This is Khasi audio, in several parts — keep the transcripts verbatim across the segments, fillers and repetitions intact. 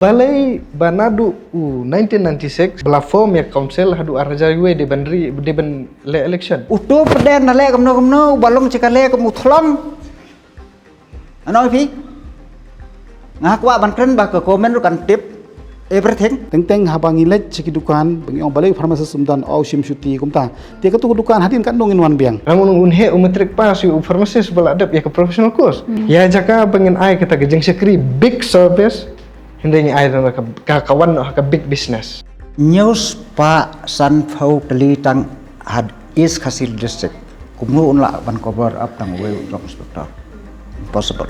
Balei ba naduh u nineteen ninety-six ba la form ïa ka council haduh ar hajar wei dei ban ri, dei ban leh election? Uto pyrden na leh kumno kumno, ba long cha ka leh kum u thlong. Ano phi? Nga kwah ban kren ba ka comment ruh kan tip everything. Teng teng haba ngi leit sha ki dukan ba ngi ong balei u pharmacist um don, u shim shuti kumta. Te katu ka dukan hadien katno ngin wan biang? Nga ong un heh u matric pass ïa u pharmacist ba la dep ïa ka professional course. Ïa jaka ba ngin ai kata ka jingshakri big service. Hynrei ngi ai tang ka ka wan noh ha ka big business. Hynñiew spah sanphew tylli tang ha East Khasi Hills District. Kumno un lah ban cover up tang uwei u drug inspector? Impossible.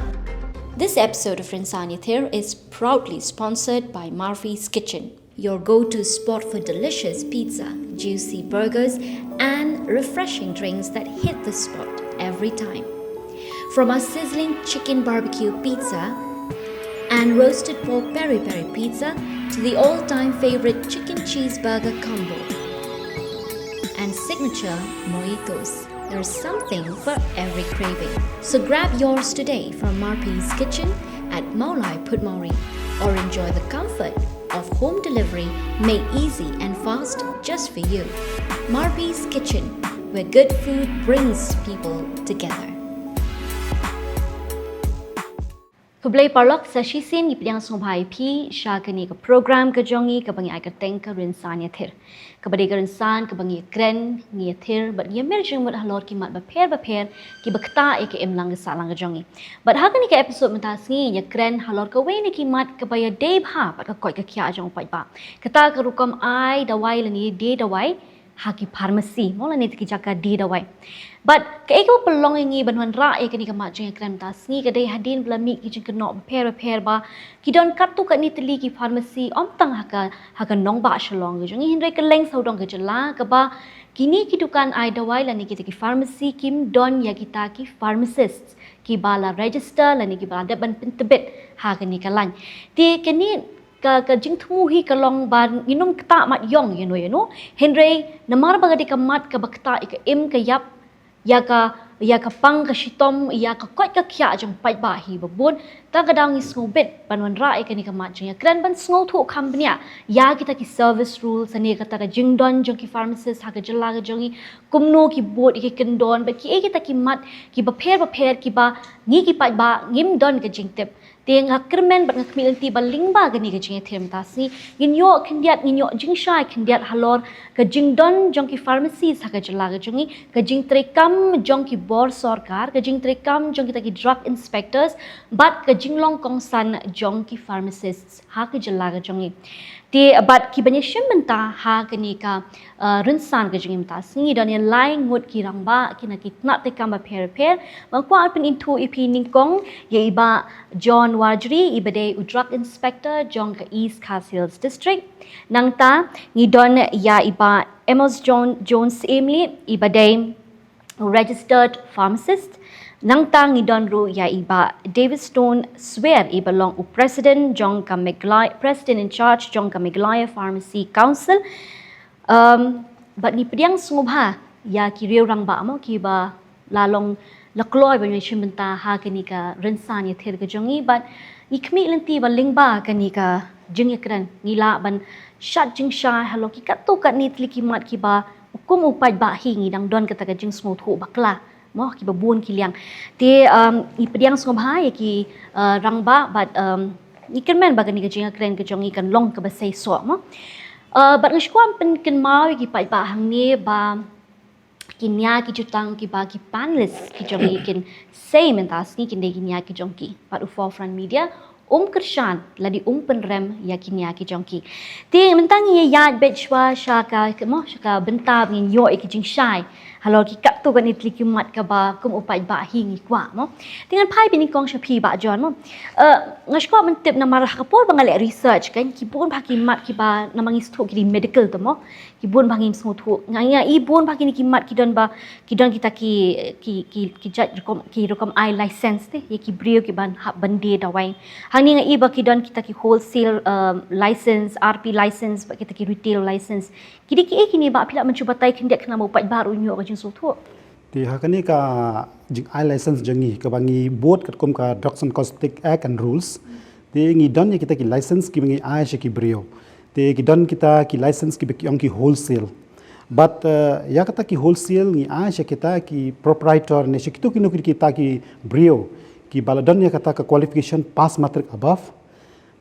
This episode of Rynsan Ïathir is proudly sponsored by Murphy's Kitchen, your go to spot for delicious pizza, juicy burgers, and refreshing drinks that hit the spot every time. From our sizzling chicken barbecue pizza and roasted pork peri peri pizza to the all time favorite chicken cheeseburger combo and signature mojitos. There's something for every craving. So grab yours today from Marpi's Kitchen at Mawlai Phutmawri, or enjoy the comfort of home delivery made easy and fast just for you. Marpi's Kitchen, where good food brings people together. Khublei paralok, sa shisien ngi pdiang sngewbha ïa phi sha kane ka program ka jong ngi kaba ngi ai kyrteng ka Rynsan Ïathir. Kaba dei ka rynsan kaba ngi ïakren, ngi ïathir bad ngi ïamir jingmut halor ki mat bapher bapher kiba ktah ïa ka imlang ka sahlang ka jong ngi. Bad ha kane ka episode mynta sngi ngi ïakren halor kawei na ki mat kaba ïadei bha bad ka koit ka khiah jong u paidbah. Kata ka rukom ai dawai lane die dawai ha ki pharmacy mo lane ki jaka die dawai. Bad kaei kaba pynlong ïa ngi ban wanrah ïa kane ka mat jingïakren mynta sngi ka dei hadien ba la mih ki jingkynnoh bapher bapher ba ki don katto katne tylli ki pharmacy ym tang ha ka ha ka nongbah Shillong ka jong ngi hynrei kylleng sawdong ka jylla kaba kine ki dukan ai dawai lane kita ki pharmacy kim don ïa kita ki pharmacist kiba la register lane kiba la dep ban pyntbit ha kane ka lain. Te kane ka ka jingthmu hi ka long ba nginym ktah mat ïong ïano ïano hynrei namar ba ka dei ka mat kaba ktah ïa ka im ka ïap ïa ka ïa ka pang ka shitom ïa ka koit ka khiah jong paidbah hi ba bun. Ta ka daw ngi sngewbit ban wanrah ïa kane ka mat jingïakren ban sngewthuh kham bniah ïa kita ki service rules ne kata ka jingdon jong ki pharmacist ha ka jylla ka jong ngi, kumno ki bud ïa ki kyndon bad kiei kita ki mat kiba pher bapher kiba ngi ki paidbah ngim don ka jingtip. Te nga kyrmen bad nga khmih lynti ba lyngba kane ka jingïathir mynta sngi ngin ïoh khyndiat, ngin ïoh jingshai khyndiat halor ka jingdon jong ki pharmacies ha ka jylla ka jong ngi, ka jingtreikam jong ki bor sorkar, ka jingtreikam jong kita ki drug inspectors bad ka jinglong kongsan jong ki pharmacists ha ka jylla ka jong ngi. Te bad kiban ïashim bynta ha kane ka rynsan ka jong ngi mynta sngi don ïa lai ngut ki rangbah kina ki tnat treikam bapher bapher. Ba nga kwah pynithuh ïa phi nyngkong ïa i Bah John Warjri iba dei u drug inspector jong ka East Khasi Hills District. Nangta ngi don ïa i Bah Amos John Jones Syiem iba dei u registered pharmacist. Nangta ngi don ruh ïa i Bah David Stone Swer iba long u president jong ka Meghalaya, president in charge jong ka Meghalaya Pharmacy Council. Bad ngi pdiang sngewbha ïa ki riew rangbah mo kiba la long la kloi ban ïashim bynta ha kane ka rynsan ïathir ka jong ngi bad ngi khmih lynti ba lyngba kane ka jingïakren ngi lah ban shad jingshai halor ki katto katne tylli ki mat kiba kum u paidbah hi ngi dang don kata ka jingsngewthuh bakla mo kiba bun ki liang. Te ngi pdiang sngewbha ïa ki rangbah bad ngi kyrmen ba kane ka jingïakren ka jong ngi kan long kaba seisoh mo. Bad nga shu kwah pynkynmaw ïa ki paidbah hangne ba ki nia ki jutang kiba ki panelists ki jong ngi kin sei mynta sngi kin dei ki nia ki jong ki bad u Forefront Media um kyrshan lane um pynrem ïa ki nia ki jong ki. Te mynta ngi ïaid beit shuwa sha ka mo sha ka bynta ba ngin ïoh ïa ki jingshai halor ki katto katne tylli ki mat kaba kum u paidbah hi ngi kwah mo. Te ngan phai beit nyngkong sha phi Bah John mo. Nga shu kwah ban tip namar ha ka por ba nga leh research kan ki bun bha ki mat kiba namar ngi sngewthuh ki dei medical te mo. Ki bun bha ngim sngewthuh. Nga nga i bun bha kine ki mat ki don ba ki don kita ki ki ki ki jait rukom ki rukom ai license te ïa ki briew ki ban hap ban die dawai. Hangne nga i ba ki don kita ki wholesale license, R P license bad kita ki retail license. Ki dei kiei kine Bah, phi lah ban shu batai khyndiat khnang ba u paidbah ruh un ïoh ka jingsngewthuh. Te ha kane ka jingai license jong ngi kaba ngi bud katkum ka Drugs and Cosmetic Act and Rules. Te ngi don ïa kita ki license kiba ngi ai sha ki briew. Te ki don kita ki license kiba ki ong ki wholesale. But uh, ïa kata ki wholesale ngi ai sha kita ki proprietor ne sha kito kino kita ki briew kiba la don ïa kata ka qualification pass matric above.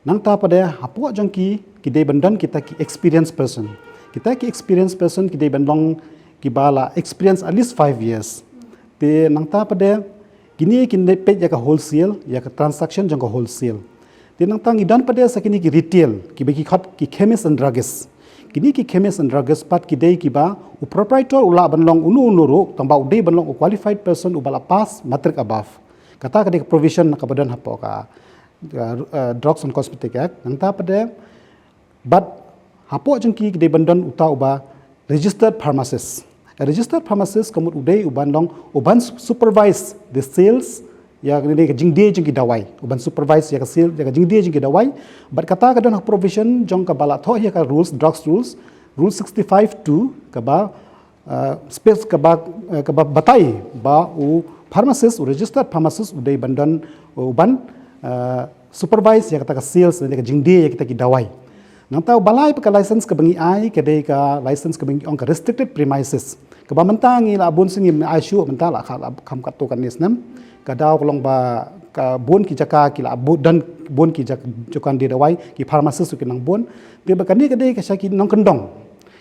Nangta pat de hapoh jong ki ki dei ban don kita ki experienced person. Kita ki experienced person ki dei ban long kiba la experience at least five years. Te nangta pat de kine kin dei peit ïa ka wholesale, ïa ka transaction jong ka wholesale. Te nangta ngi don pat de sa kine ki retail, kiba ki khot ki chemist and druggist. Kine ki chemist and druggist pat ki dei kiba u proprietor u lah ban long uno uno ruh, tangba u dei ban long u qualified person uba la pass matric above. Kata ka dei ka provision kaba don hapoh ka uh, uh, Drugs and Cosmetic Act. Nangta pat de, but hapoh jong ki ki dei ban don uta uba registered pharmacist. A registered pharmacist ka mut u dei u ban long, u ban su- supervise the sales ïa ka jingdie jong ki dawai. U ban supervise ïa ka sale ïa ka jingdie jong ki dawai. But kata ka don ha provision jong kaba la thoh ïa ka rules, drugs rules, rule sixty-five two kaba uh, space kaba uh, kaba batai ba u pharmacist, u registered pharmacist u dei ban don u ban uh, supervise ïa kata ka sales ne ka jingdie ïa kita ki dawai. Nangta uba lai pat ka license kaba ngi ai ka dei ka license kaba ngi ong ka restricted premises. Kaba mynta ngi la bun sien ngi ai shuh mynta la kha la kham katto katne snem. Ka daw ka long ba ka bun ki jaka ki la bu- don bun ki jaka dukan die dawai, ki pharmacist ki nang bun. Te ba kane ka dei ka sha ki nongkyndong.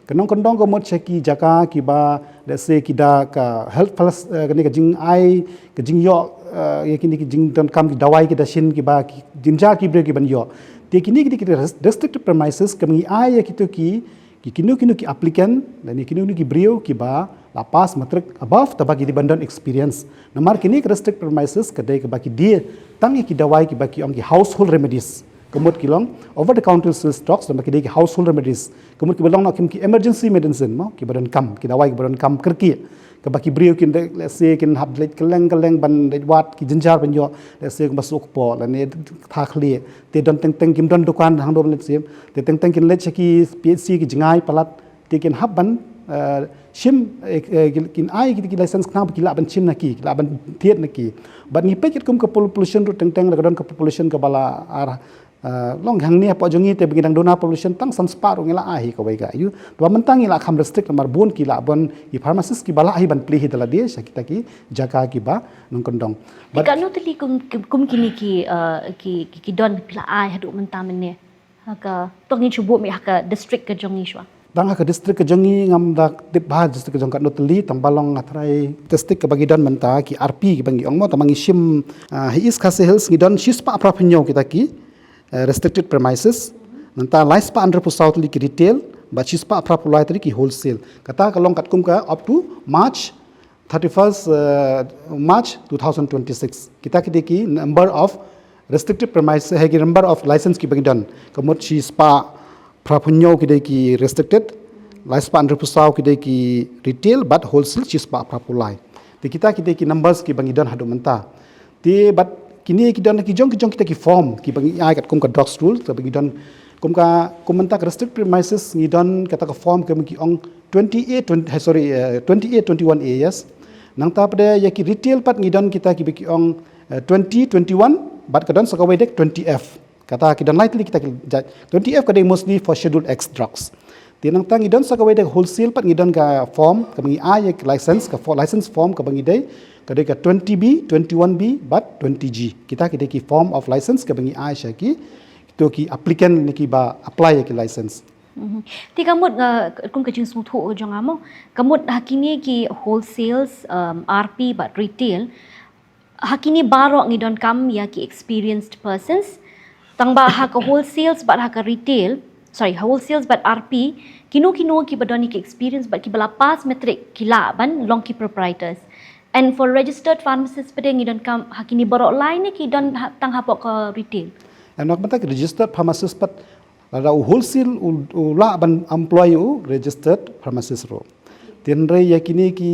Ka nongkyndong ka mut sha ki jaka kiba, let's say, ki da ka health plus uh, kane ka jingai, ka jingïoh uh, ïa kine ki jingdonkam ki dawai ki da shin kiba ki jynjar ki briew ki ban ïoh. Te kine ki dei ki res- restricted premises kaba ngi ai ïa kito ki ki kino kino ki applicant lane kino kino ki briew kiba la pass matric above tangba ki dei ban don experience. Namar kine ki restricted premises ka dei kaba ki die tang ïa ki dawai kiba ki ong ki household remedies. Ka mut ki long over the counter sales drugs, namar ki dei ki household remedies. Ka mut kiba long na kim ki emergency medicine mo, kiba donkam, ki dawai kiba donkam kyrkieh. Kaba ki briew kin dei, let's say, kin hap leit kylleng kylleng ban leit wad ki jynjar ban ïoh, let's say, kumba suk po lane tha khlieh. Te don teng teng kim don dukan hangno, let's say. Te teng teng kin leit sha ki P H C ki jngai palat. Te kin hap ban uh, shim eh, eh, kin ai ki, ki license khnang ba ki lah ban shim na ki, ki lah ban thied na ki. But ngi peit katkum ka population ruh teng teng la ka don ka population kaba la ar uh, long hangne hapoh jong ngi te ba ngi dang duna population tang san spah ruh ngi la ai hi kawei ka ïa. Te ba mynta ngi la kham restrict namar bun ki la ban ki pharmacist kiba la hi ban plie hi da lade sha kita ki jaka kiba nongkyndong. But Ka nu teli kum kum- kum kini ki uh, ki ki ki don phi la ai haduh mynta mynne. Ha ka tong ngi shu buh mi ha ka district ka jong ngi shuwa. Tang ha ka district ka jong ngi ngam da tip ba district ka jong ka Nutli tang ba long nga trai district kaba ngi don mynta ki R P kiba ngi ong mo tang ba ngi shim uh, hi East Khasi Hills ngi don shispah phra phew hynñiew kita ki uh, restricted premises. Nangta lai spah hynriew phew saw tylli ki retail bad shispah phra phew lai tylli ki wholesale. Kata ka long katkum ka up to March thirty-first uh, March two thousand twenty-six. Kita ki dei ki number of restricted premises, hai ki number of license kiba ngi don. Ka mut shispah phra phew hynñiew ki dei ki restricted, lai spah hynriew phew saw ki dei ki retail bad wholesale shispah phra phew lai. Te kita ki dei ki numbers kiba ngi don haduh mynta. Te bad kine ki don ki jong ki jong kita ki form kiba ngi ai katkum ka drugs rule, kiba ngi don kum ka kum mynta ka restricted premises ngi don kata ka form kiba ngi ong twenty A twenty, eh, sorry, uh, twenty A twenty-one A, yes. Nangta pat de ïa ki retail pat ngi don kita kiba ki ong uh, twenty twenty-one bad ka don sa kawei de twenty F. Kata ki don lai tylli kita ki jait. Twenty F ka dei mostly for Schedule X drugs. Te nangta ngi don sa kawei de wholesale pat ngi don ka form kaba ngi ai ïa ki license, ka for license form kaba ngi dei ka dei ka twenty B, twenty-one B bad twenty G. Kita ki dei ki form of license kaba ngi ai sha ki to ki applicant ne kiba apply ïa ki license. Mhm. Te ka mut uh, kum ka jingsngewthuh ka jong nga mo. Ka mut ha kine ki wholesales, um, R P bad retail, ha kine baroh ngi donkam ïa ki experienced persons. Tang ba ha ka wholesales bad ha ka retail, sorry, wholesales bad R P, kino kino kiba don ïa ki experience bad kiba la pass matric ki lah ban long ki proprietors. And for registered pharmacists pat de ngi donkam ha kine baroh lai ne ki don ha, tang hapoh ka retail. Em, na ka bynta ki registered pharmacist pat lada u wholesale u, u lah ban employ u registered pharmacist ruh. Te hynrei ïa kine ki,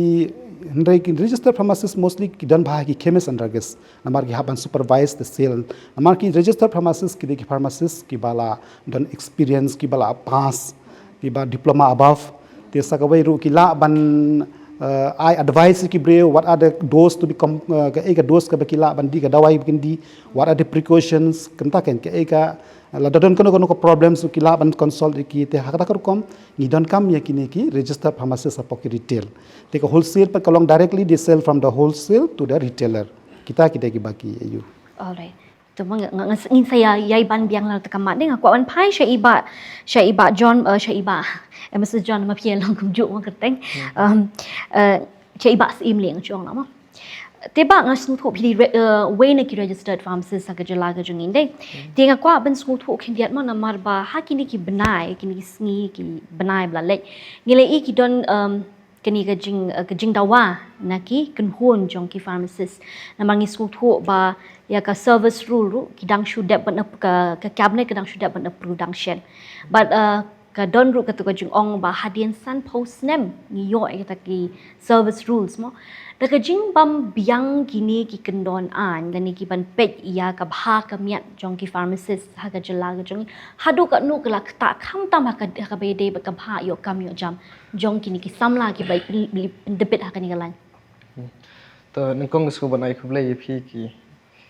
hynrei ki registered pharmacist mostly ki don bha ha ki chemist and druggist. Namar ki hap ban supervise the sale. Namar ki registered pharmacist ki dei ki pharmacist kiba la don experience, kiba la pass, kiba diploma above. Te sa kawei ruh ki lah ban Uh, I advise ki briew, what are the dose to be com- uh, ka ei ka dose kaba ki lah ban dih, ka dawai ba kin dih, what are the precautions, kumta kan, ka ei ka, lada don kano kano ka problems ki lah ban consult ïa ki. Te ha kata ka rukom ngi donkam ïa kine ki registered pharmacist hapoh ki retail. Te ka wholesale pat ka long directly they sell from the wholesale to the retailer. Kita kita ki baki ayu. Alright. Tu ma nga ngin sa ïa ïa ban biang la ta kamat ding, nga kwah ban phai sha i bah, sha i bah John, uh, sha i bah Mister John, ma phi long kumjuh ma kyrteng. Um, uh, sha i bah Syiem Lieng, jong la ma. Te bah, nga sngewthuh phi dei uh, wei na ki registered pharmacist ha ka jylla ka jong ngi dei. Te nga kwah ban sngewthuh khyndiat ma, namar ba ha kine ki bnai, kine ki sngi, ki bnai ba la leit, ngi la i ki don um, kane ka jing uh, ka jingdawa na ki kynhun jong ki pharmacist. Namar ngi sngewthuh ba ïa ka service rule ruh ki dang shu dep ban ap- ka, ka cabinet ka dang shu dep ban approve dang shen. But uh, ka don ruh katu ka jingong ba hadien sanphew snem ngi ïoh ïa kita ki service rules mo. Da ka jingbym biang kine ki kyndon aiñ lane ki ban peit ïa ka bha ka miat jong ki pharmacist ha ka jylla ka jong ngi, haduh katno ka la ktah khamtam ha ka, ha kaba ïadei bad ka bha ïoh kam ïoh jam jong kine ki samla kiba i pyn- i pyndepit ha kane ka lain. To nyngkong nga sngewbha ban ai khublei ïa phi ki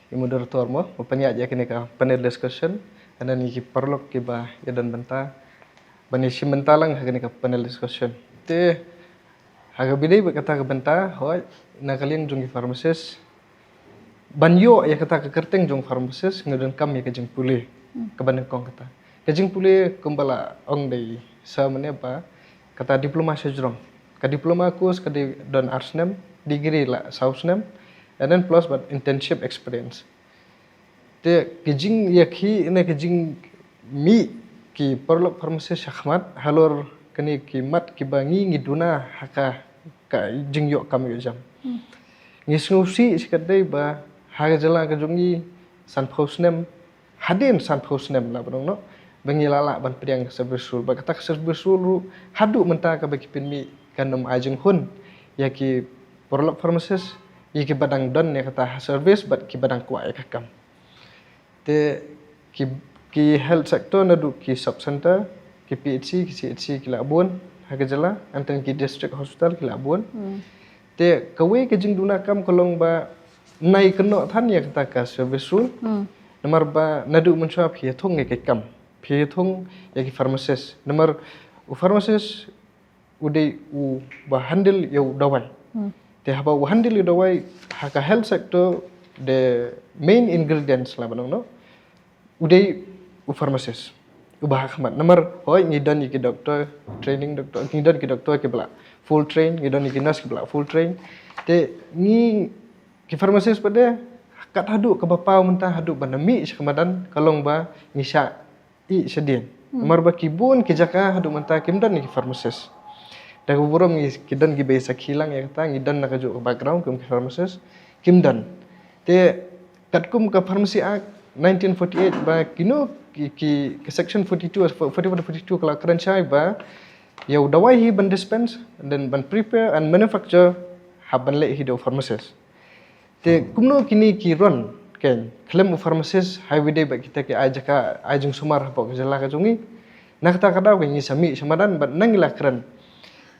i moderator mo ba pynïaid ïa kane ka panel discussion, and then ïa ki paralok kiba ïadon bynta ban ïashim bynta lang ha kane ka panel discussion. Te ha kaba ïadei bad kata ka bynta, hooid, na ka liang jong ki pharmacist, ban ïoh ïa kata ka kyrteng jong pharmacist nga donkam ïa ka jingpule kaba nyngkong kata. Ka jingpule kumba la ong da i sir mynne ba kata diploma shajrong. Ka diploma course ka dei don ar snem, degree la saw snem, and then plus bad internship experience. Te ki jingïakhih ne ki jingmih ki paralok pharmacist shakhmat halor kane ki mat kiba ngi ngi duna ha ka, ka jingïoh kam ïoh jam. Ngi sngewsih shi katdei ba ha ka jylla ka jong ngi sanphew snem, hadien sanphew snem lah ban ong noh, ba ngi la lah ban pdiang ka service rule. Ba kata ka service rule ruh haduh mynta kaba ki pynmih kan ym ai jinghun ïa ki paralok pharmacist, ïa kiba dang don ïa kata ha service bad kiba dang kwah ïa ka kam. Te ki, ki health sector naduh ki sub center, ki P H C, ki C H C ki la bun ha ka jylla, and then ki district hospital ki la bun. Te kawei ka jingduna kam ka long ba nai kynnoh than ïa kata ka service rule. Namar ba naduh mynshuwa phi ïa thung ïa ka kam, phi ïa thung ïa ki pharmacist. Namar u pharmacist u dei uba handle ïa u dawai. Te haba u handle ïa u dawai ha ka health sector, the main ingredients lah ban ong noh, u dei u pharmacist uba ha khmat. Namar hooid ngi don ïa ki doctor, training doctor, ngi don ki doctor kiba la full train, ngi don ïa ki nurse kiba la full train. Te ngi ki pharmacist pat de kat haduh kaba paw mynta haduh ban da mih sha ka madan ka long ba ngi shah ïeh shadien. Namar ba ki bun ki jaka haduh mynta kim don ïa ki pharmacist. Da kaba burom ngi ki don kiba ïa sakhi lang ïa kata, ngi don na kajuh ka background kum ki pharmacist, kim don. Te katkum ka Pharmacy Act nineteen forty-eight ba kino ki, ki, ki section forty-two, forty-one to forty-two ka la kren shai ba ïa u dawai hi ban dispense, and then ban prepare and manufacture, hap ban leh hi da u pharmacist. Te kumno kine ki run, keiñ, khlem u pharmacist, ha kaba ïadei bad kita ki ai jaka, ai jingsumar hapoh ka jylla ka jong ngi. Na kata ka daw keiñ ngi sa mih sha madan bad na ngi la kren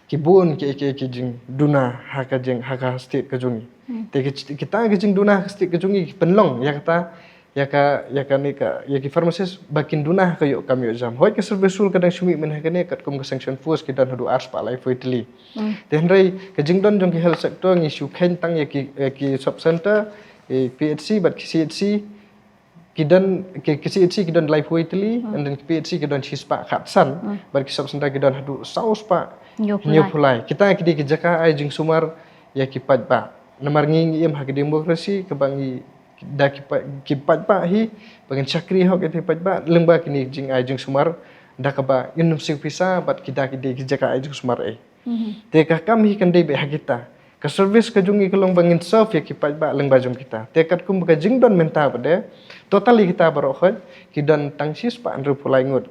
ki bun ki, ki, ki jingduna ha ka jing, ha ka state ka jong ngi. Te ki, kita ki jingduna ha ka state ka jong ngi ki pynlong ïa kata, ïa ka, ïa kane ka, ïa ki pharmacist ba kin duna ha ka ïoh kam ïoh jam. Hooid ka service rule ka dang shu mih mynhynnin ha kane katkum ka sanction force ki don haduh arspah laiphew tylli. Te hynrei ka jingdon jong ki health sector ngi shu kheiñ tang ïa ki, ïa ki sub center, ïa P H C bad ki C H C, ki don, ki, ki C H C ki don laiphew tylli, and then ki P H C ki don shispah khatsan, bad ki sub center ki don haduh sawspah hynñiewphew lai. Kita ki dei ki jaka ai jingsumar ïa ki paidbah. Namar ngi ngi im ha ki democracy kaba ngi da ki pa, ki paidbah hi ba ngin shakri hok ïa ki paidbah lyngba kine ki jingai jingsumar da kaba ngin ym siew pisa bad ki da ki dei ki jaka ai jingsumar ei. Te ka kam hi kan dei beit ha kita. Ka service ka jong ngi ka long ba ngin serve ïa ki paidbah lyngba jong kita. Te katkum ba ka jingdon mynta pat de, total ïa kita baroh hooid ki don tang shispah hynriewphew lai ngut.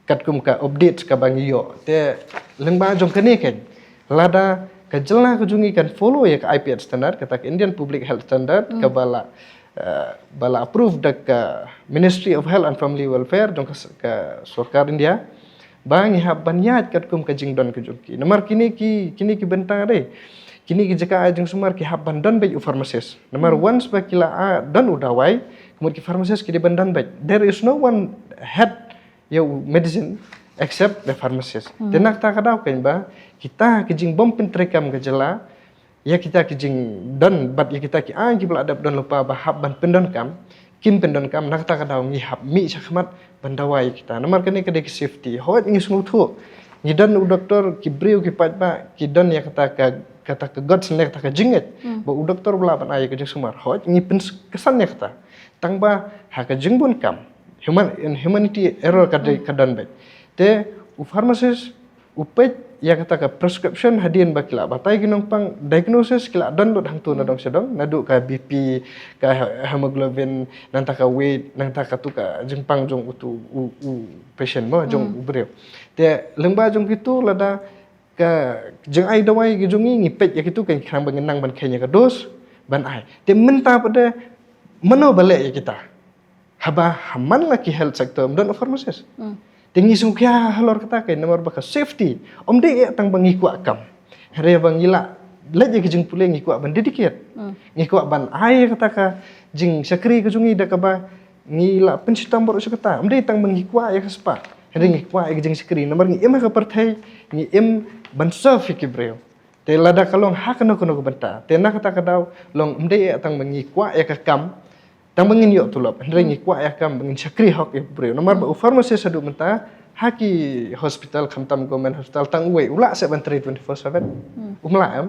Katkum ka update kaba ngi ïoh. Te lyngba jong kane keiñ, lada ka jylla ka jong ngi kan follow ïa ka I P H standard, kata ka Indian Public Health Standard, kaba la, eh, ba la approve da ka Ministry of Health and Family Welfare jong ka s-, ka sorkar India. Ba ngi hap ban ïaid katkum ka jingdon ka jong ki. Namar kine ki, kine ki bynta de, kine ki jaka ai jingsumar ki hap ban don beit u pharmacist. Namar once ba ki la, ah, don u dawai, ka mut ki pharmacist ki dei ban don beit. There is no one head ïa u medicine except the pharmacist. Te na kata ka daw kein ba kita ki jingbym pyntreikam ka jylla ïa kita ki jingdon bad ïa kita ki aiñ kiba la dep don lypa ba hap ban pyndonkam, kim pyndonkam, na kata ka daw ngi hap mih shakhmat ban dawai ïa kita. Namar kane ka dei ka safety. Hooid ngi sngewthuh, ngi don u doktor, ki briew ki paidbah ki don ïa kata ka, kata ka guts ne kata ka jingngeit ba u doktor u lah ban ai ïa ka jingsumar. Hooid ngi pynksan ïa kata. Tang ba ha ka jingbun kam, human, in humanity error ka dei, ka don beit. Te u pharmacist u peit ïa kata ka prescription hadien ba ki la batai ki nongpang, diagnosis ki la don lut hangto na dong sha dong, naduh ka B P, ka he-, hemoglobin, nangta ka weight, nangta katu ka jingpang jong utu u, u patient mo, jong u briew. Te lyngba jong kitu lada ka jingai dawai ki jong ngi, ngi peit ïa kitu, kan khnang ba ngin nang ban kheiñ ïa ka dose ban ai. Te mynta pat de mano ba leh ïa kita? Haba ha man la ki health sector ym don u pharmacist. Te ngi sngewkhia halor kata kein namar ba ka safety ym dei eh tang ba ngi kwah kam. Hynrei ba ngi la leit ïa ka jingpule ngi kwah ban dedicate. Ngi kwah ban ai ïa kata ka jingshakri ka jong ngi da kaba ngi la pynshitom baroh shi katta. Ym dei tang ba ngi kwah ïa ka spah, hynrei ngi kwah ïa ka jingshakri namar ngi im ha ka pyrthei, ngi im ban serve ïa ki briew. Te lada ka long ha kano kano ka bynta, te na kata ka daw long ym dei eh tang ba ngi kwah ïa ka kam tang ba ngin ïoh tulop, hynrei ngi kwah ïa ka kam ba ngin shakri hok ïa u briew. Namar ba u pharmacist haduh mynta ha ki hospital, khamtam government hospital, tang uwei u lah seh ban trei twenty-four seven. Um lah em.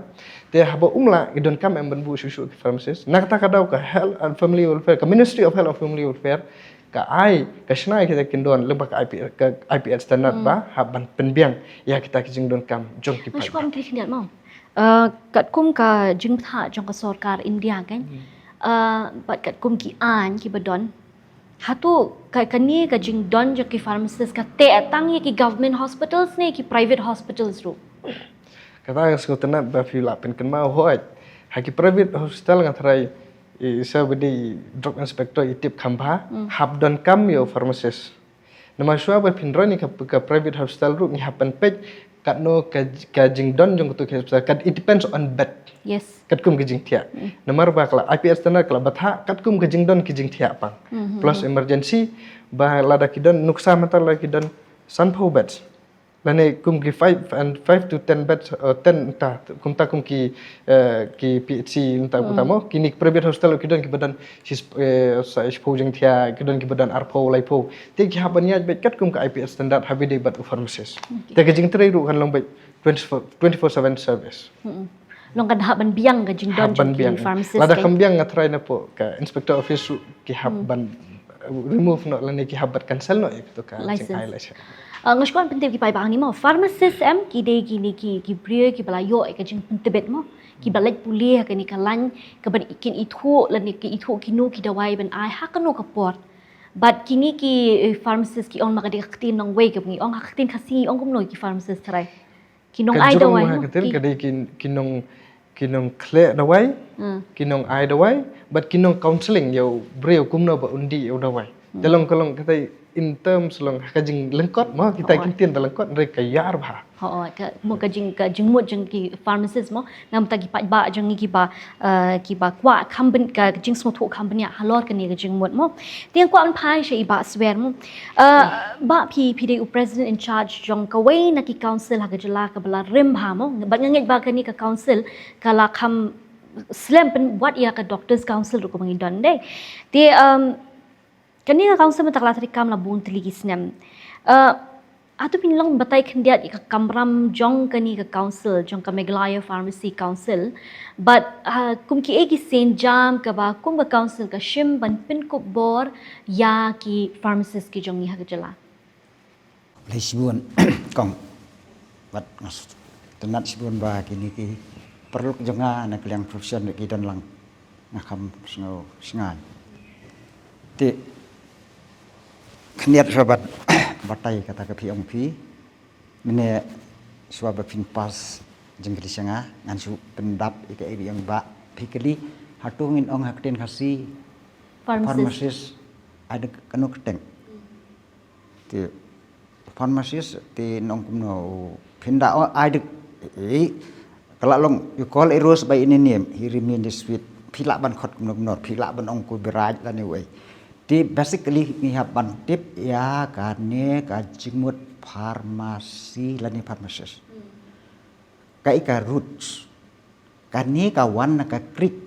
Te haba um lah, ngi donkam em ban buh shuh shuh ki pharmacist? Na kata ka daw ka Health and Family Welfare, ka Ministry of Health and Family Welfare ka ai, ka shna ïa kita ki kyndon lyngba ka I P, ka I P H standard ba hap ban pynbiang ïa kita ki jingdonkam jong ki paidbah. Nga shu kwah ban kylli khyndiat mo. Uh, katkum ka jingbthah jong ka sorkar India kein. Uh, bad katkum ki aiñ kiba don, hato ka, kane ka jingdon jong ki pharmacist ka teh tang ïa ki government hospitals ne ki private hospitals ruh? Kata nga sngewtynnat ba phi lah pynkynmaw, hooid. Ha ki private hospital nga tharai i, sa ba dei drug inspector i tip kham bha, hap donkam ïa u pharmacist. Namar shuwa ba phin roi ïa ka, ka private hospital ruh ngi hap ban peit katno ka, ka jingdon jong katu ka hospital, kat, it depends on bed. Yes. Katkum ka jingthiah. Namar ba ka la I P H standard ka la bthah katkum ka jingdon ka jingthiah pang. Plus emergency, ba lada ki don, nuksa mynta lada ki don sanphew beds. Lane kum ki five and five to ten beds, uh, ten ta, kumta kum ki, uh, ki P H C mynta, kumta mo, kine ki private hospital ki don kiba don shis-, uh, sa-, shiphew jingthiah, ki don kiba don arphew, laiphew. Te ki hap ban ïaid beit katkum ka I P H standard haba ïadei bad u pharmacist. Te ka jingtrei ruh kan long beit twenty-four, twenty-four seven service. Long kan hap ban biang ka jingdon jong ki pharmacist. Lada kam biang nga tharai napoh ka inspector office ruh ki hap ban, uh, remove noh lane ki hap ban cancel noh ïa katu ka license. Ah, nga shu kwah pyntip ki paidbah hangne mo. Pharmacist em ki dei kine ki, ki briew kiba la ïoh ïa ka jingpyntbit mo. Kiba leit pule ha kane ka lain, kaba kin ithuh lane ki ithuh kino ki dawai ban ai ha kano ka por. Bad kine ki, eh, pharmacist ki ong ma ka dei ka ktien nongwei kaba ngi ong ha ka ktien Khasi ngi ong kumno ki pharmacist tharai? Ki nong ai dawai mo, ka dei ki, ki nong, ki nongkhleh dawai, ki nong ai dawai, bad ki nong counseling ïa u briew kumno ba un dih ïa u dawai. Te long ka long kata in terms long ka jinglyngkot mo, kita ki ktien ba lyngkot, hynrei ka ïar bha. Hooid, ka, mo ka jing, ka jingmut jong ki pharmacist mo, namar kata ki paidbah jong ngi kiba, eh, kiba kwah kham byn-, ka jingsngewthuh kham bniah halor kane ka jingmut mo. Te nga kwah ban phai sha i Bah Swer mo. Uh, Bah, phi, phi dei u president in charge jong kawei na ki council ha ka jylla kaba la rim bha mo. Bad nga ngeit ba kane ka council ka la kham slem pynwad ïa ka doctors council ruh kaba ngi don de. Te, um, kane ka council mynta ka la treikam la bun tylli ki snem. Uh, hato phin long batai khyndiat ïa ka kamram jong kane ka council, jong ka Meghalaya Pharmacy Council. Bad, uh, kum kiei ki sienjam kaba kum ka council ka shim ban pynkup bor ïa ki pharmacist ki jong ngi ha ka jylla? Khublei shibun kong. Bad nga s-, tynnat shibun ba kine ki paralok jong nga na ka liang profession ki don lang. Nga kham sngew sngew. Te khyndiat shuwa ban batai kata ka phi ong phi. Mynne shuwa ba phin pass jingkylli sha nga ngan shu pyndap ïa kaei ba ong Bah, phi kylli hato ngin ong ha ktien Khasi pharmacist. Pharmacist. Ai da kano kyrteng. Te, Pharmacist te nong kumno, phin da ong ai dik, eh, ka la long, you call a rose by any name, he remain sweet. Phi lah ban khot kumno kumno, phi lah ban ong ko berai lane wei. Te basically ngi hap ban tip ïa kane ka jingmut pharmacy lane pharmacist. Ka i ka roots. Kane ka wan na ka Greek.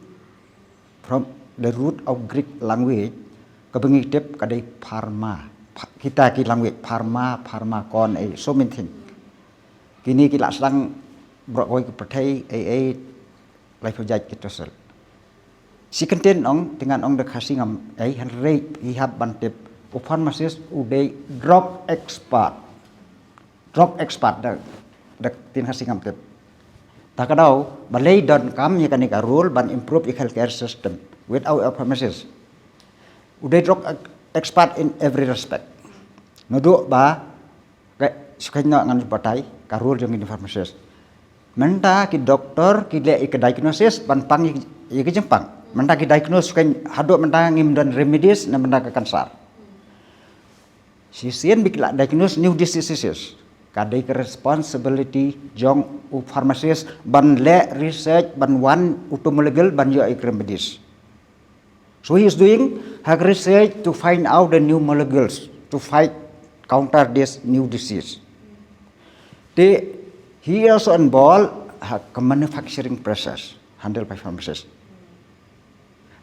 From the root of Greek language, ka ba ngi tip ka dei pharma. Pha-, kita ki language, pharma, pharmakon, eh, so many things. Kine ki la sdang bro koi ki pyrthei, eh, eh, lai pho jait ki tosel. Si kenten ong, te ngan ong da Khasi ngam, eh, hynrei i hap ban tip, u pharmacist u dei drug expert. Drug expert da, da ktien Khasi ngam tip. Ta ka daw, balei donkam ïa kane ka role ban improve ïa healthcare system without a pharmacist. U dei drug ex-, expert in every respect. Naduh ba, ka, shu kheiñ noh ngan batai, ka role jong kine pharmacist. Mynta ki doktor ki leh ïa ka diagnosis ban pang ïa, ïa ka jingpang. Mynta ki diagnose shu kheiñ haduh mynta ngim don remedies na mynta ka cancer. Shisien ba ki la diagnose new diseases, ka dei ka responsibility jong u pharmacist ban leh research, ban wan u tu molecule, ban ïoh ïa ka remedies. So he is doing her research to find out the new molecules to fight, counter this new disease. Te, he also involved ha ka manufacturing process handled by pharmacist.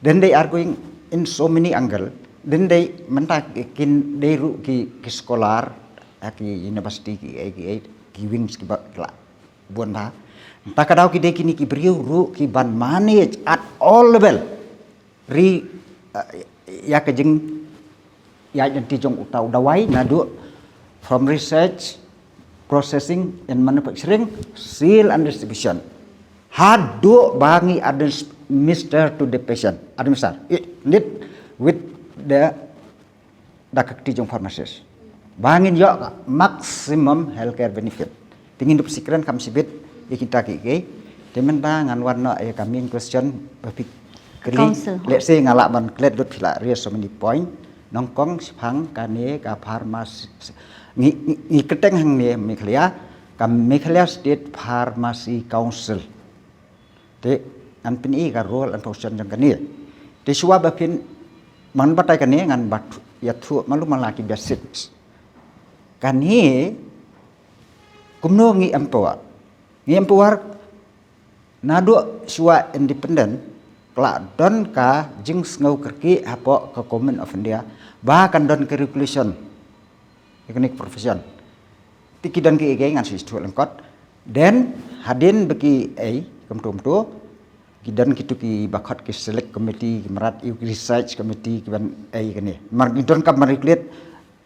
Then they are going in so many angle. Then they mynta kin dei ruh ki, ki scholar ha ki university ki, ki, ki wings ki ba la bun ba. Ta ka daw ki dei kine ki briew ruh ki ban manage at all level. Ri, eh, ïa ka jing, ïa identity jong uta u dawai naduh from research, processing and manufacturing, seal and distribution. Haduh ba ngi administer to the patient, administer. It need with the da ka kti jong pharmacist. Ba ngin ïoh ka maximum healthcare benefit. Te ngin dup sikren kam sibit ïa kita ki, ki. Te mynta ngan wan noh ïa ka main question ba phi kylli. Council. Let's say nga lah ban klet lut phi la raise so many point. Nongkong shaphang kane ka pharmacy. Ngi, ngi, ngi kyrteng hangne Meghalaya, ka Meghalaya State Pharmacy Council. Te, ngan pyni ka role and function jong kane. Te shuwa ba phin, man batai kane ngan bat, ïathuh malu mala ki basics. Kane, kumno ngi empower. Ngi empower, naduh shuwa independent, ka la don ka jingsngew kyrkieh hapoh ka Government of India, ba kan don ka regulation. Ïa kane ka profession. Te ki don ki ei ki ei ngan shu ïathuh lyngkot. Then, hadien ba ki ei, kumto kumto, ki don kitu ki ba khot ki select committee, ki mrad ïa u research committee, ki ban ei kane. Mar ki don ka ban regulate,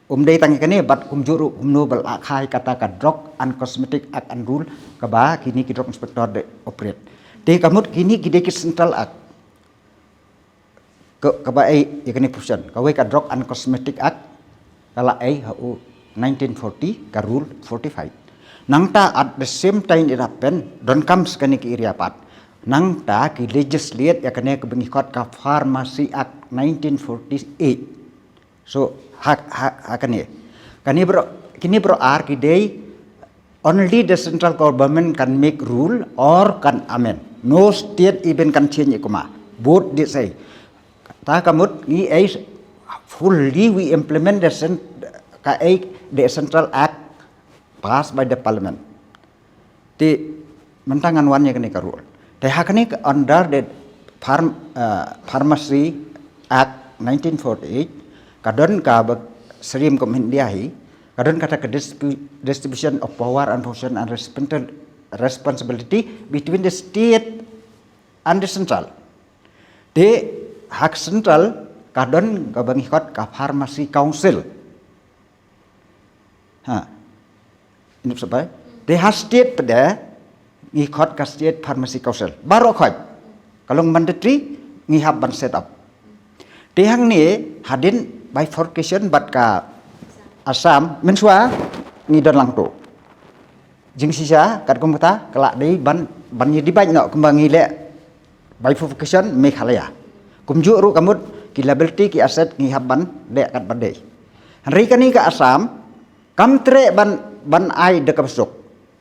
um dei tang ïa kane, bad kumjuh ruh kumno ba la kha ïa kata ka Drug and Cosmetic Act and Rule, kaba kine ki drug inspector de operate. Te ka mut kine ki dei ki central act. Ka, kaba ei, ïa kane profession. Kawei ka Drug and Cosmetic Act, ka la ei ha u nineteen forty, ka Rule forty-five. Nangta at the same time it happened, donkam sa kane ka area pat. Nangta ki legislate ïa kane kaba ngi khot ka Pharmacy Act nineteen forty-eight. So, ha, ha, ha kane. Kane baroh, kine baroh ar ki dei, only the central government can make rule or can amend. No state even can change it, kuma. Both they say. Ta ka mut ngi ei fully we implement the cen-, ka ei the central act passed by the parliament. Te mynta ngan wan ïa kane ka rule. Te ha kane ka under the pharm-, uh, Pharmacy Act nineteen forty-eight, ka don kaba syriem kum India hi, ka don kata ka distribu-, distribution of power and function and respon-, responsibility between the state and the central. Te ha ka central ka don kaba ngi khot ka Pharmacy Council. Ha. Yndup sabai. Te ha state pat de ngi khot ka State Pharmacy Council. Baroh khot. Ka long mandatory ngi hap ban set up. Te hangne hadien bifurcation bad ka Assam, mynshuwa ngi don lang tu. Jingshisha katkum kata ka la dei ban, ban ïa divide noh kumba ngi leh bifurcation Meghalaya. Kumjuh ruh ka mut ki liability ki asset ngi hap ban leh kat ba dei. Hynrei kane ka Assam Kam treh ban, ban ai da ka ba suk.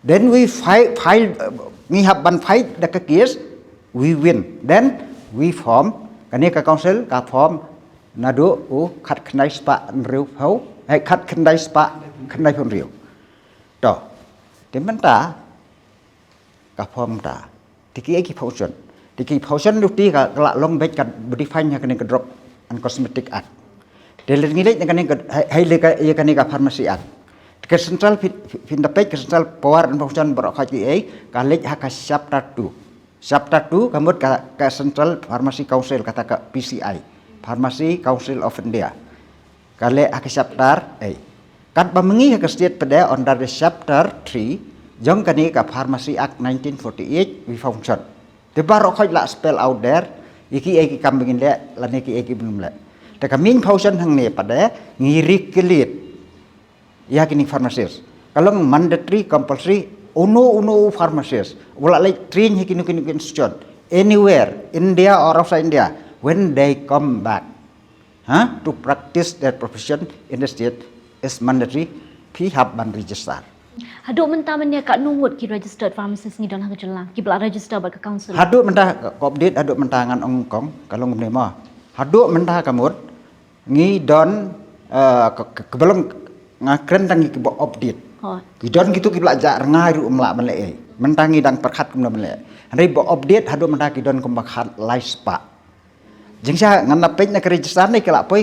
Then we fight, fight, uh, ngi hap ban fight da ka case, we win. Then we form, kane ka council ka form naduh u khatkhyndai spah hynriewphew, eh, khatkhyndai spah khyndaiphew hynriew. To, te mynta ka form ta. Te ki ei ki function. Te ki function duty ka, ka la long beit ka ba define ha kane ka Drug and Cosmetic Act. Te leit ngi leit na kane ka, hai, hai le ka, ïa kane ka Pharmacy Act. Te ka central phi, phi, phin da peit ka central power and function baroh khoit ki ei, ka leit ha ka chapter two. Chapter two ka mut ka, ka Central Pharmacy Council, kata ka P C I, Pharmacy Council of India. Ka leh ha ka chapter, eh. Katba mynta ha ka state pat de under the chapter three, jong kane ka Pharmacy Act nineteen forty-eight, we function. Te baroh khoit la spell out there, ïa ki ei ki kam ba ngin leh, lane ki ei ki ba ngim leh. Te ka main function hangne pat de, ngi regulate ïa kine pharmacist. Ka long mandatory, compulsory, uno uno pharmacist u la leit train ha kino kino ki institution, anywhere, India or outside India, when they come back, ha, to practice their profession in the state is mandatory, phi hap ban register. Haduh mynta mynne katno ngut ki registered pharmacist ngi don ha ka jylla, ki ba la register bad ka council? Haduh mynta ka update, haduh mynta ngan ong kong, ka long kumne mo. Haduh mynta ka mut, ngi don, eh, ka, ka, ka ba long, nga kren tang ngi ki ba update. Hooid. Ki don kito ki ba la jah rngai ruh ym lah ban leh ei. Mynta ngi dang pyrkhat kumno ban leh. Hynrei ba update haduh mynta ki don kumba khatlai spah. Jingshisha ngan da peit na ka register ne ki la poi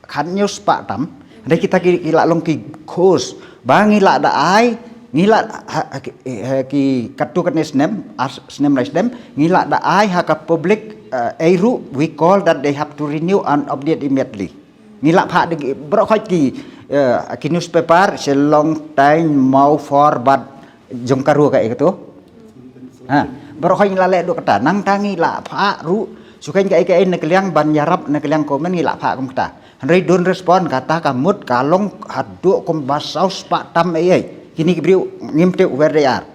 khathynñiew spah tam. Hynrei kita ki, ki la long ki course ba ngi la da ai, ngi la ha, ha, ki, ha, ki katto katne snem, ar snem lai snem, ngi la da ai ha ka public, eh, ei ruh, we call that they have to renew and update immediately. Ngi la phah da ki, baroh khoit ki, eh, ki newspaper, Shillong Times, Mawphor bad jong ka ruh ka ei kato. Ha, baroh khoit ngi la leh duh kata, nangta ngi la phah ruh, shu khein ka ei ka ei na ka liang ban ïarap, na ka liang comment ngi la phah kum kata. Hynrei don't respond, kata ka mut ka long haduh kumba saw spah tam ei ei. Kine ki briew ngim tip where they are.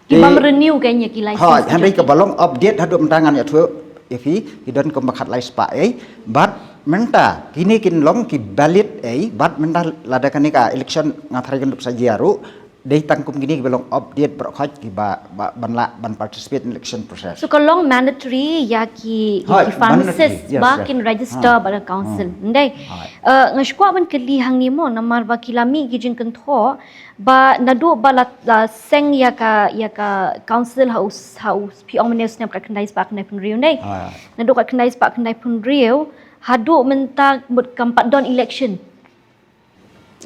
Ki bym renew kein ïa ki license. Hooid, hynrei ka ba long update haduh mynta ngan ïathuh ïa phi, ki don kumba khatlai spah ei. Bad mynta kine kin long ki valid ei, bad mynta lada kane ka election nga tharai kan dup sa jia ruh, dei tang kum kine ki ba long update baroh khoit ki ba, ba, ban lah ban participate in election process. So ka long mandatory ïa ki, ïa ki pharmacist ba kin register bad ka council. Ndei. Hooid. Eh, nga shu kwah ban kylli hangne mo, namar ba ki la mih ki jingkynthoh ba naduh ba la, la seng ïa ka, ïa ka council ha u, ha u, phi ong mynne u snem khatkhyndai spah khyndaiphew hynriew, ndei. Hooid. Naduh khatkhyndai spah khyndaiphew hynriew haduh mynta mut kam pat don election.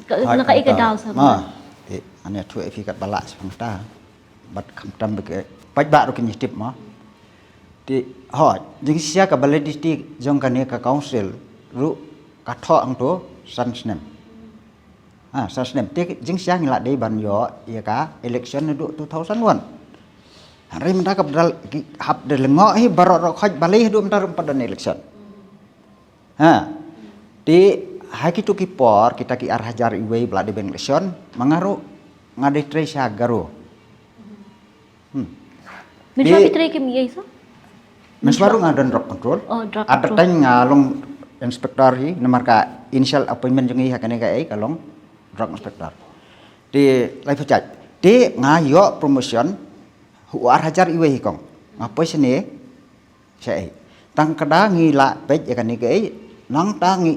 Ka, na kaei ka daw sa? Ma, te, ngan ïathuh ïa phi katba lah shaphang kata. Bad khamtam ba ki paidbah ruh kin ïatip mo. Te, hooid, jingshisha ka validity jong kane ka council ruh ka thoh hangto san snem. Ha, san snem. Te jingshisha ngi la dei ban ïoh ïa ka election naduh two thousand one. Hynrei mynta ka ba da ki hap da lyngngoh hi baroh roh khoit balei haduh mynta ruh ym pat don election. Ha. Te ha kito ki por, kita ki ar hajar iwei ba la dep election, ma nga ruh nga dei trei sha Garo. Hmm. Mynshwa phi trei kim ei sa? Mynshwa ruh nga don drug control. Oh, drug control. At the time nga long inspector hi, namar ka initial appointment jong ngi ha kane ka ei ka long drug inspector. Te lai pyrchah. Te nga ïoh promotion, u ar hajar iwei hi kong. Nga poi shane, shaei. Tang kata ngi la peit ïa kane kaei, nangta ngi,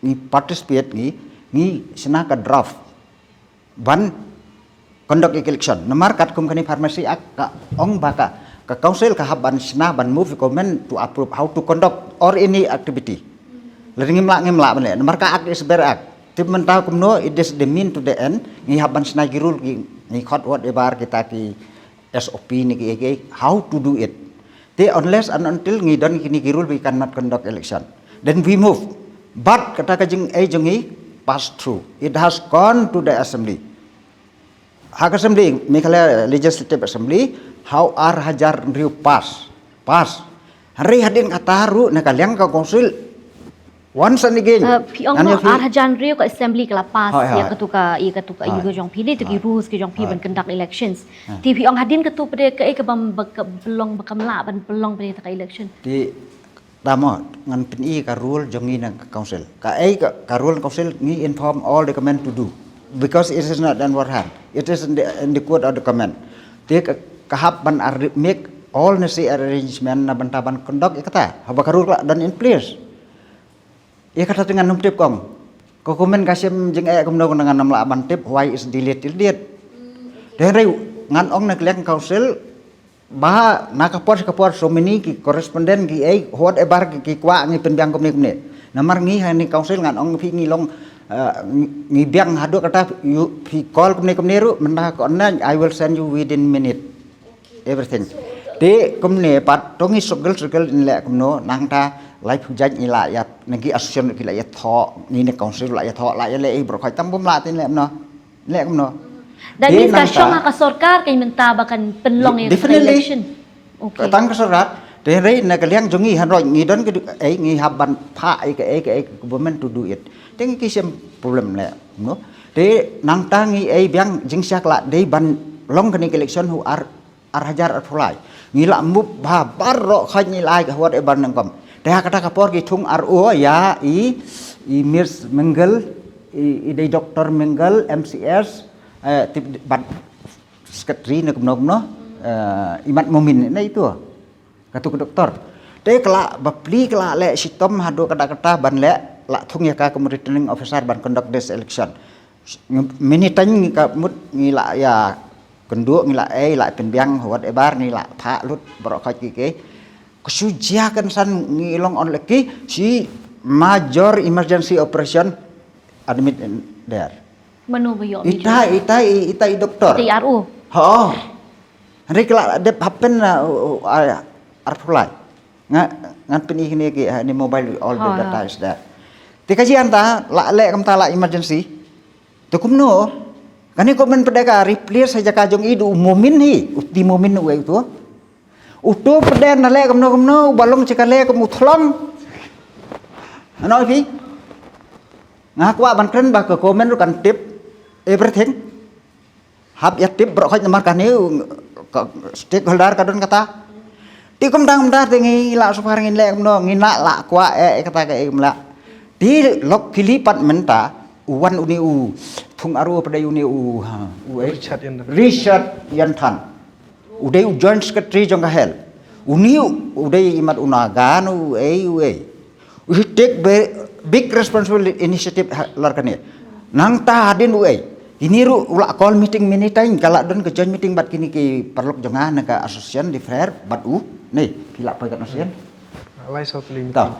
ngi participate ngi, ngi shna ka draft ban conduct ïa ka election. Namar katkum kane Pharmacy Act ka ong ba ka, ka council ka hap ban shna ban move government to approve how to conduct or any activity. Lada ngim lah, ngim lah ban leh. Namar ka act is bare act. Te mynta kumno, it is the mean to the end. Ngi hap ban shna ki rule ki, ngi khot whatever kita ki S O P ne ki, ki, how to do it. Te unless and until ngi don kine ki rule, we cannot conduct election. Then we move. But kata ka jingei jong ngi pass through. It has gone to the assembly. Ha ka assembly, Meghalaya Legislative Assembly, ha u ar hajar hynriew pass. Pass. Hynrei hadien kata ruh na ka liang ka council once and again. Uh, phi ong ar hajar hynriew ka assembly ka la pass ïa katu ka, ïa katu ka, ïa ka jong phi, ïa katu ki rules ki jong phi ban conduct elections. Te phi ong hadien katu pat de kaei kaba ym, ba ka pynlong, ba kam lah ban pynlong pat de kata ka election. Te tamo ngan pyni ka rule jong ngi na ka council. Kaei ka, ka rule council ngi inform all the government to do. because it is not in our hand. It is in the, in the court of the command. Te ka, ka hap ban ar-, make all necessary arrangement na bynta ban conduct ïa kata. Haba ka rule ka la don in place. Ïa kata te ngan ym tip kong. Ka comment ka shem jingeh kumno, ngan ym lah ban tip why is delayed till date. Te hynrei ngan ong na ka liang council, ba na ka por sha ka por, so many ki correspondent ki ei, whatever ki, ki kwah ngi pynbiang kumne kumne. Namar ngi ha kane ka council, ngan ong phi, ngi long, eh, ngi, ngi biang haduh kata, you, phi call kumne kumne ruh, mynta ka online, I will send you within minute. Everything. Te kumne pat to ngi struggle, struggle in leh kumno, nangta lai phew jait ngi la ïa, na ki association ki la ïathoh, ngi na council la ïathoh, la ïaleh, eh, baroh khoit, tang bym lah te ngi leh kumno. Leh kumno. That means ka shong ha ka sorkar ka mynta ba kan pynlong ïa ka election. Okay. Tang ka sorkar. Te hynrei na ka liang jong ngi, hynrei ngi don ka du-, eh, ngi hap ban phah ïa ka, eh, ka, eh, ka government to do it. Te ngi ki shem problem leh kumno. Te nangta ngi ei biang jingshah la dei ban long kane ka election ha u ar ar hajar arphew lai. Ngi la move bha baroh khoit, ngi la ai ka whatever nyngkong. Te ha kata ka por ki thung ar u ïa i, i Miss Mingle, i, i dei Doctor Mingle, M C S, eh, tip bad secretary ne kumno kumno, eh, i Mat Momin ne itu. Katu ka doktor. Te ka la bapli, ka la leh shitom haduh katta katta ban leh, la thung ïa ka kum returning officer ban conduct this election. Many time ngi ka mut ngi la ïa kynduh, ngi la ei, la pynbiang, whatever, ngi la phah lut baroh khoit ki ki. Ka shu jia kan san ngi long unlucky, shi major emergency operation, admit in there. Mano ba ïoh? Ita, ita, i, ita i doktor. Ita i R O. Ha. Hynrei ka la dep happen na, uh, uh, uh, arphew lai. Nga, ngan pyni kine ki, uh, ni mobile, all the data is there. Te ka jia mynta la leh kumta, la emergency. Te kumno? Kane ko men pdeng ka replace ha jaka jong i da u Momin hi, u T Momin u ei uto. Uto pdeng na leh kumno kumno, u ba long cha ka leh kum u thlong. Ano phi? Nga kwah ban kren ba ka comment ruh kan tip everything. Hap ïa tip baroh khoit namar kane u, ka stakeholder ka don kata. Te kumta kumta te ngi la sufar ngin leh kumno, ngin la, la kwah eh, eh kata ka eh kumla. Te lok kili pat mynta u wan une u thung R O pdeng une u, ha, u eh, Richard Yanthan. Richard Yanthan. U dei u joint secretary jong ka health. Une u, u dei i mat u Naga, u ei, u ei. U should take very big responsible initiative ha, lar kane. Nangta hadien u ei. Kine ruh u la call meeting many time, ka la don ka joint meeting bad kine ki paralok jong nga na ka association, Defrer bad u. Ne, ki la poi ka association. Lai saw tylli meeting. Ta.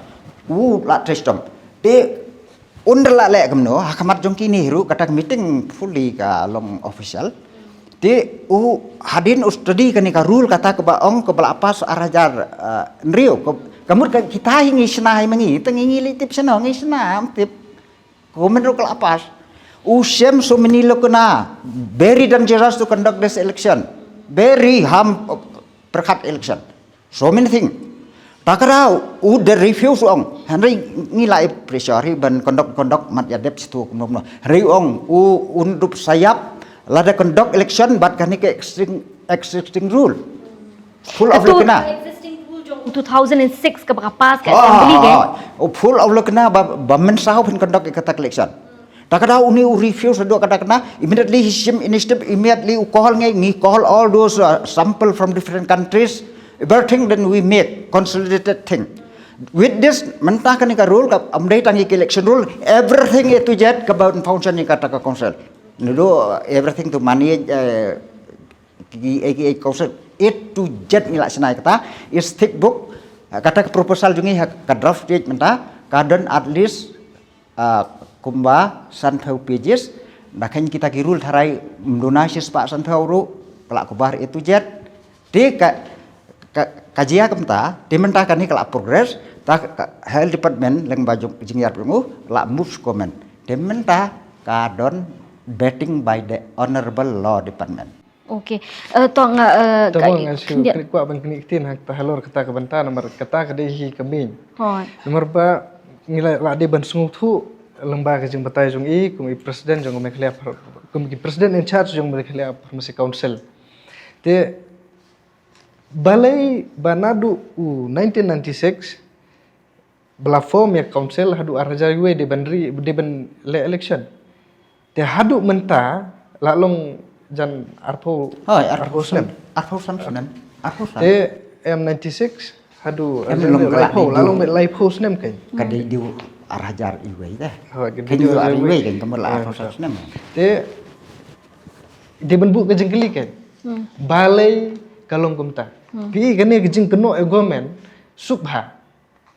U la test tong. Te un da la leh kumno, ha khmat jong kine ruh, kata ka meeting fully ka long official. Te u hadien u study kane ka rule kata kaba ong kaba la pass ar hajar, eh, hynriew, ka, ka mut ka kita hi ngi shna hi ma ngi, te ngi ngi leit tip shano, ngi shna, ym tip. Ka government ruh ka la pass. U shem so many lakna, very dangerous to conduct this election. Very harm, uh, pyrkhat election. So many thing. Ta ka daw, u da refuse u ong. Hynrei ngi la i pressure hi ban conduct, conduct mat ïa dep situ kumno kumno. Hynrei u ong, u un dup sa ïap, lada conduct election bad kane ka existing, existing rule. Full of lakna. Existing rule jong two thousand and six kaba ka pass ka assembly ke. Oh, full of lakna ba, ba mynsaw phin conduct ïa kata ka election. Ta ka daw une u refuse haduh katta katta, immediately he shim initiative, immediately u call ngi, ngi call all those, uh, sample from different countries, everything, then we make consolidated thing. With this, mynta kane ka rule, ka, ym dei tang ïa ka election rule, everything A to Z kaba function ïa kata ka council. Naduh, uh, everything to manage, uh, ki, ki, ki, ki council, A to Z ngi la shna ïa kata, is thick book, uh, kata ka proposal jong ngi ha ka draft stage mynta, ka don at least, ah, kumba sanphew pages, da khein kita ki rule tharai ym duna shispah sanphew ruh, ka la cover A to Z. Te ka, ka, ka jia kumta, te mynta kane ka la progress, ta ka health department, lyngba jong, jingïarap jong u, la move comment. Te mynta ka don vetting by the honorable law department. Okay. Eh, to nga, eh, Tang ka, nga shu khyndiat. Kyndiat kwah ban kyndiat ktien ha kata halor kata ka bynta namar kata ka dei hi ka main. Hooid. Namar ba ngi la, la dei ban sngewthuh lyngba ka jingbatai jong i kum i president jong ka Meghalaya Phar-, kum i president in charge jong Meghalaya Pharmacy Council. Te balei ba naduh u nineteen ninety-six ba la form ïa ka council haduh ar hajar wei dei ban ri, dei ban leh election. Te haduh mynta la long jan arphew, Hoi, arphew snem. Arphew snem. Arphew snem. Te em ninety-six haduh Em long ka laiphew, la long laiphew snem kein. Ka dei dei ar hajar iwei te. Hoi, ka Ka dei ar iwei kein, ka mut la arphew snem. Te dei ban buh ka jingkylli kein. Balei ka long kumta. Ki kane ka jingkynnoh e government suk bha.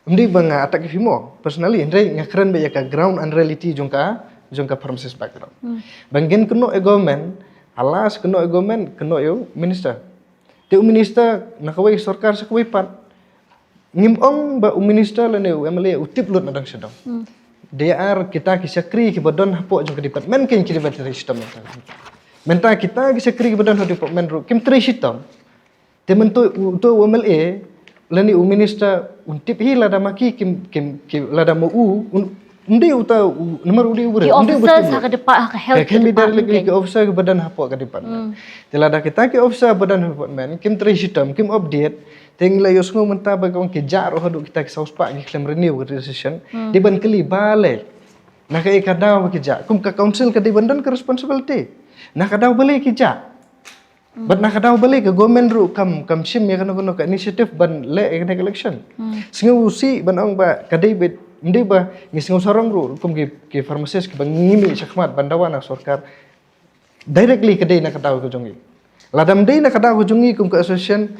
Ym dei ba nga attack ïa phi mo personally, hynrei nga kren beit ïa ka ground and reality jong ka, jong ka pharmacist background. Ba ngin kynnoh e government, alas kynnoh e government, kynnoh ïa u minister. Te u minister na kawei sorkar sha kawei pat. Ngim ong ba u minister lane u M L A u tip lut na dang sha dang. Dei ar kita ki shakri kiba don hapoh jong ka department kein ki dei ban trei shitom. Mynta kita ki shakri kiba don ha department ruh kim trei shitom. Te mynta u, uto u M L A lane u minister un tip hi lada ma ki kim, kim, kim lada ma u un, un dei uta u, namar u dei u Ki un dei u officers ha ka depa ha ka health Ka khlem department directly kein. Ki officer ba don hapoh ka department. Te lada kita ki officer ba don hapoh department kim trei shitom, kim update, te ngi la ïohsngew mynta ba ka ong ki jah ruh haduh kita ki saw spah ki khlem renew ka registration. Dei ban kylli balei. Na kaei ka daw ba ki jah. Kum ka council ka dei ban don ka responsibility. Na ka daw balei ki jah. Bad na ka daw balei ka government ruh kam, kam shim ïa kano kano ka initiative ban leh ïa kane ka election. Sngew sih ban ong ba ka dei beit, ym dei ba ngi sngew sarong ruh kum ki, ki pharmacist kiba ngi mih shakhmat ban dawa na sorkar. Directly ka dei na ka daw ka jong ngi. Lada ym dei na ka daw ka jong ngi kum ka association,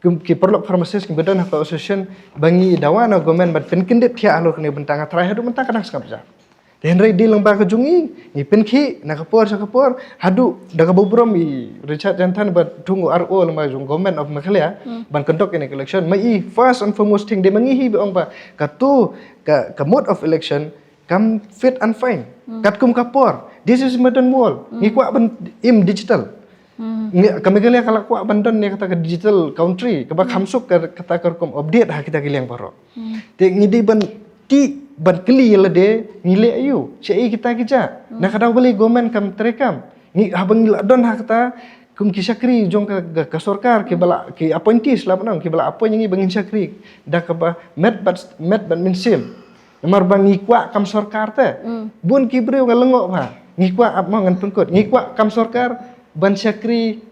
kum ki paralok pharmacist kiba don ha ka association, ba ngi dawa na government ban pynkyndit thiah halor kane ka bynta, nga tharai haduh mynta ka dang sngap ja. Te hynrei dei lyngba ka jong ngi, ngi pynkhih na ka por sha ka por, haduh da kaba burom i Richard Jaiñtia ba thung u R O lyngba jong Government of Meghalaya ban conduct ïa kane ka election. Ma i first and foremost thing dei ma ngi hi ba ong ba kato ka, ka mode of election kam fit and fine. Katkum ka por, this is modern world. Ngi kwah ban im digital. Ngi, ka Meghalaya ka la kwah ban don ïa kata ka digital country, kaba kham suk ka, kata ka rukom update ha kita ki liang baroh. Te ngi dei ban tih ban kylli ïa lade, ngi leh aïu, shaei kita ki jah. Na ka daw balei government kam treikam. Ngi, haba ngi la don ha kata kum ki shakri jong ka, ka, ka sorkar kiba la, ki appointees lah ban ong, kiba la appoint ïa ngi ba ngin shakri da kaba met bad, met bad mynsiem. Namar ba ngi kwah kam sorkar te. Bun ki briew nga lyngngoh bha. Ngi kwah, ap mo ngan pynkut, ngi kwah kam sorkar ban shakri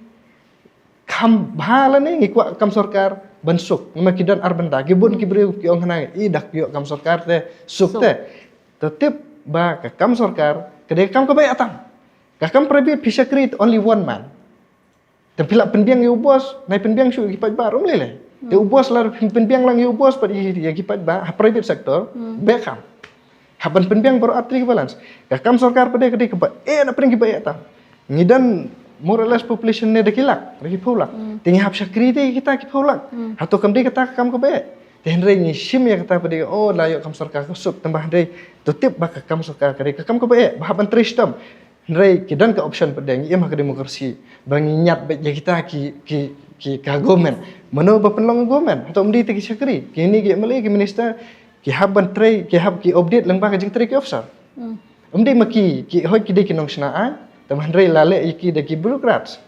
kham bha lane ngi kwah kam sorkar ban suk. Namar ki don ar bynta, ki bun ki briew ki ong hana i dak ïoh kam sorkar te suk te. To tip ba ka kam sorkar ka dei ka kam kaba ïa tam. Ka kam private phi shakri te only one man. Te phi lah pynbiang ïa u boss, nai pynbiang shuh ïa ki paidbah, um lei lei. Te u boss lah pynbiang lang ïa u boss pat ïa, ïa ki paidbah ha private sector, beh kam. Hap ban pynbiang baroh artylli ki balance. Ka kam sorkar pat ka dei kaba eh na pdeng kiba eh tam. Ngi don more or less population ne da ki lak, da ki phew lak. Te ngi hap shakri te kita ki phew lak. Hato kam dei kata ka kam kaba eh. Te hynrei ngi shim ïa kata pat dei, oh, la ïoh kam sorkar ka suk, tangba hynrei to tip ba ka kam sorkar ka dei ka kam kaba eh, ba hap ban trei shitom. Hynrei ki don ka option pat de, ngi im ha ka democracy ba ngi ñiad beit ïa kita ki, ki, ki ka government. Mano ba pynlong government? Hato ym dei te ki shakri? Kine ki M L A, ki minister, ki hap ban trei, ki hap ki update lyngba ka jingtrei ki officer. Ym dei ma ki, ki hoi ki dei ki nongshna aiñ, tangba hynrei la leh ïa ki da ki bureaucrats.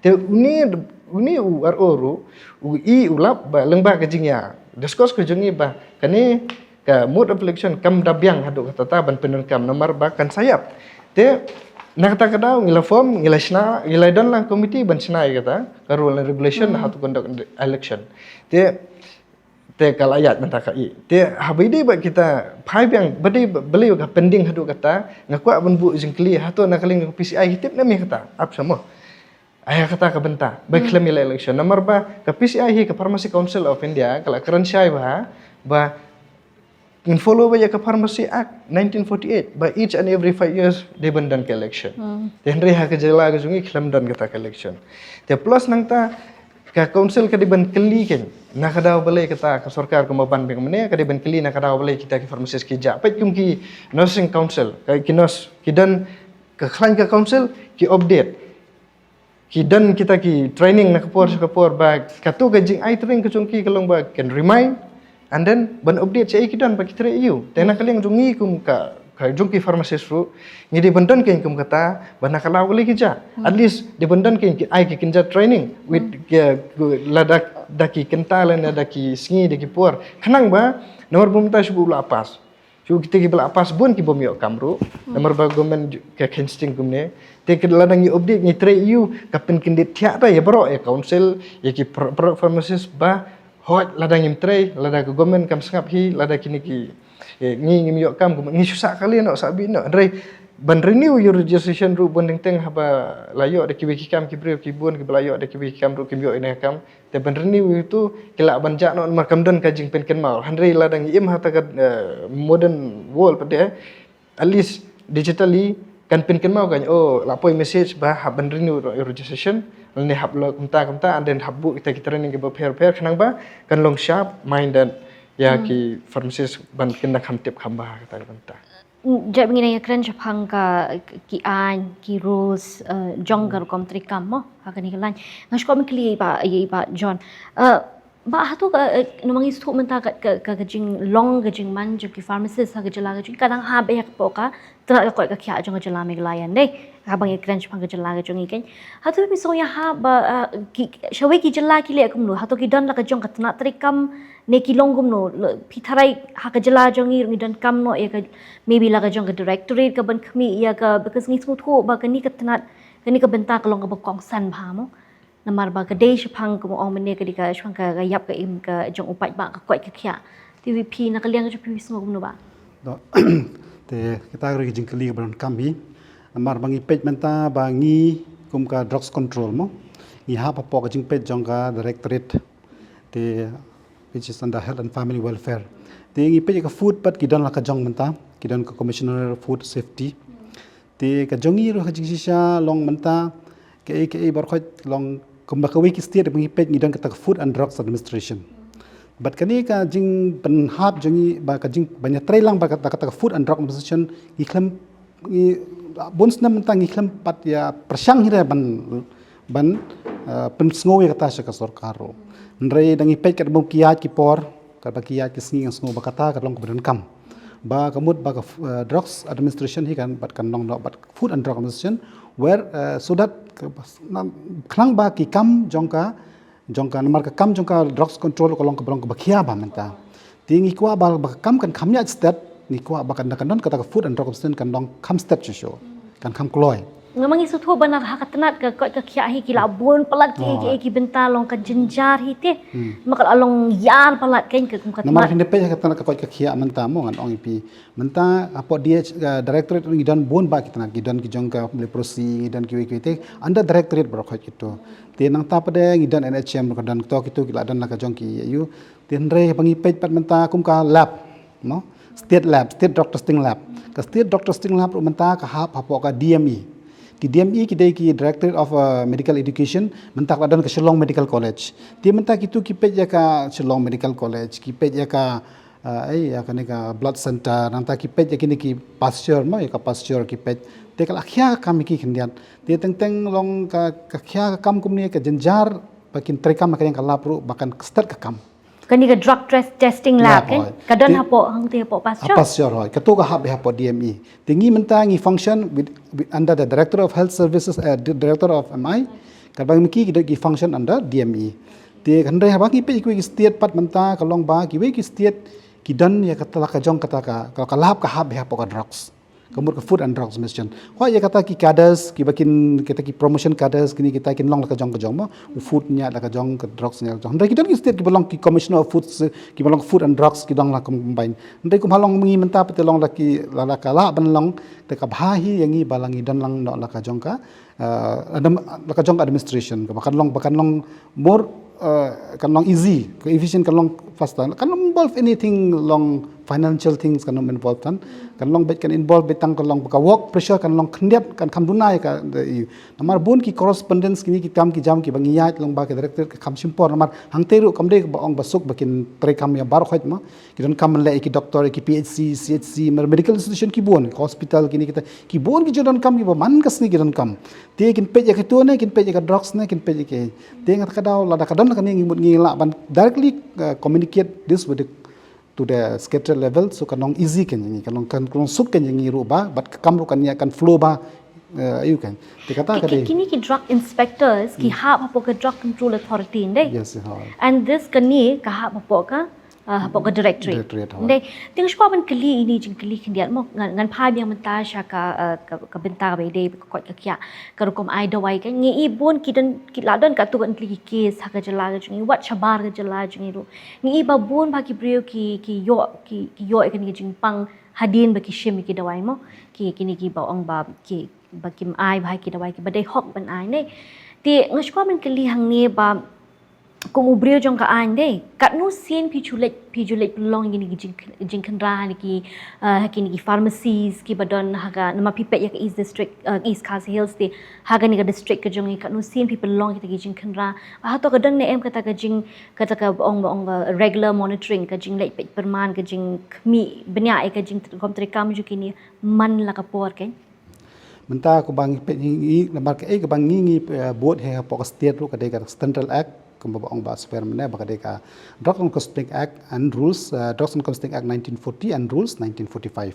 Te une, une u R O ruh u i u lap ba lyngba ka jingïa discuss ka jong ngi ba kane ka mode of election kam da biang haduh katta ban pyndonkam namar ba kan sa ïap. Te na kata ka daw ngi la form, ngi la shna, ngi la don lang committee ban shna ïa kata ka rule and regulation how to conduct the election. Te, te ka la ïaid mynta ka i. Te haba ïadei bad kita phai biang ba dei ba, balei ka pending haduh katta, nga kwah ban buh jingkylli hato na ka liang ka P C I ki tip ne em ïa kata, ap sha mo. Ïa kata ka bynta ba khlem ïa leh election. Namar ba ka P C I hi ka Pharmacy Council of India ka la kren shai bha ba ngin follow beit ïa ka Pharmacy Act nineteen forty-eight ba each and every five years dei ban don ka election. Te hynrei ha ka jylla ka jong ngi khlem don kata ka election. Te plus nangta ka council ka dei ban kylli kein na ka daw balei kata ka sorkar kumba ban biang mynne ka dei ban kylli na ka daw balei kita ki pharmacist ki jah. Peit kum ki nursing council, ka ki nurse ki don ka khlaiñ ka council ki update. Ki don kita ki training na ka por sha ka por ba kato ka jingai training ka jong ki ka long ba kan remind and then ban update shaei ki don ba ki trei aiu. Te na ka liang jong ngi kum ka, ka jong ki pharmacist ruh ngi dei ban don kein kum kata ba na ka daw balei ki jah. At least dei ban don kein ki ai ki kynja training with ki, lada da ki kynta lane da ki sngi da ki por. Khnang ba namar ba mynta shu buh la pass. Shu kita kiba la pass bun ki bym ïoh kam ruh. Namar ba government ju-, ka kheiñ sting kumne. Te ka lada ngi update ngi trei ïa u ka pynkyndit thiah ta ïa baroh ïa council, ïa ki pro-, product pharmacist ba hoi lada ngim trei, lada ka government kam sngap hi, lada kine ki, eh, ngi ngim ïoh kam, ngi shu sah kali noh, sah bit noh. Hynrei ban renew ïa u registration ruh bun teng teng haba la ïoh da kiwei ki kam ki briew ki bun kiba la ïoh da kiwei ki kam ruh kim ïoh ïa ka kam. Te ban renew ïa uto ki lah ban jah noh namar kam don ka jingpynkynmaw. Hynrei lada ngi im ha kata ka, eh, modern world pat de, at least digitally kan pynkynmaw kan, oh, la poi message ba hap ban renew ro-, registration, ne hap lok kumta kumta, and then hap buh kita ki training kiba pher pher khnang ba kan long sharp minded ïa ki pharmacist ban kynda kham tip kham bha kata ka bynta. Jait ba ngi nang ïakren shaphang ka, ki aiñ, ki rules, eh, jong ka rukom treikam mo ha kane ka lain. Nga shu kwah ban kylli ïa i Bah, ïa i Bah John. Eh, Bah, hato ka, eh, namar ngi sngewthuh mynta ka, ka, ka, ka jinglong ka jingman jong ki pharmacist ha ka jylla ka jong ngi ka dang hap ïa ka pok ka tnat ka koit ka khiah jong ka jylla Meghalaya ne. Haba ngi ïakren shaphang ka jylla ka jong ngi kan. Hato phi sngew ïa hap ba, eh, ki, shawei ki jylla ki leh kumno, hato ki don la ka jong ka tnat treikam ne ki long kumno, phi tharai ha ka jylla jong ngi ruh ngi donkam noh ïa ka, maybe la ka jong ka directorate ka ban khmih ïa ka, because ngi sngewthuh ba kane ka tnat, kane ka bynta ka long kaba kongsan bha mo. Namar ba ka dei shaphang, kumba ong mynne, ka dei ka shaphang ka, ka ïap ka im ka jong u paidbah, ka koit ka khiah. Te phi na ka liang ka jong phi sngew kumno Bah? Te kata ka ruh ka jingkylli kaba donkam hi. Namar ba ngi peit mynta ba ngi kum ka drugs control mo, ngi hap hapoh ka jingpeit jong ka directorate, te which is under health and family welfare. Te ngi peit ka food pat ki don la ka jong mynta, ki don ka Commissioner Food Safety. Te ka jong ngi ruh ka jingshisha long mynta kaei kaei baroh khoit long kumba kawei ki state ba ngi peit ngi don kata ka Food and Drugs Administration. Bad kane ka jingpynhap jong ngi ba ka jing, ban ïatrei lang bad kata, kata ka Food and Drug Administration ngi khlem, ngi bun snem mynta ngi khlem pat ïa pyrshang hi re ban, ban, eh, pynsngew ïa kata sha ka sorkar ruh. Hynrei da ngi peit katba ki ïaid ki por, katba ki ïaid ki sngi ngi sngew ba kata ka long kaba donkam. Ba ka mut ba ka, eh, Drugs Administration hi kan, bad kan long noh bad Food and Drug Administration, where, eh, so that ka, khnang ba ki kam jong ka, jong ka, namar ka kam jong ka drugs control ka long kaba long kaba khia bha mynta. Te ngi kwah ba, ba ka kam kan kham ïaid stet, ngi kwah ba kan, kan don kata ka Food and Drug Administration kan long kham stet shuh shuh, kan kham kloi. Namar ngi sngewthuh ba na ha ka tnat ka koit ka khiah hi ki la bun palat ki, ki, ki bynta long ka jynjar hi te. Ma ka la long ïar palat kan ka kum ka tnat. Namar phi peit ha ka tnat ka koit ka khiah mynta mo ngan ong ïa phi. Mynta hapoh D H, eh, directorate ngi don bun bah ki tnat, ngi don ki jong ka leprosy, ngi don kiwei kiwei te under directorate baroh khoit kito. Te nangta pat de ngi don N H M ka don kito, kito ki la don la ka jong ki ïa u. Te hynrei ba ngi peit pat mynta kum ka lab, no? State lab, State Drug Testing Lab. Ka State Drug Testing Lab ruh mynta ka hap hapoh ka D M E. Ki D M E ki dei ki Directorate of, uh, Medical Education, mynta ka la don ka Shillong Medical College. Te mynta kito ki peit ïa ka Shillong Medical College, ki peit ïa ka, uh, ei, ïa kane ka blood center, nangta ki peit ïa kine ki pasture mo, ïa ka pasture ki peit. Te ka la khia ka kam ïa ki khyndiat. Te teng teng long ka, ka khia ka kam kumne ka jynjar ba kin trei kam ha ka liang ka lab ruh ba kan stet ka kam. Kane ka drug test, testing lab, lab, kan? Hoi. Ka don hapoh, hangtei hapoh pasture? Hapoh pasture, hoi. Kato ka hap hapoh D M E. Te ngi mynta ngi function with, with, under the Director of Health Services, uh, di-, Director of M I. Katba ngi ki, ki, ki function under D M E. Te hynrei haba ngi peit kiwei ki state pat mynta ka long ba kiwei ki state ki don ïa kata la ka jong kata ka, ka, ka lab ka hap hapoh ka drugs. Ka mut ka Food and Drugs Administration. Hoi ïa kata ki cadres, kiba kin, kita ki promotion cadres, kine kita kin long la ka jong ka jong mo. U food nia la ka jong, ka drugs nia la ka jong. Hynrei ki don ki state kiba long ki Commissioner of Food, kiba long Food and Drugs, ki dang la combine. Hynrei kum ha long ngi mynta pat te long la ki, la, la ka lah ban long, te ka bha hi ïa ngi ba la ngi don lang noh la ka jong ka, uh, adem-, la ka jong ka administration, kaba kan long, ba kan long more, uh, kan long easy, ka efficient kan long faster, kan long involve anything long financial things kan long involve tan, kan long beit kan involve beit tang kan long ka work pressure kan long khyndiat kan kham duna ïa ka, the, ïa u. Namar bun ki correspondence kine ki kam ki jam kiba ngi ïaid long ba ka director ka kham shim por namar hangtei ruh kam dei ba ong ba suk ba kin trei kam ïa baroh khoit mo. Ki donkam ban leh ïa ki doctor, ïa ki P H C, C H C, mer-, medical institution ki bun, hospital kine kita, ki bun ki ju donkam kiba man ka sngi ki donkam. Te kin peit ïa kito ne, kin peit ïa ka drugs ne, kin peit ïa ki. Te nga kata ka daw, lada ka don la kane ngi mut ngi lah ban directly, uh, communicate this with the, to the secretarial level, so kan long easy kan ïa ngi, kan long, kan, kan long suk kan ïa ngi ruh ba, bad ka kam ruh kan ïa kan flow ba, uh, ïa u kan. Te kata ka dei. Ki, kine ki drug inspectors, ki hap hapoh ka Drug Control Authority, ndei? Yes, hoi. And this kane, ka hap hapoh ka Uh, hapoh ka directorate. Directorate, hooid. Ndai, te nga shu kwah ban kylli ine i jingkylli khyndiat mo, ngan, ngan phai biang mynta sha ka, uh, ka, ka bynta ba ïadei bad ka koit ka khiah, ka rukom ai dawai ka. Ngi i bun ki don, ki la don katto katne tylli ki case ha ka jylla ka jong ngi, wat shabar ka jylla jong ngi ruh. Ngi i ba bun bha ki briew ki, ki ïoh, ki, ki ïoh ïa kane ka jingpang hadien ba ki shim ïa ki dawai mo. Ki, kine kiba ong ba ki, ba kim ai bha ïa ki dawai kiba dei hok ban ai ne. Te nga shu kwah ban kylli hangne ba kum u briew jong ka aiñ de, katno sien phi ju leit, phi ju leit pynlong ïa kine ki jing, jingkhynra ha kine ki, uh, ha kine ki pharmacies kiba don ha ka, namar phi peit ïa ka East District, uh, East Khasi Hills te, ha kane ka district ka jong ngi, katno sien phi pynlong kita ki jingkhynra? Hato ka don ne em kata ka jing, kata ka ong, ong, uh, regular monitoring, ka jingleit peit pyrman, ka jingkhmih bniah ïa ka jingtrei kam jong kine man la ka por kein? Mynta kumba ngi peit ngi, ngi, namar kaei kaba ngi, ngi, eh, bud hi hapoh ka state ruh ka dei ka Central Act, kumba ba ong Bah Sper mynne ba ka dei ka Drug and Narcotics Act and Rules, eh, Drugs and Narcotics Act nineteen forty and Rules nineteen forty-five.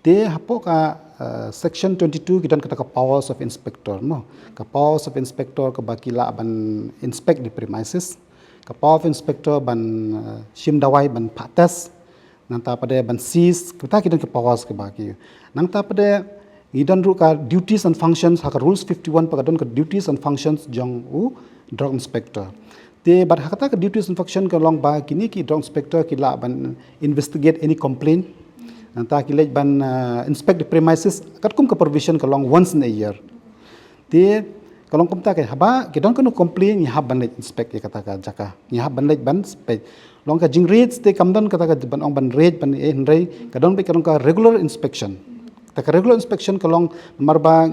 Te hapoh ka, eh, section twenty-two ki don kata ka powers of inspector mo. Ka powers of inspector kaba ki lah ban inspect the premises. Ka power of inspector ban, eh, shim dawai, ban phah test. Nangta pat de ban seize, kita ki don ki powers kiba ki. Nangta pat de ngi don ruh ka duties and functions, ha ka rules fifty-one pat ka don ka duties and functions jong u drug inspector. Te bad ha kata ka duties and function ka long ba kine ki drug inspector ki lah ban investigate any complaint. Nangta ki leit ban, uh, inspect the premises, katkum ka provision ka long once in a year. Te ka long kumta, ka haba ki don kano complaint ngi hap ban leit inspect ïa kata ka jaka. Ngi hap ban leit ban inspect. Long ka jing raid te kam don kata ka ban ong ban raid ban, eh, hynrei ka don beit ka long ka regular inspection. Ta ka regular inspection ka long namar ba,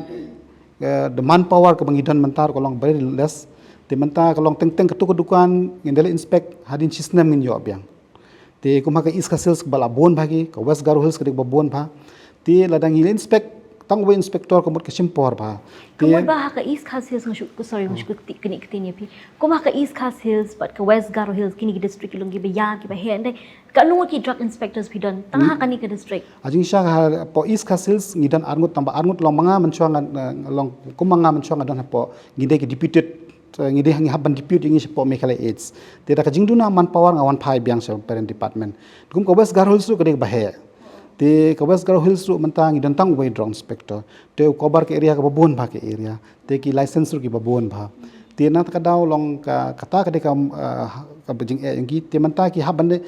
eh, the manpower kaba ngi don mynta ka long very less. Te mynta ka long teng teng katto ka dukan ngin da leit inspect hadien shi snem ngin ïoh biang. Te kum ha ka East Khasi Hills kaba la bun bha ki, ka West Garo Hills ka dei kaba bun bha. Te lada ngi inspect tang uwei inspector ka mut ka shim por bha. Te ka mut ba ha ka East Khasi Hills nga shu, sorry, nga shu kti, kane ka kti ïa phi. Kum ha ka East Khasi Hills bad ka West Garo Hills, kine ki district ki long kiba ïar kiba heh, ndai katno ki drug inspectors phi don tang ha kane ka district? Ha jingshisha hapoh East Khasi Hills ngi don arngut, tang ba arngut long ma nga mynshuwa nga, eh, long kum ma nga mynshuwa nga don hapoh, ngi dei ki deputed, eh, ngi dei, ngi hap ban depute ïa ngi shapoh Meghalaya AIDS. Te da ka jingduna manpower nga wan phai biang sha parent department. Kum ka West Garo Hills ruh ka dei kaba heh. Te ka West Garo Hills ruh mynta ngi don tang uwei drug inspector. Te u cover ka area kaba bun bha ka area. Te ki license ruh kiba bun bha. Te na kata ka daw long ka, kata ka dei ka, eh, kaba jingeh ïa ngi. Te mynta ki hap ban de,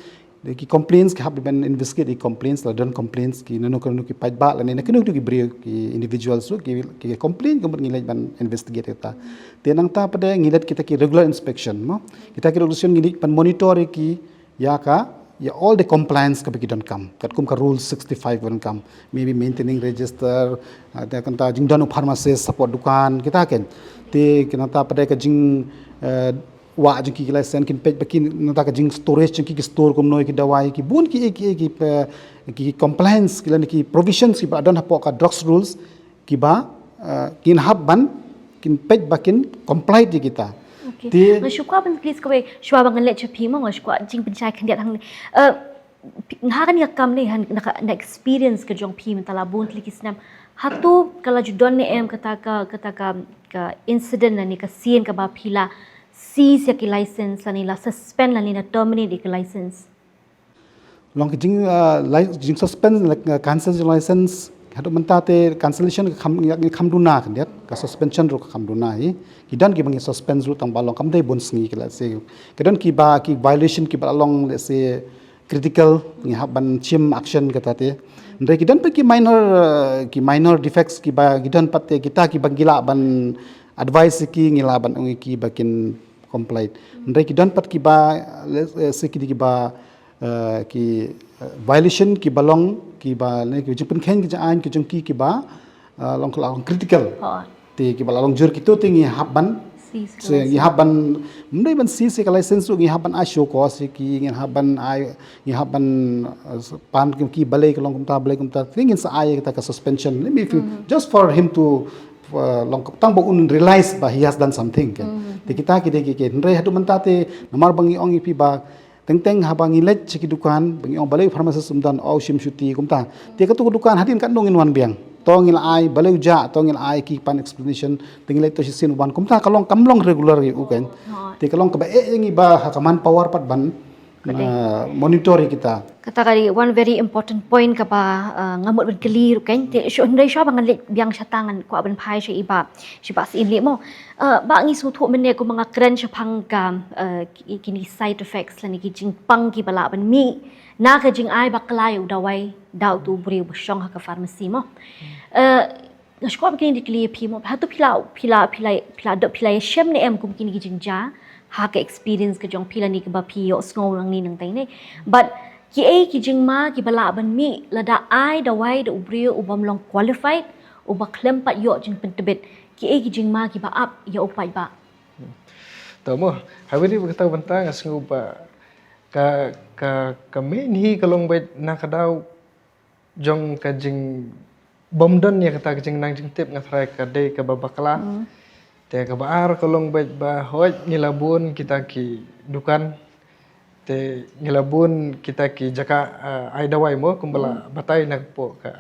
de ki complaints ki hap ban investigate ki complaints, la don complaints ki nano nano ki paidbah lane na kano kano ki briew ki individuals ruh ki, ki complain ka mut ngi leit ban investigate kata. Te nangta pat de ngi leit kita ki regular inspection mo. Kita ki regular inspection ngi leit ban monitor ïa ki, ïa ka, ïa all the compliance kaba ki donkam. Katkum ka rule sixty-five donkam. Maybe maintaining register, ah, da kata jingdon u pharmacist, support dukan, kita kein. Te nangta pat de ka jing, eh, wah jong ki, ki license, kin peit ba ki nangta ka jing storage jong ki, ki store kumno ïa ki dawai, ki bun ki, ki, ki, eh, ki compliance, ki lane ki provisions kiba don hapoh ka drugs rules, kiba, eh, kin hap ban, kin peit ba kin comply ïa kita. Okay. Te nga shu kwah ban please kawei, shuwa ba ngan leit sha phi mo, nga shu kwah jingpynshai khyndiat hangne. Eh, phi, ha kane ka kam ne, ha, na ka, na experience ka jong phi mynta la bun tylli ki snem. Hato ka la ju don ne em kata ka, kata ka, ka incident lane ka sien kaba phi la seize ïa ki license lane la suspend lane la terminate ïa ki license? Long ka jing, ah, li-, jing suspend, like, ah, cancel jong license. Haduh mynta te cancellation ka kham, ka kham duna khyndiat, ka suspension ruh ka kham duna hi. Ki don kiba ngi suspend ruh tang ba long kam dei bun sngi ki, let's say. Ki don kiba ki violation kiba la long, let's say, critical, ngi hap ban shim action kata te. Hynrei ki don pat ki minor, uh, ki minor defects kiba, ki don pat te kita kiba ngi lah ban advise ïa ki, ngi lah ban ong ïa ki ba kin comply. Hynrei ki don pat kiba, let's say, ki, kiba, uh, ki, uh, violation kiba long, kiba, ne, ki jingpynkheiñ ki jingaiñ ki jong ki kiba, uh, long, long critical. Te kiba la long jur kito te ngi hap ban, seize ka license. Ngi hap ban, ym dei ban seize ka license ruh, ngi hap ban ai show cause ïa ki, ngi hap ban ai, ngi hap ban, uh, pan ki, ki balei ka long kumta, balei kumta. Te ngin sa ai kata ka suspension. Maybe if you, just for him to, uh, long tang ba un realize ba he has done something, kan. Te kita ki dei ki, ki. Hynrei haduh mynta te namar ba ngi ong ïa phi ba teng teng haba ngi leit sha ki dukan, ba ngi ong balei u pharmacist um don, oh, u shim shuti kumta. Te kato ka dukan hadien katno ngin wan biang. To ngi la ai, balei u jah, to ngi la ai ki pan explanation, te ngi leit to shisien u wan. Kumta ka long, kam long regular ïa u, kan. Te ka long kaba eh ïa ngi ba ha ka manpower pat ban, Ka dei. Monitor ïa kita. Kata ka dei one very important point kaba, uh, nga mut ban kylli ruh kein. Te shu hynrei shuwa ba ngan leit biang shata ngan kwah ban phai sha i Bah, sha i Bah Syiemlieh mo. Uh, Bah, ngi sngewthuh mynne kumba nga kren shaphang ka, uh, ki, kine side effects lane ki jingpang kiba lah ban mih na ka jingai bakla ïa u dawai da uto u briew ba shong ha ka pharmacy mo. Uh, Nga sngewkwah ba kine ki dei ki ïa phi mo. Hato phi la, phi la, phi la, phi la, phi la ïashem ne em kum kine ki jingjia ha ka experience ka jong phi lane kaba phi ïohsngew nangne nangtai ne. But kiei ki jingma kiba lah ban mih lada ai dawai da u briew u bym long qualified, uba khlem pat ïoh jingpyntbit. Kiei ki jingma kiba ap ïa u paidbah. To mo, ha kane kata ka bynta nga sngew ba ka, ka, ka main hi ka long beit na ka daw jong ka jingbymdon ïa kata ka jingnang jingtip, nga tharai ka dei kaba bakla. Te kaba ar ka long beit ba hooid ngi la bun kita ki dukan. Te ngi la bun kita ki jaka, ah, ai dawai mo kumba la batai na ka pok ka,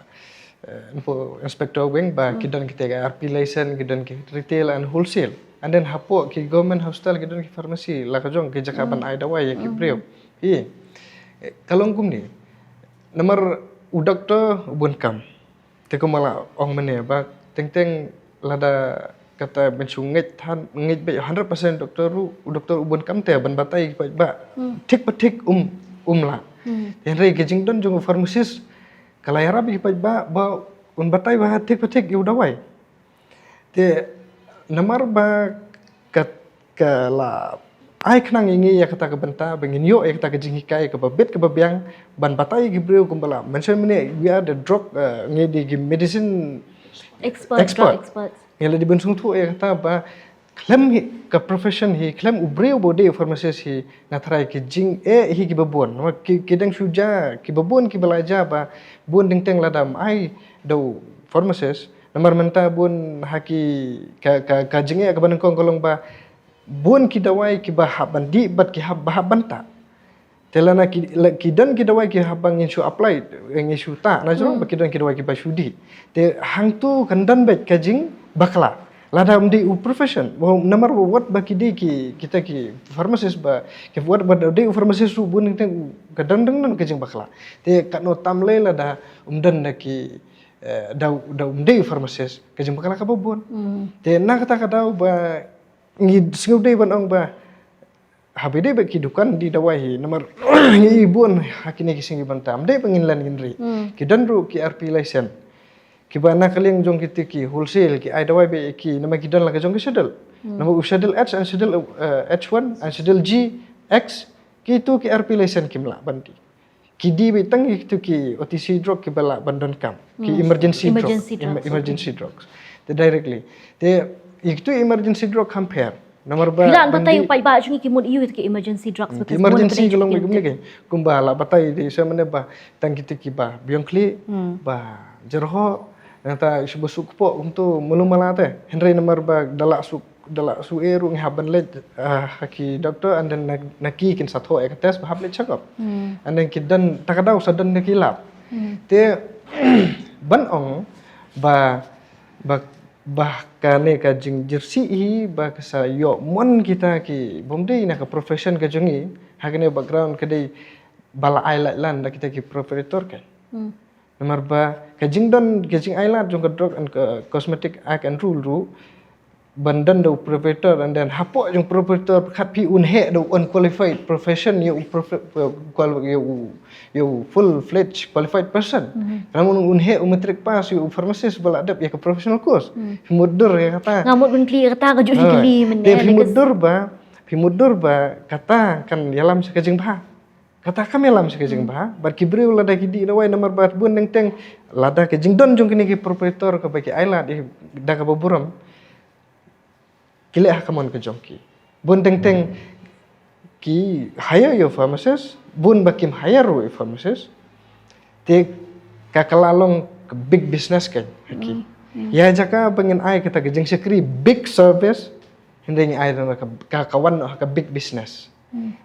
eh, na ka pok inspector weng ba ki don kita ki R P license, ki don ki retail and wholesale. And then hapoh ki government hospital ki don ki pharmacy, la ka jong ki jaka ban ai dawai ïa ki briew. Hi. Eh, ka long kumne. Namar u doktor u bun kam. Te kumba la ong mynne ba teng teng lada kata ban shu ngeit than, ngeit beit hundred percent doktor ruh, u doktor u bun kam te ban batai ki paidbah. Thik pa thik um, um lah. Te hynrei ka jingdon jong u pharmacist ka la ïarap ïa ki paidbah ba un batai ba thik pa thik ïa u dawai. Te namar ba ka, ka la ai khnang ïa ngi ïa kata ka bynta ba ngin ïoh ïa kata ka jinghikai kaba bit kaba biang ban batai ïa ki briew kumba la mention mynne, we are the drug, eh, ngi dei ki medicine expert, expert. Drug experts. Ngi la dei ban sngewthuh ïa kata ba khlem hi ka profession hi, khlem u briew ba u dei u pharmacist hi, nga tharai ki jingeh hi kiba bun. Namar ki, ki dang shu jia kiba bun kiba la jia ba bun teng teng lada ym ai da u pharmacist. Namar mynta bun ha ki ka, ka, ka jingeh kaba nyngkong ka long ba bun ki dawai kiba hap ban dih bad ki hap ba hap ban tah. Te lana ki, la, ki don ki dawai ki hap ba ngin shu apply, ngin shu tah na jrong ba ki don ki dawai kiba shu dih. Te hangtu kan don beit ka jingbakla. Lada ym dei u profession, namar ba wat ba ki dei ki, kita ki pharmacist ba, ki wat ba dei u pharmacist ruh bun teng teng ka don, don, don ka jingbakla. Te katno tam lei lada ym don da ki, eh, da, da ym dei u pharmacist, ka jingbakla kaba bun. Te na kata ka daw ba ngi sngew dei ban ong ba haba dei ba ki dukan die dawai hi, namar ngi bun ha kine ki sngi bynta, ym dei ba ngin len ngin ri. Ki don ruh ki R P license. Kiba na ka liang jong kiti ki wholesale, ki ai dawai beit ki, namar ki don la ka jong ki schedule. Namar u schedule H and schedule, eh, H one and schedule G, X, kitu ki R P license kim lah ban die. Ki die beit tang ïa kitu ki O T C drug kiba lah ban donkam. Ki emergency drug. Emergency drugs, okay. Emergency drugs. Te directly. Te ïa kitu emergency drug kham pher. Namar ba phi lah ban batai ïa u paidbah jong ngi ki mut ïa ki emergency drugs, because ki emergency ka long kumne ke. Kumba la batai de sa mynne ba tang kitu kiba biang khlieh, ba jyrhoh, nangta shu ba suk kpoh kumtu malu mala te. Hynrei namar ba da la suk da la shu eh ruh ngi hap ban leit, ah, ha ki doctor, and then na, na ki kin sa thoh ïa ka test ba hap leit check up. And then ki don, ta ka daw sa don da ki lab. Te ban ong ba, ba, ba kane ka jingjyrsieh hi ba ka sa ïoh mon kita ki bym dei na ka profession ka jong ngi ha kane background ka dei ba la ai lad lan da kita ki proprietor ka. Namar ba ka jingdon, ka jingai lad jong ka Drug and Co-, Cosmetic Act and Rule ruh ban don da u proprietor, and then hapoh jong proprietor khat phi un heh da u unqualified profession ïa u profe-, qual-, ïa u, ïa u full fledged qualified person. Namar un heh u matric pass ïa u pharmacist ba la dep ïa ka professional course. Phi mutdur ïa kata. Nga mut ban kylli ïa kata, ka jong kylli mynne. Phi mutdur ba, phi mutdur ba kata kan ïalam sha ka jingbha. Kata kam ïalam sha ka jingbha, bad ki briew lada ki die dawai namar ba bun teng teng lada ka jingdon jong kine ki proprietor kaba ki ai lad da kaba burom. Ki leh ha ka mon ka jong ki. Bun teng teng ki hire ïa u pharmacist, bun ba kim hire ruh ïa u pharmacist. Te ka, ka la long ka big business ka ha ki. Ïa jaka ba ngin ai kata ka jingshakri big service, hynrei ngi ai ka, ka, ka wan ha ka big business.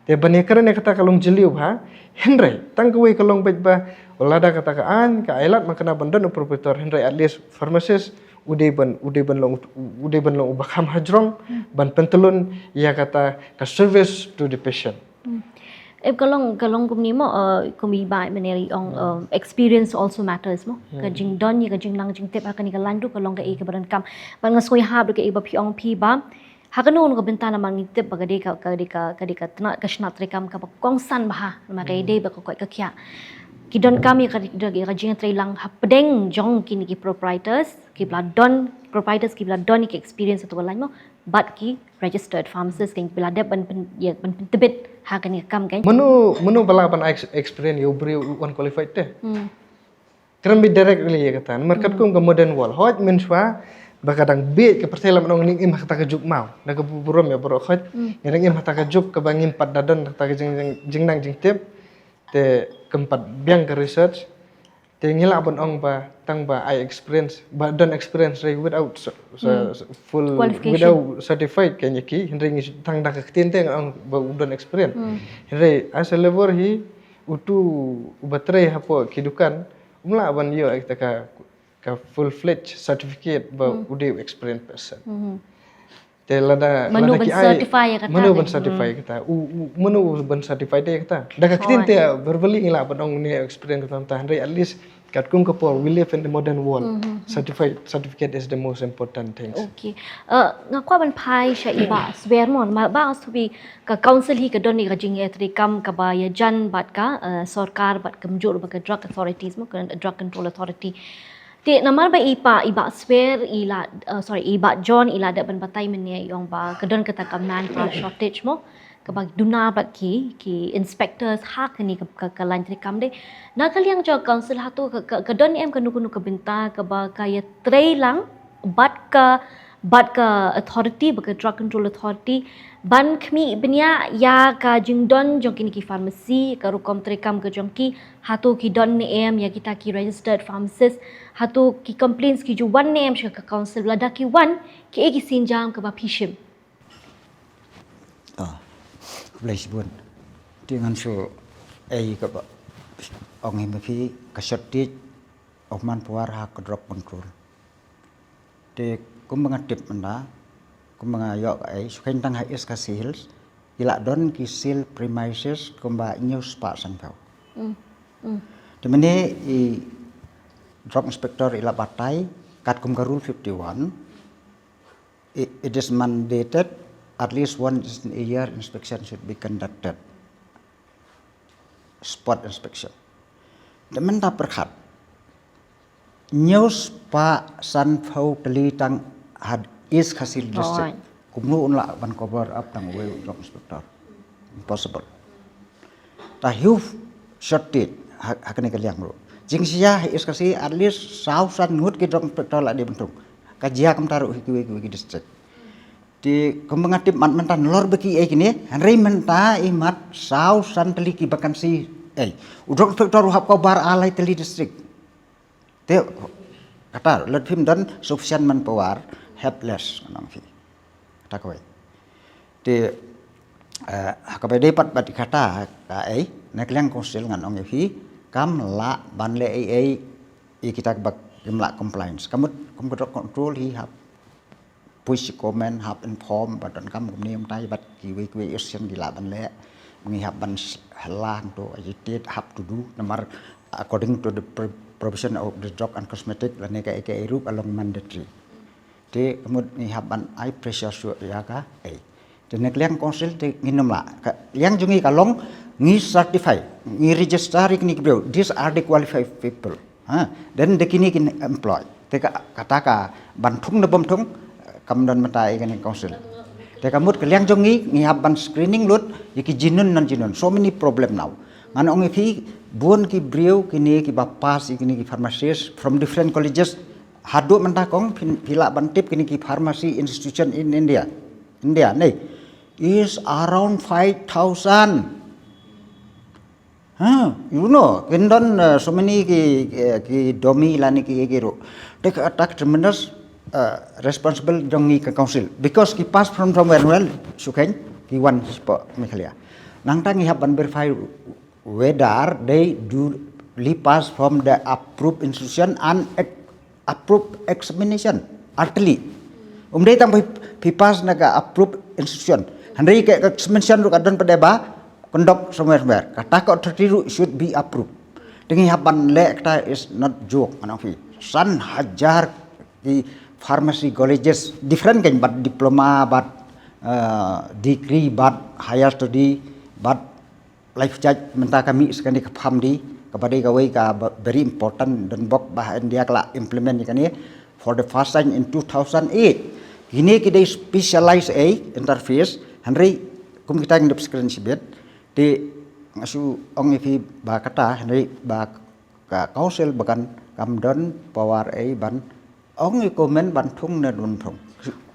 Te ban ïakren ïa kata ka long jylliew bha, hynrei tang kawei ka long beit ba, lada kata ka aiñ ka ai lad man kane ban don u proprietor, hynrei at least pharmacist u dei ban, u dei ban long, u dei ban long uba kham hajrong ban pyntlun ïa kata ka service to the patient. Ep ka long, ka long kumne mo, uh, kum i ba mane ri ong, uh, experience also matters mo. Ka jingdon ïa ka jinglang jingtip ha kane ka line ruh ka long kaei kaba donkam. Bad nga sngewhap ruh kaei ba phi ong phi ba ha kano kano ka bynta namar ngi tip ba ka dei ka, ka dei ka, ka dei ka tnat ka shnat treikam kaba kongsan bha namar ka dei ba ka koit ka khiah. Ki donkam ïa ka, ïa ka jingtreilang hapdeng jong kine ki proprietors kiba la don, proprietors kiba la don ïa ka experience ha tu ka line mo, bad ki registered pharmacist kiba la dep ban pyn, ïa ban pyntbit ha kane ka kam kan. Mano, mano ba lah ban ex-, experience ïa u briew u unqualified te. Kren beit direct ïa kata. Namar katkum ka modern world, hooid mynshuwa ba ka dang beit ka pyrthei, la mynta ngi im ha kata ka juk maw. Da ka burom ïa baroh, hooid ngi dang im ha kata ka juk kaba ngim pat da don kata ka jing, jing, jingnang jingtip. Te kam pat biang ka research. Te ngi lah ban ong ba tang ba ai experience, ba don experience hynrei without cer-, cer-, full, qualification, without certified ka ïa ki, hynrei ngi tang da ka ktien te nga ong ba u don experience. Hynrei as a labour hi, utu uba trei hapoh ki dukan, um lah ban ïoh ïa kata ka, ka full fledged certificate ba u dei u experienced person. Te lada, mano lada ban ki ai, certify ïa kata, mano ban certify ïa kata. U, u, mano ban certify ïa kata. Da ka ktien te verbally ngi lah ban ong ne experience kata, hynrei at least katkum ka por, we live in the modern world. Certified, certificate is the most important things. Okay. Uh, nga kwah ban phai sha i Bah Swer mo, ma Bah Swer, ka council hi ka don ïa ka jingïatreilang kaba ïajan bad ka, uh, sorkar bad kumjuh ruh bad ka drug authorities mo, ka drug control authority. Te namar ba i pa, i Bah Swer i la, uh, sorry, i Bah John i la dep ban batai mynne ïa ong ba ka don kata ka manpower shortage mo, kaba duna bad ki, ki inspectors ha kane ka, ka, ka line treikam de. Na ka liang jong ka council hato ka, ka, ka don em kano kano ka bynta kaba ka ïatreilang bad ka, bad ka authority, bad ka drug control authority, ban khmih bniah ïa ka jingdon jong kine ki pharmacy, ka rukom treikam ka jong ki, hato ki don ne em ïa kita ki registered pharmacist, hato ki complaints ki ju wan ne em sha ka council, lada ki wan, kiei ki sienjam kaba phi shim? Ah, khublei shibun. Te ngan shu, eh, kaba ong hi ma phi ka shortage of manpower ha ka drug control. Te kumba nga tip mynta, kumba nga ïoh kaei, shu kheiñ tang ha East Khasi Hills, i la don ki sale premises kumba hynñiew spah sanphew. Te mynne i drug inspector i la batai, katkum ka rule fifty-one, it, it is mandated at least once in a year inspection should be conducted. Spot inspection. Te mynta pyrkhat, hynñiew spah sanphew tylli tang ha East Khasi District. Kumno un lah ban cover up tang uwei u drug inspector? Impossible. Ta huge shortage ha, ha kane ka liang ruh. Jingshisha ha East Khasi at least saw san ngut ki drug inspector la dei ban thung. Ka jia kumta ruh ha kiwei kiwei ki district. Te kumba nga tip mynta nalor ba kiei kine, hynrei mynta i mat saw san tylli ki vacancy ei. U drug inspector u hap cover ar lai tylli district. Te kata lada phim don sufficient manpower, helpless ngan ong phi. Kata kawei. Te, eh, ha kaba dei pat bad kata kaei, na ka liang council ngan ong ïa phi, kam lah ban leh ei ei ïa kita kiba kim lah compliance. Ka mut kum ka drug control hi hap poi sha comment, hap inform ba donkam kumne kumtai bad kiwei kiwei action ki lah ban leh. Ngi hap ban s-, hela hangto, agitate, hap to do namar according to the pro-, provision of the Drug and Cosmetic lane kaei kaei ruh ka long mandatory. Te ka mut ngi hap ban ai pressure shuh ïa kaei. Te na ka liang council te ngin ym lah. Ka liang jong ngi ka long ngi certify, ngi register ïa kine ki briew. These are the qualified people. Ha, then da kine kin employ. Te ka, kata ka ban thung ne bym thung, kam don mynta ïa kane council. Te ka mut ka liang jong ngi, ngi hap ban screening lut ïa ki genuine non genuine. So many problem now. Ngan ong ïa phi, bun ki briew kine kiba pass ïa kine ki pharmacist from different colleges. Haduh mynta kong phi, phi lah ban tip kine ki pharmacy institution in India. India ne is around five thousand. Ha, you know, kin don, uh, so many ki, ki, ki domi lane ki, ki ruh. Take a, take tremendous, uh, responsible jong ngi ka council. Because ki pass from somewhere well, shu kheiñ, ki wan sha Meghalaya. Nangta ngi hap ban verify whether they duly pass from the approved institution and ex-, approved examination. Ar tylli. Um dei tang phi, phi pass na ka approved institution. Hynrei ka examination ruh ka don pat de ba conduct somewhere, somewhere. Kata ka authority ruh should be approved. Te ngi hap ban leh kata, is not joke, ngan ong ïa phi. San hajar ki pharmacy colleges, different kan, bad diploma, bad, uh, degree, bad higher study, bad life charge, mynta ka mih sa kane ka PharmD, kaba dei kawei kaba very important, don bok ba India ka la implement ïa kane for the first time in two thousand eight. Kine ki dei specialized ei interface, hynrei kum kita ngi dep screen shibit, te nga shu ong ïa phi ba kata, hynrei ba ka council ba kan kam don power ei ban ong ïa comment ban thung ne dun thung.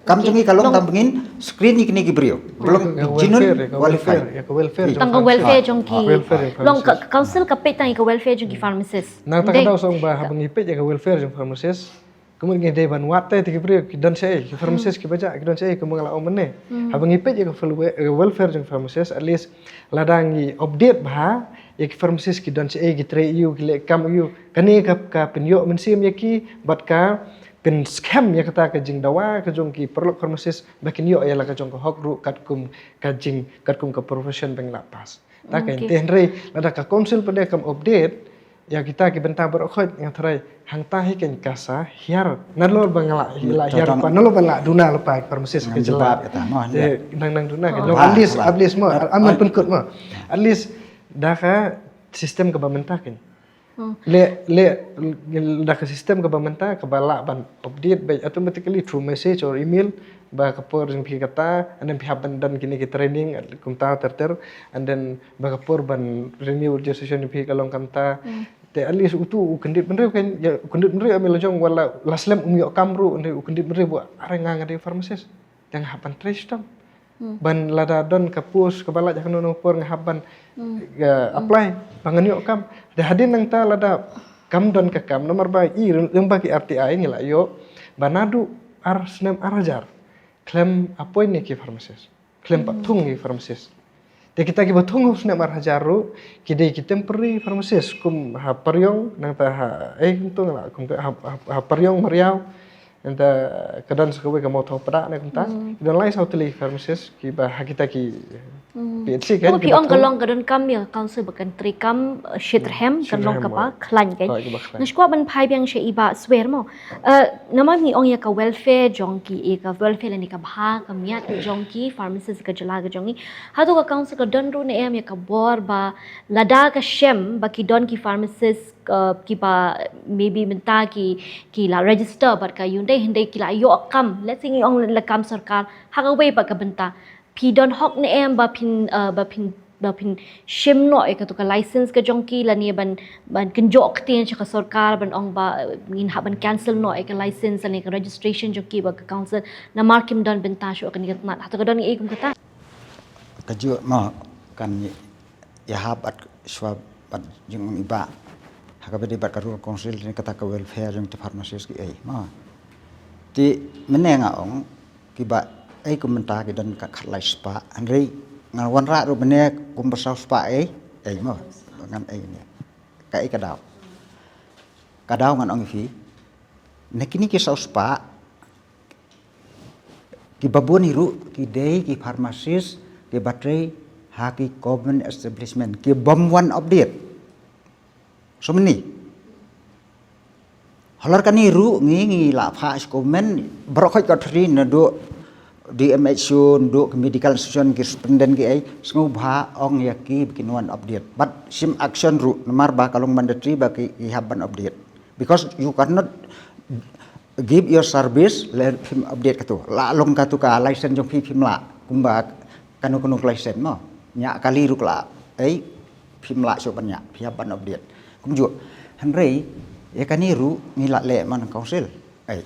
Kam jong ngi ka long tang ba ngin screen ïa kine ki briew. Ba long genuine welfare. Ïa ka welfare, ïa ka welfare jong, tang ka welfare jong ki. Welfare jong pharmacist. Long ka, ka council ka peit tang ïa ka welfare jong ki pharmacist. Nangta ka daw song ba haba ngi peit ïa ka welfare jong pharmacist, kumno ngi dei ban wad te, te ki briew ki don shaei, ki pharmacist kiba jia ki don shaei, kumba nga la ong mynne. Haba ngi peit ïa ka wel-, welfare jong pharmacist, at least lada ngi update bha ïa ki pharmacist ki don shaei, ki trei aiu, ki leh kam aiu, kane ka, ka pynïoh mynsiem ïa ki bad ka pynskhem ïa kata ka jingdawa ka jong ki paralok pharmacist, ba kin ïoh ïa la ka jong ka hok ruh katkum ka jing, katkum ka profession ba ngi la pass. Ta ka, te hynrei lada ka council pat de kam update ïa kita ki bynta baroh khoit, nga tharai hangta hi kan ka sa hiar. Nalor ba nga la, la hiar pa, nalor ba la duna lypa ki pharmacist ka jylla. Te nang, nang duna ka long, at least, at least mo, am nang pynkut mo. At least da ka system kaba mynta kan. Le, le, da ka system kaba mynta kaba lah ban update by automatically through message or email, ba ka por jong phi kata, and then phi hap ban don kine ki training kumta ter ter, and then ba ka por ban renew registration jong phi ka long kumta. Te at least utu u kyndit bynriew kan, ïa, u kyndit bynriew am la jong, wat la slem um ïoh kam ruh, u kyndit bynriew ba, are nga, nga dei pharmacist, te nga hap ban trei shitom. Ban lada don ka post kaba lait ha kano kano por nga hap ban, eh, apply ba ngan ïoh kam. Te hadien nangta lada kam don ka kam, namar ba i, lyngba ki R T I ngi la ïoh ba naduh ar snem ar hajar khlem appoint ïa ki pharmacist, khlem pat thung ïa ki pharmacist. Te kita kiba thung ha u snem ar hajar ruh ki dei ki temporary pharmacist, kum ha Pariong, nangta ha, eh, kumta la, kumta ha, ha, ha Pariong, Mariaw, nangta ka don sa kawei ka Mawthaw Pdeng ne kumta. Ki don lai saw tylli pharmacist kiba ha kita ki P H C kan, kiba thung. Ka long ka donkam ïa ka council ba kan trei kam, eh, shitrhem, kan long kaba khlaiñ kan. Nga sngewkwah ban phai biang sha i Bah Swer mo. Eh, namar ngi ong ïa ka welfare jong ki, ïa ka welfare lane ka bha ka miat jong ki pharmacist ka jylla ka jong ngi. Hato ka council ka don ruh ne em ïa ka bor ba lada ka shem ba ki don ki pharmacist, eh, kiba maybe mynta ki, ki la register bad ka Hyundai, hynrei ki la ïoh kam, let's say ngi ong la kam sorkar, ha kawei pat ka bynta, phi don hok ne em ba phin, eh, ba phin, ba phin shim noh ïa kato ka license ka jong ki, lane ban, ban kynjoh ktien sha ka sorkar ban ong ba, eh, ngin hap ban cancel noh ïa ka license lane ka registration jong ki bad ka council, namar kim don bynta shuh ha kane ka tnat. Hato ka don ei kum kata? Kajuh mo, kan ïa hap bad shuwa bad jingong i Bah ha kaba ïadei bad ka rural council ne kata ka welfare jong ki pharmacist ki ei mo. Te mynne nga ong kiba ei kum mynta ki don ka khatlai spah, hynrei nga wanrah ruh mynne kumba saw spah ei, ei mo. Ngan ei ne. Ka ei ka daw. Ka daw ngan ong ïa phi, na kine ki saw spah, kiba bun hi ruh ki dei ki pharmacist kiba trei ha ki government establishment, ki bym wan update. So many. Halor kane ruh ngi, ngi la phah sha government, baroh khoit ka thri, naduh D M H O, naduh ki medical institution, ki superintendent ki ei, sngewbha ong ïa ki ba kin wan update. Bad shim action ruh, namar ba ka long mandatory ba ki, ki hap ban update. Because you cannot give your service lada phim update kato. La long kato ka license jong phi phim lah, kumba kano kano ka license mo. Ñiah kali ruh la, ei, phim lah shuh ban ñiah, phi hap ban update. Kumjuh. Hynrei ïa kane ruh ngi la leh man council. Ei.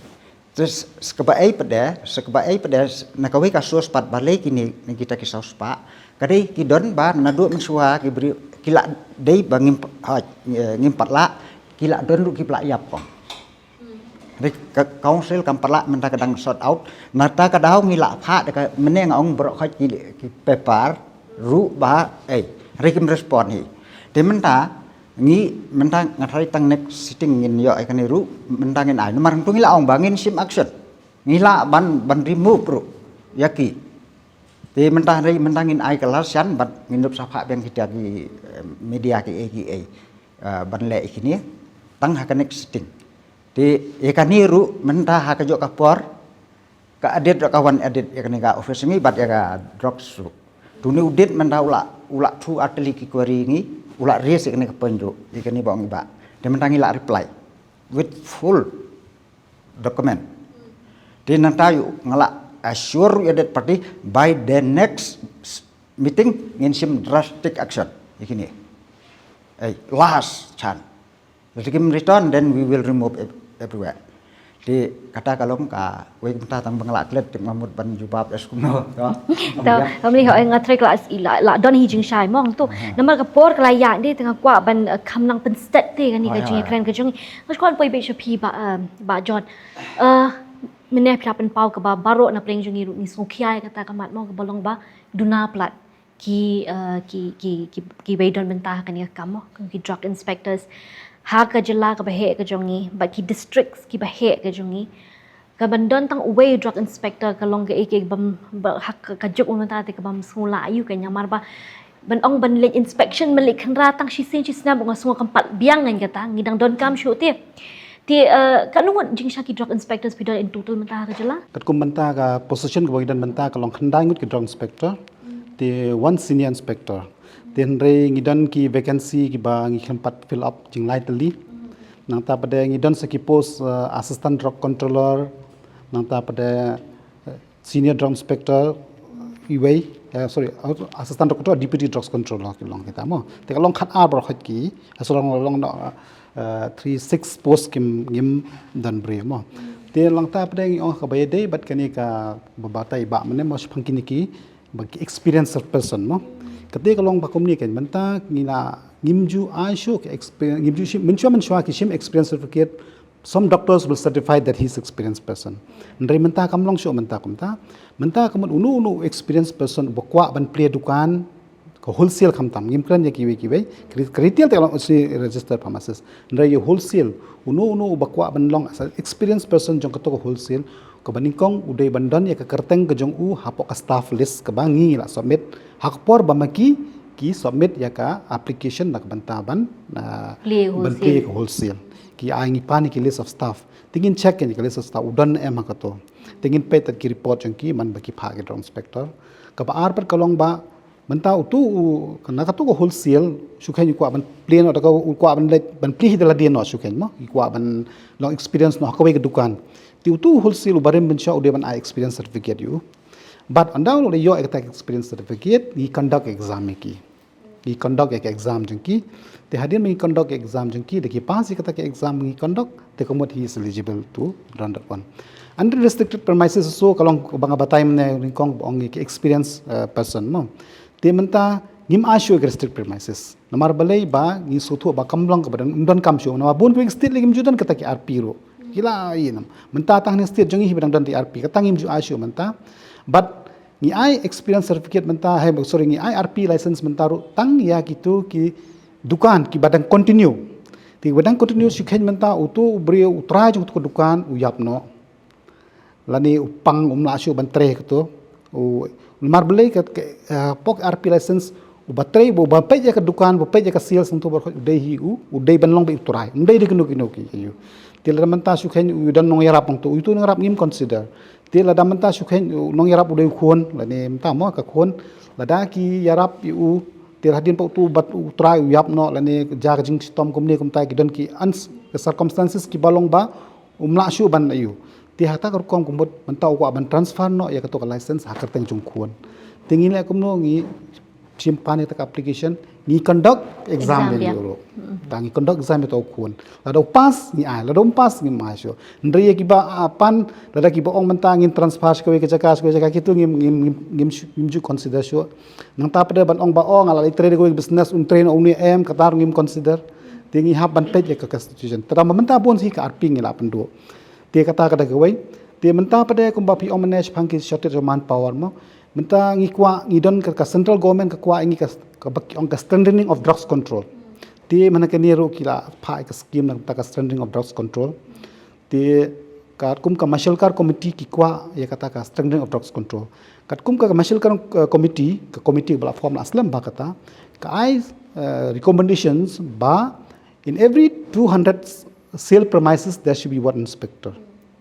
Te sa kaba ei pat de, sa kaba ei pat de, na kawei ka source pat balei kine, na kita ki saw spah, ka dei ki don ba naduh mynshuwa ki briew ki la dei ba ngim, ha, eh, ngim pat lah, ki la don ruh kiba la ïap kong. Hynrei ka council kam pat lah, mynta ka dang sort out. Nangta ka daw ngi la phah da ka, mynne nga ong baroh khoit ki, ki paper ruh ba ei, hynrei kim respond hi. Te mynta ngi, mynta nga tharai tang next sitting ngin ïoh ïa kane ruh, mynta ngin ai. Namar hangto ngi la ong ba ngin shim action. Ngi lah ban, ban remove ruh ïa ki. Te mynta hynrei mynta ngin ai ka lar shan bad ngin dup sapha biang kita ki, eh, media ki A K A, eh, ban leh ïa kine tang ha ka next sitting. Te ïa kane ruh mynta ha ka jok ka por ka edit ruh ka wan edit ïa kane ka office ngi bad ïa ka drugs ruh. Tuni u date mynta u la, u la thu artylli ki query ngi, u la raise ïa kane ka point ruh ïa kane ba ong i bah. Te mynta ngi la reply with full document. Te nangta ïa u nga la assure ïa that party by the next meeting ngin shim drastic action. Ïa kine. Eh, last chance. If kim return, then we will remove ev- everywhere. Te kata ka long kawei ka bynta tang ba nga la klet te nga mut ban jubab es kumno. To, ym lei ho nga trei klas i la, la don hi jingshai mong to. Namar ka por ka la ïaid te nga kwah ban, eh, kham nang pynstet te kane ka jingïakren ka jong i. Nga kwah poi beit sha phi bah, eh, bah John. Eh, mynne phi la pynpaw kaba baroh na pdeng jong i ruh ngi sngewkhia ïa kata ka mat mo kaba long ba duna palat ki, eh, ki, ki, ki, kiba don bynta ha kane ka kam mo, ki drug inspectors ha ka jylla kaba heh ka jong i bad ki districts kiba heh ka jong i. Kaban don tang uwei drug inspector ka long kaei kaei ba, ba ha ka, ka juk mynta te kabym sngewlah ïa u ka namar ba ban ong ban leit inspection ban leit khynra tang shisien shisnem ba nga sngewkam pat biang ngan kata ngi dang donkam shuh te. Te, eh, katno ngut jingshai ki drug inspectors phi don in total mynta ha ka jylla? Katkum mynta ka position kaba ngi don mynta ka long khyndai ngut ki drug inspector. Te one senior inspector. Te hynrei ngi don ki vacancy kiba ngi khlem pat fill up jinglai tylli. Nangta pat de ngi don sa ki post, eh, assistant drug controller. Nangta pat de, eh, senior drug inspector, iwei, eh, sorry, assistant drug controller, deputy drug controller ki long kita mo. Te ka long khat ar baroh ki, eh, sorry, long, long, eh, three six post kim ngim don briew mo. Te nangta pat de ngi ong kaba ïadei bad kane kaba batai bah mynne mo shaphang kine ki ba ki experienced person mo. Kata ka long ba kumne kan mynta ngi la ngim ju ai shuh ki experience, ngim ju shim, mynshuwa mynshuwa ki shim experience certificate. Some doctors will certify that he is experienced person. Hynrei mynta kam long shuh mynta kumta. Mynta ka mut uno uno experienced person ba kwah ban plie dukan ka wholesale khamtam. Ngim kren ïa kiwei kiwei. Ka retail te ka long si registered pharmacist. Hynrei ïa wholesale uno uno ba kwah ban long as a experienced person jong kato ka wholesale kaba nyngkong u dei ban don ïa ka kyrteng ka jong u hapoh ka staff list kaba ngi la submit ha ka por ba ma ki ki submit ïa ka application na ka bynta ban, ah, plie ban plie wholesale. Ka wholesale. Ki ai ngi pan ïa ki list of staff. Te ngin check ïa ka list of staff u don em ha kato. Te ngin peit ki report jong ki man ba ki phah ki drug inspector. Kaba ar pat ka long ba mynta uto u, ka na kato ka wholesale, shu kheiñ u kwah ban plie noh, da ka u kwah ban leit, ban plie hi da lade noh shu kheiñ mo, u kwah ban long experience noh ha kawei ka dukan. Te uto u wholesale u barim mynshuwa u dei ban ai experience certificate ïa u. But ynda u la ïoh ïa kata ka experience certificate, ngi conduct exam ïa ki. Ngi conduct ïa ka exam jong ki. Te hadien ba ngi conduct ïa ka exam jong ki, da ki pass ïa kata ka exam ngi conduct, te ka mut he is eligible to run that one. Under restricted premises also ka long ba nga batai mynne nyngkong ba ong ïa ki experience, eh, person mo. Te mynta ngim ai shuh ïa ki restricted premises. Namar balei ba ngi sngewthuh ba kam long kaba don, ym donkam shuh. Namar bun kiwei ki state lei kim ju don kata ki R P ruh. Ki la ïa nam. Mynta tang hangne state jong ngi hi ba dang don ki R P. Kata ngim ju ai shuh mynta. But ngi ai experience certificate mynta, hai, sorry, ngi ai R P license mynta ruh tang ïa kito ki dukan kiba dang continue. Te ba dang continue shu kheiñ mynta uto u briew u trai jong uto ka dukan u ïap noh. Lane u pang um lah shuh ban trei kato. U, namar balei ka, ka, eh, pok R P license uba trei, uba peit ïa ka dukan, uba peit ïa ka sales nangto baroh u dei hi u, u dei ban long beit u trai. Um dei da kino kino ki ïa u. Te lada mynta shu kheiñ u don nongïarap nangto, uto u nongïarap ngim consider. Te lada mynta shu kheiñ u nongïarap u dei u khun, lane mynta mo ka khun, lada ki ïarap ïa u, te hadien pat uto u bat u trai u ïap noh, lane jia ka jingshitom kumne kumta ki don ki uns-, ka circumstances kiba long ba um lah shuh ban ïa u. Te ha kata ka rukom ka mut mynta u kwah ban transfer noh ïa kato ka license ha ka kyrteng jong u khun. Te ngi leh kumno, ngi shim pan ïa kata ka application, ngi conduct exam. Exam ïa ïa u ruh. Te ngi conduct exam ïa uto u khun. Lada u pass ngi ai, lada um pass ngim ai shuh. Hynrei ïa kiba, ah, pan, lada kiba ong mynta ngin transfer sha kawei ka jaka, sha kawei ka jaka, kito ngim, ngim, ngim, ngim shu, ngim ju consider shuh. Nangta pat de ban ong ba, oh, nga la leit trei da kawei ka business, un trei noh une em, kata ruh ngim consider. Te ngi hap ban peit ïa ka, ka situation. Te da mynta bun shi ka R P ngi la pynduh. Te kata ka da kawei. Te mynta pat de kumba phi ong mynne shaphang ki shortage of manpower mo. Mynta ngi kwah, ngi don ka, ka central government ka kwah ïa ngi ka, kaba ki ong ka strengthening of drugs control. Te mynta kane ruh ki la phah ïa ka scheme na ka bynta ka strengthening of drugs control. Te Katkum ka Mashilkar Committee ki kwah ïa kata ka strengthening of drugs control. Katkum ka Mashilkar, uh, Committee, ka committee ba la form la slem ba kata, ka ai, uh, recommendations ba in every two hundred sale premises there should be one inspector.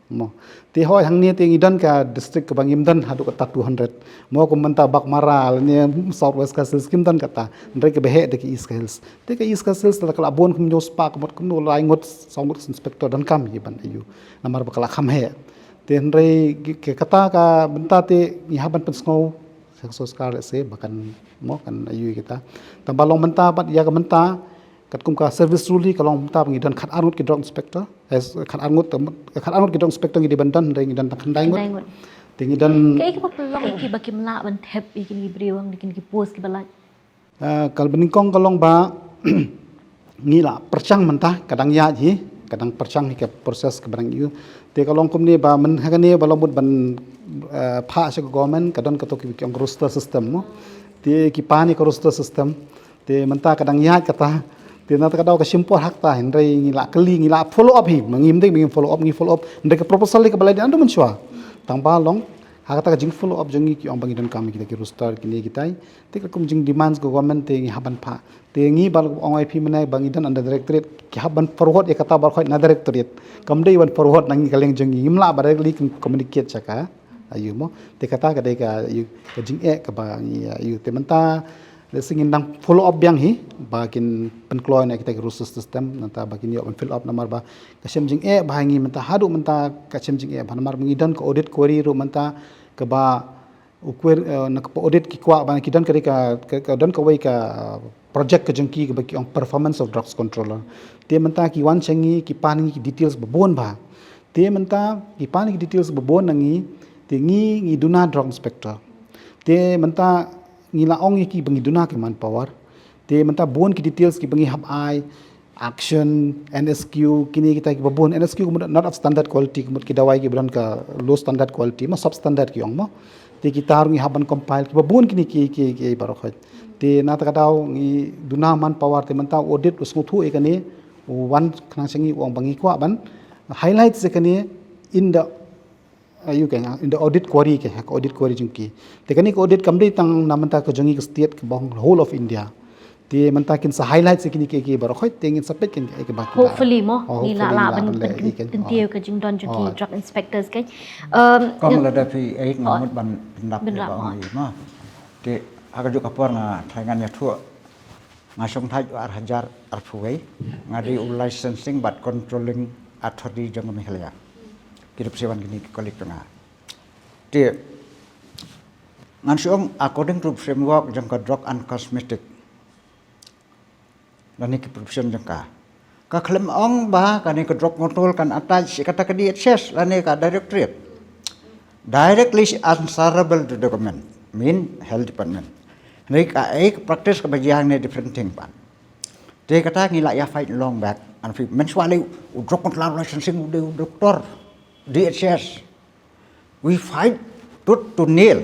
Mo. Te hoi hangne te ngi don ka district kaba ngim don haduh kata two hundred. Mo kum mynta Baghmara lane South West Khasi Hills kim don kata. Hynrei kaba heh da ki East Khasi Hills. Te ka East Khasi Hills la ka la bun kum hynñiew spah ka mut kumno lai ngut saw ngut inspector donkam hi ban ïoh. Namar ba ka la kham heh. Te hynrei ki, ki kata ka bynta te ngi hap ban pynsngew sha ka sorkar lehse ba kan mo kan ïoh kita. Tang ba long mynta bad ïa ka mynta katkum ka service rule hi ka long mynta ba ngi don khat ar ngut ki drug inspector. Eh, khat ar ngut, khat ar ngut ki drug inspector ngi dei ban don hynrei ngi don tang khyndai ngut. Khyndai ngut. Te ngi don Kaei kaba pynlong ïa ki ba kim lah ban thep ïa kine ki briew hangne kine ki post kiba lait. Ah, ka ba nyngkong ka long ba ngi la pyrshang mynta ka dang ïaid hi, ka dang pyrshang hi ka process kaba dang ïoh. Te ka long kumne ba myn ha kane ba la mut ban, eh, phah sha ka government ka don kato ki, ki ong roster system mo. Te ki pan ïa ka roster system. Te mynta ka dang ïaid kata. Te na kata ka daw ka shim por ha kata hynrei ngi la kylli ngi la follow up hi. Ma ngim dei ma ngim follow up ngi follow up. Hynrei ka proposal hi kaba la dei ynda mynshuwa. Tang ba long ha kata ka jing follow up jong ngi ki ong ba ngi donkam kita ki roster kine kitai. Te ka kum jing demands ka government te ngi hap ban phah. Te ngi ba ong ïa phi mynne ba ngi don under directorate ki hap ban forward ïa kata baroh na directorate. Kam dei ban forward na ngi ka liang jong ngi ngim lah ba directly communicate sha ka. Ïoh mo. Te kata ka dei ka ïoh ka jingeh kaba ngi ïoh te mynta lehse ngin dang follow up biang hi ba kin pynkloi na kita ki roster system nangta ba kin ïoh ban fill up namar ba ka shem jingeh ba ngi mynta haduh mynta ka shem jingeh ba namar ba ngi don ka audit query ruh mynta kaba u query, eh, na ka audit ki kwah ba ki don ka dei ka, ka, ka don kawei ka project ka jong ki kaba ki ong performance of drugs controller. Te mynta ki wan sha ngi ki pan ngi ki details ba bun ba. Te mynta ki pan ngi ki details ba bun na ngi te ngi ngi duna drug inspector. Te mynta ngi la ong ïa ki ba ngi duna ki manpower. Te mynta bun ki details kiba ngi hap ai action, N S Q, kine kita kiba bun, N S Q ka mut not of standard quality, ka mut ki dawai kiba don ka low standard quality, ma substandard ki ong mo. Te kita ruh ngi hap ban compile, kiba bun kine ki, ki, ki baroh khoit. Te na kata ka daw ngi duna manpower te mynta u audit u sngewthuh ïa kane, u wan khnang sha ngi u ong ba ngi kwah ban highlight ïa kane in the Ayu ka, in the audit query ka, ka audit query jong ki. Te kane ka audit kam dei tang na mynta ka jong ngi ka state ka bang whole of India. Te mynta kin sa highlight sa kine ki, ki baroh khoit te ngin sa peit kin ki, ki ba ki. Hopefully mo, oh, ngi la, hopefully la ngi la ban, ban leh, pyn-, i kan, pyntiew oh, ka jingdon jong ki, oh, drug inspectors ka. Um, kong lada phi, eh, nga mut ban pyndap, ban pyndap ba mo. Ong i ma. Te ha ka juk ka por nga tharai ngan ïathuh. Nga shong thait u ar hajar arphew wei, nga dei u licensing bad controlling authority jong ka Meghalaya. Ki dep sewan kine ki colleague jong nga. Te ngan shu ong according to framework jong ka drug and cosmetic. Lane ki provision jong ka. Ka khlem ong ba kane ka drug control kan attach sha kata ka D H S lane ka directorate. Directly answerable to the government, mean health department. Hynrei ka, eh, ka practice kaba jia hangne different thing pat. Te kata ngi la ïa fight long back. Hynrei mynshuwa lei u drug control licensing u dei u doctor D H S. We fight tooth to nail.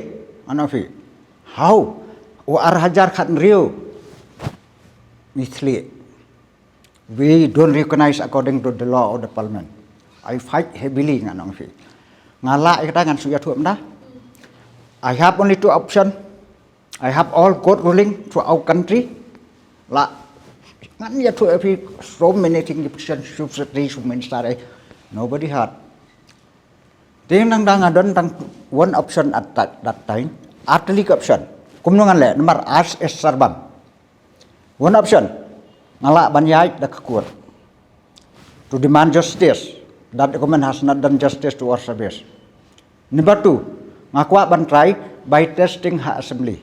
Hynrei how? U ar hajar khathynriew ngi thli. We don't recognize according to the law of the parliament. I fight heavily ngan ong phi. Nga lah ïa kata ngan shu ïathuh mynta. I have only two option. I have all court ruling throughout country. Lah ngan ïathuh ïa phi so many things, petition, subsidy, so many star, eh. Nobody heard. Te nang dang nga don tang one option at that, that time. Artylli ka option. Kumno ngan leh, namar as is sarbam. One option, nga lah ban ïaid da ka court to demand justice, that the government has not done justice to our service. Number two, nga kwah ban try by testing ha assembly.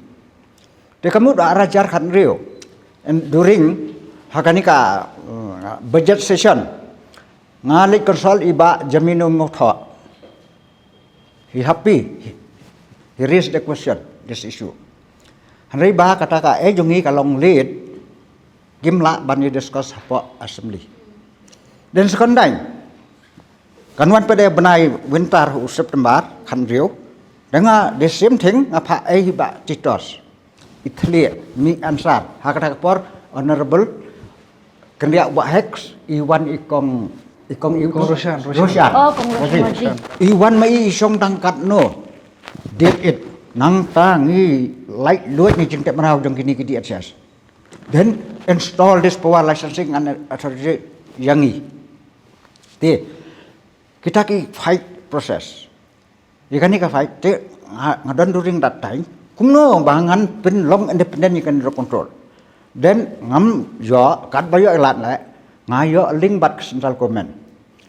Te ka mut ar hajar khathynriew, and during ha kane ka, uh, budget session, nga leit consult i Bah Jamino Mothoh. He happy. He, he raised the question, this issue. Hynrei ba kata ka, eh, jong ngi ka long late, kim lah ban ïa discuss hapoh assembly. Then second time, kan wan pat de bnai winter u September, khathynriew, da nga the same thing, nga phah, eh, i Bah Titos. I thli, mi answer. Ha kata ka por, Honorable Kynriah Wahek, i wan i kong I kong i Kong Roshan, Roshan. Roshan. Oh, kong Roshan Roshan. Roshan. I wan ma i i shong tang katno. Did it. Nangta ngi lait luid ngi jingtep mraw jong kini ki D H S. Then install this power licensing and authority ïa ngi. Te kita ki fight process. Ïa kane ka fight te nga, nga don during that time. Kumno ba ngan pynlong independent ïa kane drug control. Then ngam ïoh, katba ïoh i lad leh, nga ïoh link bad ka central government.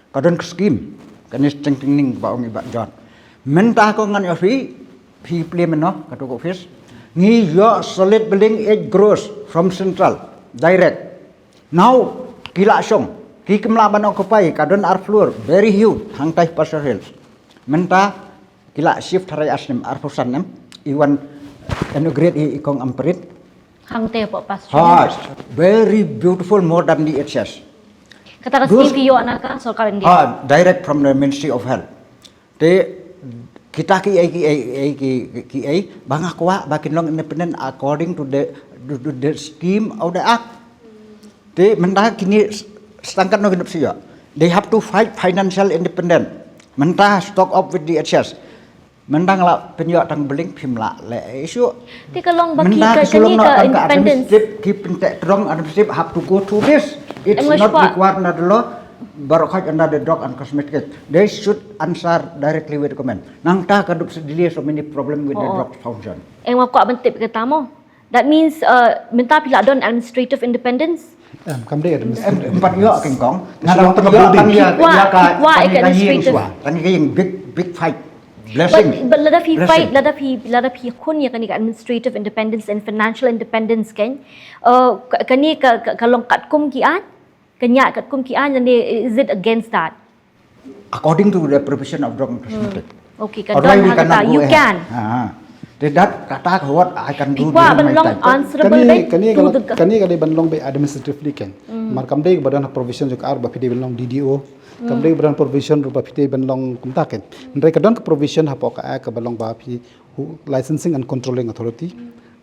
Ka don ka scheme, kane sting ting ning ba ong i Bah John. Mynta ko ngan ïoh phi, phi plie mynno, ka tu ko office. Ngi ïoh solid building eight crores from central, direct. Now, ki la shong, ki kim lah ban occupy, ka don ar floor, very huge, hangtai Pasir Hills. Mynta, ki la shift harai asnem, arphew san em, i wan inaugurate i, i kong Amrit. Hangtai hapoh Pasir Hills. Ha, very beautiful, modern D H S. Kata ka scheme phi ïoh na ka sorkar India. Ha, direct from the Ministry of Health. Te kita ki ei, ki ei, ei, ki, ki ei, ba nga kwah, ba kin long independent according to the, to, to the scheme of the act. Te mynta kini s-, sdang katno ki nop sha ïoh. They have to fight financial independent. Mynta stock up with D H S. Mynta nga la pynïoh tang building phim lah leh issue. Te ka long ba ki, mynta ka, ki sulong kani noh ka tang ka independence. Administrative, ki pynteh trong administrative have to go through this. It's not required under the law. Baroh khoit under the drug and cosmetic. They should answer directly with the comment. Nangta ka dup delay so many problem with the drug function. Em, nga kwah ban tip kata mo. That means, uh, mynta phi la don administrative independence? Em, kam dei administrative independence. Em, em pat ïoh king kong. Nga la pynïoh tang ïa ka, ïa ka administrative. Tang ïa ka ïing shuwa. Tang ïa ka ïing big, big fight. Blessing. But, but lada phi fight, lada phi, lada phi khun ïa kane ka administrative independence and financial independence kan. Uh, ka-, kane ka, ka, ka long katkum ki aiñ? Ka ñiah katkum ki aiñ lane is it against that? According to the provision of drug and cosmetic. Okay, ka don ha kata, you can. That kata ka what I can do during my time. Phi kwah ban long answerable to the, kane ka dei ban long ba administratively kan. Mar kam dei ba don provision jong ka act ba phi dei ban long D D O. Kam dei ba don provision ba phi dei ban long kumta kan. Hynrei ka don ka provision hapoh ka act kaba long ba phi licensing and controlling authority.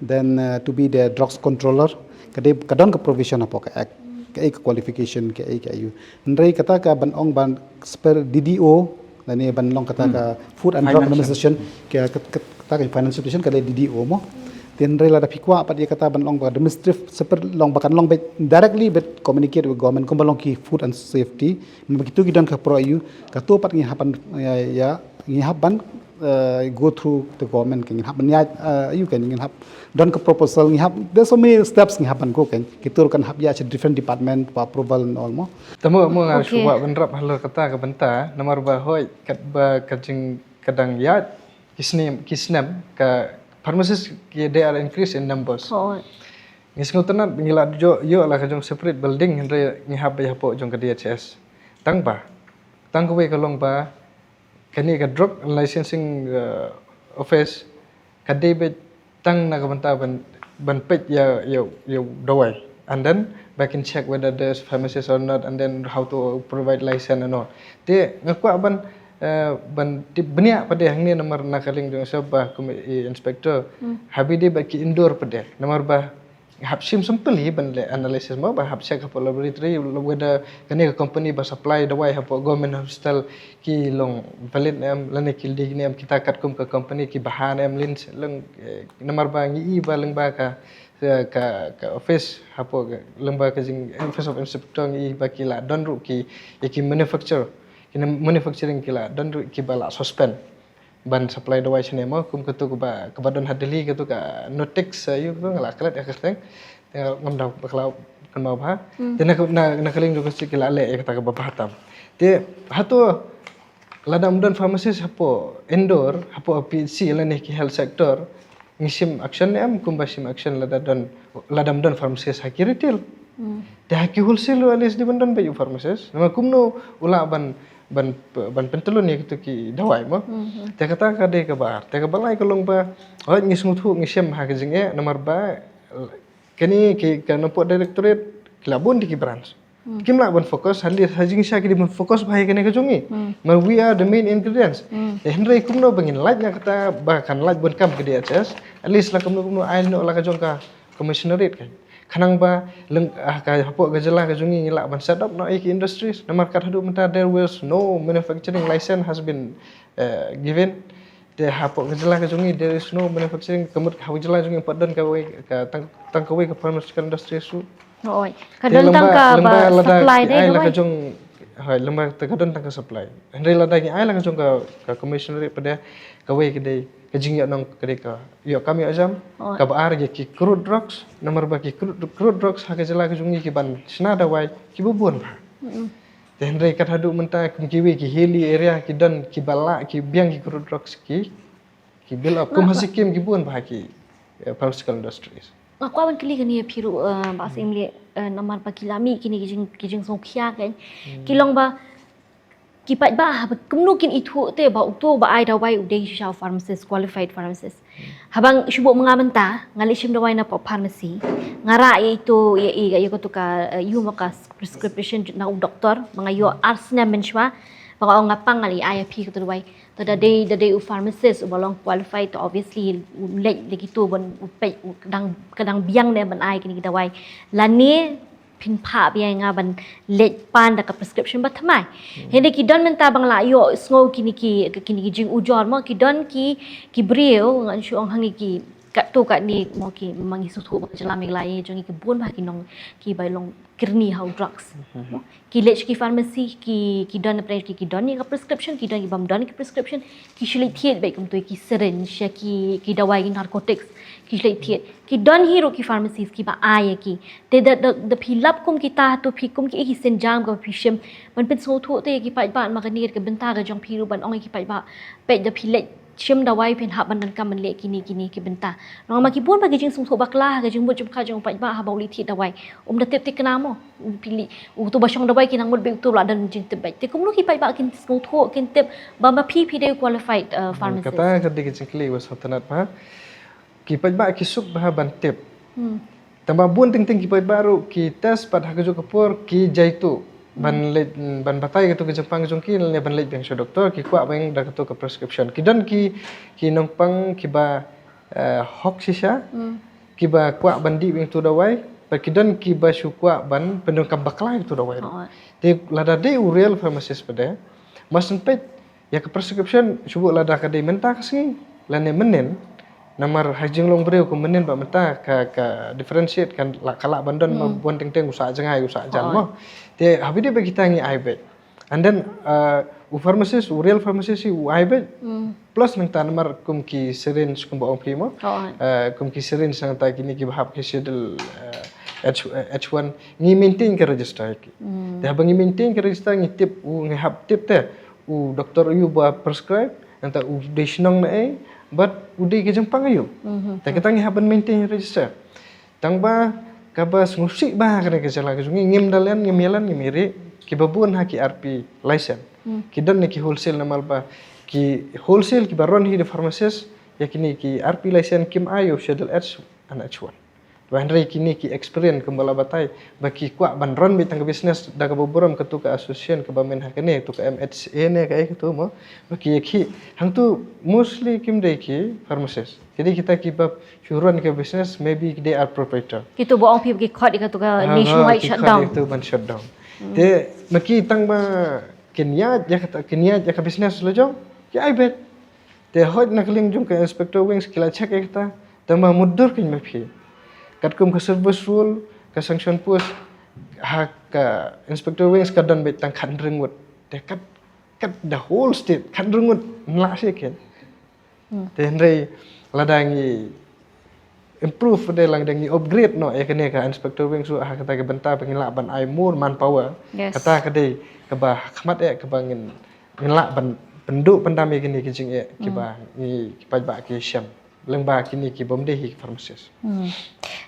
Then, uh, to be the drugs controller, ka dei, ka don ka provision hapoh ka act, kaei ka qualification, kaei ka ayu. Hynrei kata ka ban ong ban super D D O, lane ban long kata ka Food and Drug Administration, ka, ka, ka, kata ka financial institution ka dei D D O mo. Te hynrei lada phi kwah pat ïa kata ban long ba administrative, super long ba kan long ba directly ba communicate with government kumba long ki food and safety. Namar kitu ki don ka pro ayu, kato pat ngi hap ban, ïa, ïa, ngi hap ban, eh, go through the government, ngi hap ban ïa, eh, ayu kan, ngi hap don ka proposal, ngi hap, there's so many steps ngi hap ban go kan. Kitu kan hap ïa cha different department for approval and all mo. Te mo, mo nga shu kwah ban rap halor kata ka bynta, namar ba hoi, katba ka jing ka dang ïaid ki snem, ki snem, ka pharmacies ki they are increase in numbers. Ngi sngewtynnat ngi la ïoh, ïoh la ka jong separate building hynrei ngi hap ba ïa hapoh jong ka D H S. Tang ba, tang kawei ka long ba kane ka drug licensing, uh, office ka dei beit tang na ka bynta ban, ban peit ïa, ïa, ïa dawai. And then ba kin check whether there's pharmacist or not and then how to provide license and all. Te nga kwah ban, uh, ban tip bniah pat de hangne namar na ka liang jong sha ba kum i inspector. Haba dei ba ki indoor pat de namar ba hap shim sample hi ban leh analysis mo ba hap check hapoh laboratory whether kane ka company ba supply dawai hapoh government hospital ki long valid ne em lane ki dei ne em kita katkum ka company ki bha ne em lin long, eh, namar ba ngi i ba lyngba ka, eh, ka, ka office hapoh ka, lyngba ka jing office of inspector ngi i ba ki la don ruh ki, eh, ki manufacture, ki manufacturing ki la don ruh ki ba la suspend ban supply dawai shane mo kum katu kaba, kaba don ha Delhi katu ka Nurtec, eh, ïa katu nga la klet ïa ka kyrteng. Te ngam da bakla kynmaw bha. Te na, na, na ka liang jong ka state ki la leh ïa kata kaba bha tam. Te hato lada ym don pharmacist hapoh indoor, hapoh P H C lane ki health sector, ngi shim action ne em kumba shim action lada don, lada ym don pharmacist ha ki retail. Te ha ki wholesale ruh at least dei ban don beit u pharmacist. Namar kumno u lah ban, ban, ban pyntyllun ïa kito ki dawai mo. Te kata ka dei kaba ar. Te kaba lai ka long ba hooid ngi sngewthuh ngi shem ha ka jingeh namar ba kane ki ka napoh directorate ki la bun de ki branch. Kim lah ban focus, ha li ha jingshisha ki dei ban focus bha ïa kane ka jong ngi. Namar we are the main ingredients. Te hynrei kumno ba ngin lait na kata ba kan lait bun kam ka D H S. At least la kumno kumno ai noh la ka jong ka commissionerate ka. Khnang ba leng, ah, ka hapoh ka jylla ka jong ngi ngi lah ban set up noh ïa ki industries. Namar kat haduh mynta there was no manufacturing license has been, eh, given. Te hapoh ka jylla ka jong ngi there is no manufacturing, ka mut hapoh ka jylla jong ngi pat don kawei ka tang, tang kawei ka pharmaceutical industry ruh. Oi. Ka don tang ka ba supply de kawei. Ai la ka jong, hoi, lymba te ka don tang ka supply. Hynrei lada ngi ai la ka jong ka, ka commissioner pat de kawei ka dei ka jingïohnong ka dei ka ïoh kam ïoh jam. Oi. Kaba ar ïa ki crude drugs, namar ba ki crude, crude drugs ha ka jylla ka jong ngi ki ban shna dawai kiba bun bha. Mm. Te hynrei kat haduh mynta kum kiwei ki hilly area ki don kiba lah ki biang ki crude drugs ki, ki build up. Kum ha Sikkim ki bun bha ki, eh, pharmaceutical industries. Nga kwah ban kylli kane ïa phi ruh, eh, Bah Syiemlieh, eh, namar ba ki la mih kine ki jing, ki jingsngewkhia kein. Hmm. Ki long ba ki paidbah haba kumno kin ithuh te ba uto ba ai dawai u dei shisha u pharmacist, qualified pharmacist. Hmm. Haba shu buh ma nga mynta, nga leit shim dawai na pharmacy. Nga rah ïa ito, ïa, ïa, ïa kato ka, eh, ïoh ma ka prescription na u doktor, ba nga ïoh ar snem mynshuwa, ba nga ong nga pang nga leit ai ïa phi kato dawai. Te da dei, da dei u pharmacist uba long qualified, te obviously u leit da kito ban u peit u ka dang, ka dang biang ne ban ai kine ki dawai. Lane phin phah biang ïa nga ban leit pan da ka prescription ba thymmai. Hmm. Hynrei ki don mynta ba nga la ïohsngew kine ki, kine ki jingujor mo, ki don ki, ki briew, ngan shu ong hangne ki, katto katne mo ki, ma ngi sngewthuh ba ka jylla Meghalaya jong ngi ki bun bha ki nong, kiba long kyrni ha u drugs. Mhm. Ki leit sha ki pharmacy, ki, ki don, ki, ki don ïa ka prescription, ki don ki bym don ki prescription, ki shu leit thied beit kumto ïa ki syringe, ïa ki, ki dawai, ki narcotics, ki shu leit thied. Ki don hi ruh ki pharmacies kiba ai ïa ki. Te da, da, da phi lap kum kita, to phi kum ki, ki sienjam kaba phi shim. Ban pynsngewthuh te ïa ki paidbah, namar kane ka bynta ka jong phi ruh ban ong ïa ki paidbah. Peit da phi leit shim dawai phin hap ban donkam ban leh kine, kine ki bynta. Namar ma ki bun bha ki jingsngewthuh bakla ha ka jingmut jingpyrkhat jong u paidbah haba u leit thied dawai. Um da tip thikna mo. U pili, uto ba shong dawai ki nang mut beit uto ba la don jingtip beit. Te kumno ki paidbah kin sngewthuh, kin tip ba ma phi, phi dei u qualified, eh, pharmacist. Kata ka dei ka jingkylli ba sngewtynnat bha. Ki paidbah ki suk bha ban tip. Hmm. Tangba bun teng teng ki paidbah ruh ki test pat ha kajuh ka por ki jaituh ban leit, ban batai kato ka jingpang jong ki lane ban leit biang sha doktor, ki kwah biang da kato ka prescription. Ki don ki, ki nongpang kiba, eh, hok shisha, kiba kwah ban dih biang uto u dawai, bad ki don kiba shu kwah ban pyndonkam bakla ïa uto u dawai ruh. Te lada dei u real pharmacist pat de, ma sngewbha peit ïa ka prescription, shu buh lada ka dei mynta ka sngi lane mynnin, namar ha jinglong briew kum mynnin bad mynta ka, ka differentiate kan la, ka lah ban don ma bun teng teng u sah jngai u sah jan mo. Te haba ïadei bad kita ngi ai beit. And then, uh, u pharmacist, u real pharmacist hi u ai beit. Plus nangta namar kum ki syringe kumba ong phi mo. Uh, kum ki syringe nangta kine kiba hap ki Schedule, uh, H, uh, H one, ngi maintain ka register ïa ki. Te haba ngi maintain ka register ngi tip u, ngi hap tip te u doktor uei uba prescribe, nangta u dei shnong naei, bad u dei ka jingpang aïu. Te kata ngi hap ban maintain register. Tangba kaba sngewsih bha ha kane ka jylla ka jong ngi, ngim da len, ngim ïa len, ngim ïa rieh, kiba bun ha ki R P license. Ki don ne ki wholesale namar ba ki wholesale kiba run hi da pharmacist, ïa kine ki R P license kim ai ïa u Schedule H and H one. Ba hynrei kine ki experience kumba la batai, ba ki kwah ban run beit tang ka business da kaba burom kato ka association kaba myn ha kane, kato ka M H A ne kaei kato mo, ba ki ïa ki, hangto mostly kim dei ki pharmacist. Ki dei kita kiba shu run ka business, maybe ki dei ar proprietor. Kito ba ong phi ba ki khot ïa kato ka nationwide shutdown. Kito ban shutdown. Te ma ki tangba kin ïaid ïa kata, kin ïaid ïa ka business la jong, ki ai beit. Te hooid na ka liang jong ka Inspector Wings ki la check ïa kata, tangba mutdur kein ma phi. Katkum ka service rule, ka sanction post ha ka Inspector Wings ka don beit tang khathynriew ngut. Te kat, kat the whole state khathynriew ngut, nlah shi kein. Te hynrei lada ngi improve, dei lada ngi upgrade noh ïa kane ka Inspector Wings ruh ha kata ka bynta ba ngin lah ban ai more manpower. Kata ka dei kaba ha khmat eh kaba ngin, ngin lah ban pynduh pyndam ïa kine ki jingeh kiba ngi, ki paidbah ki shem. Lyngba kine ki bym dei hi ki pharmacist.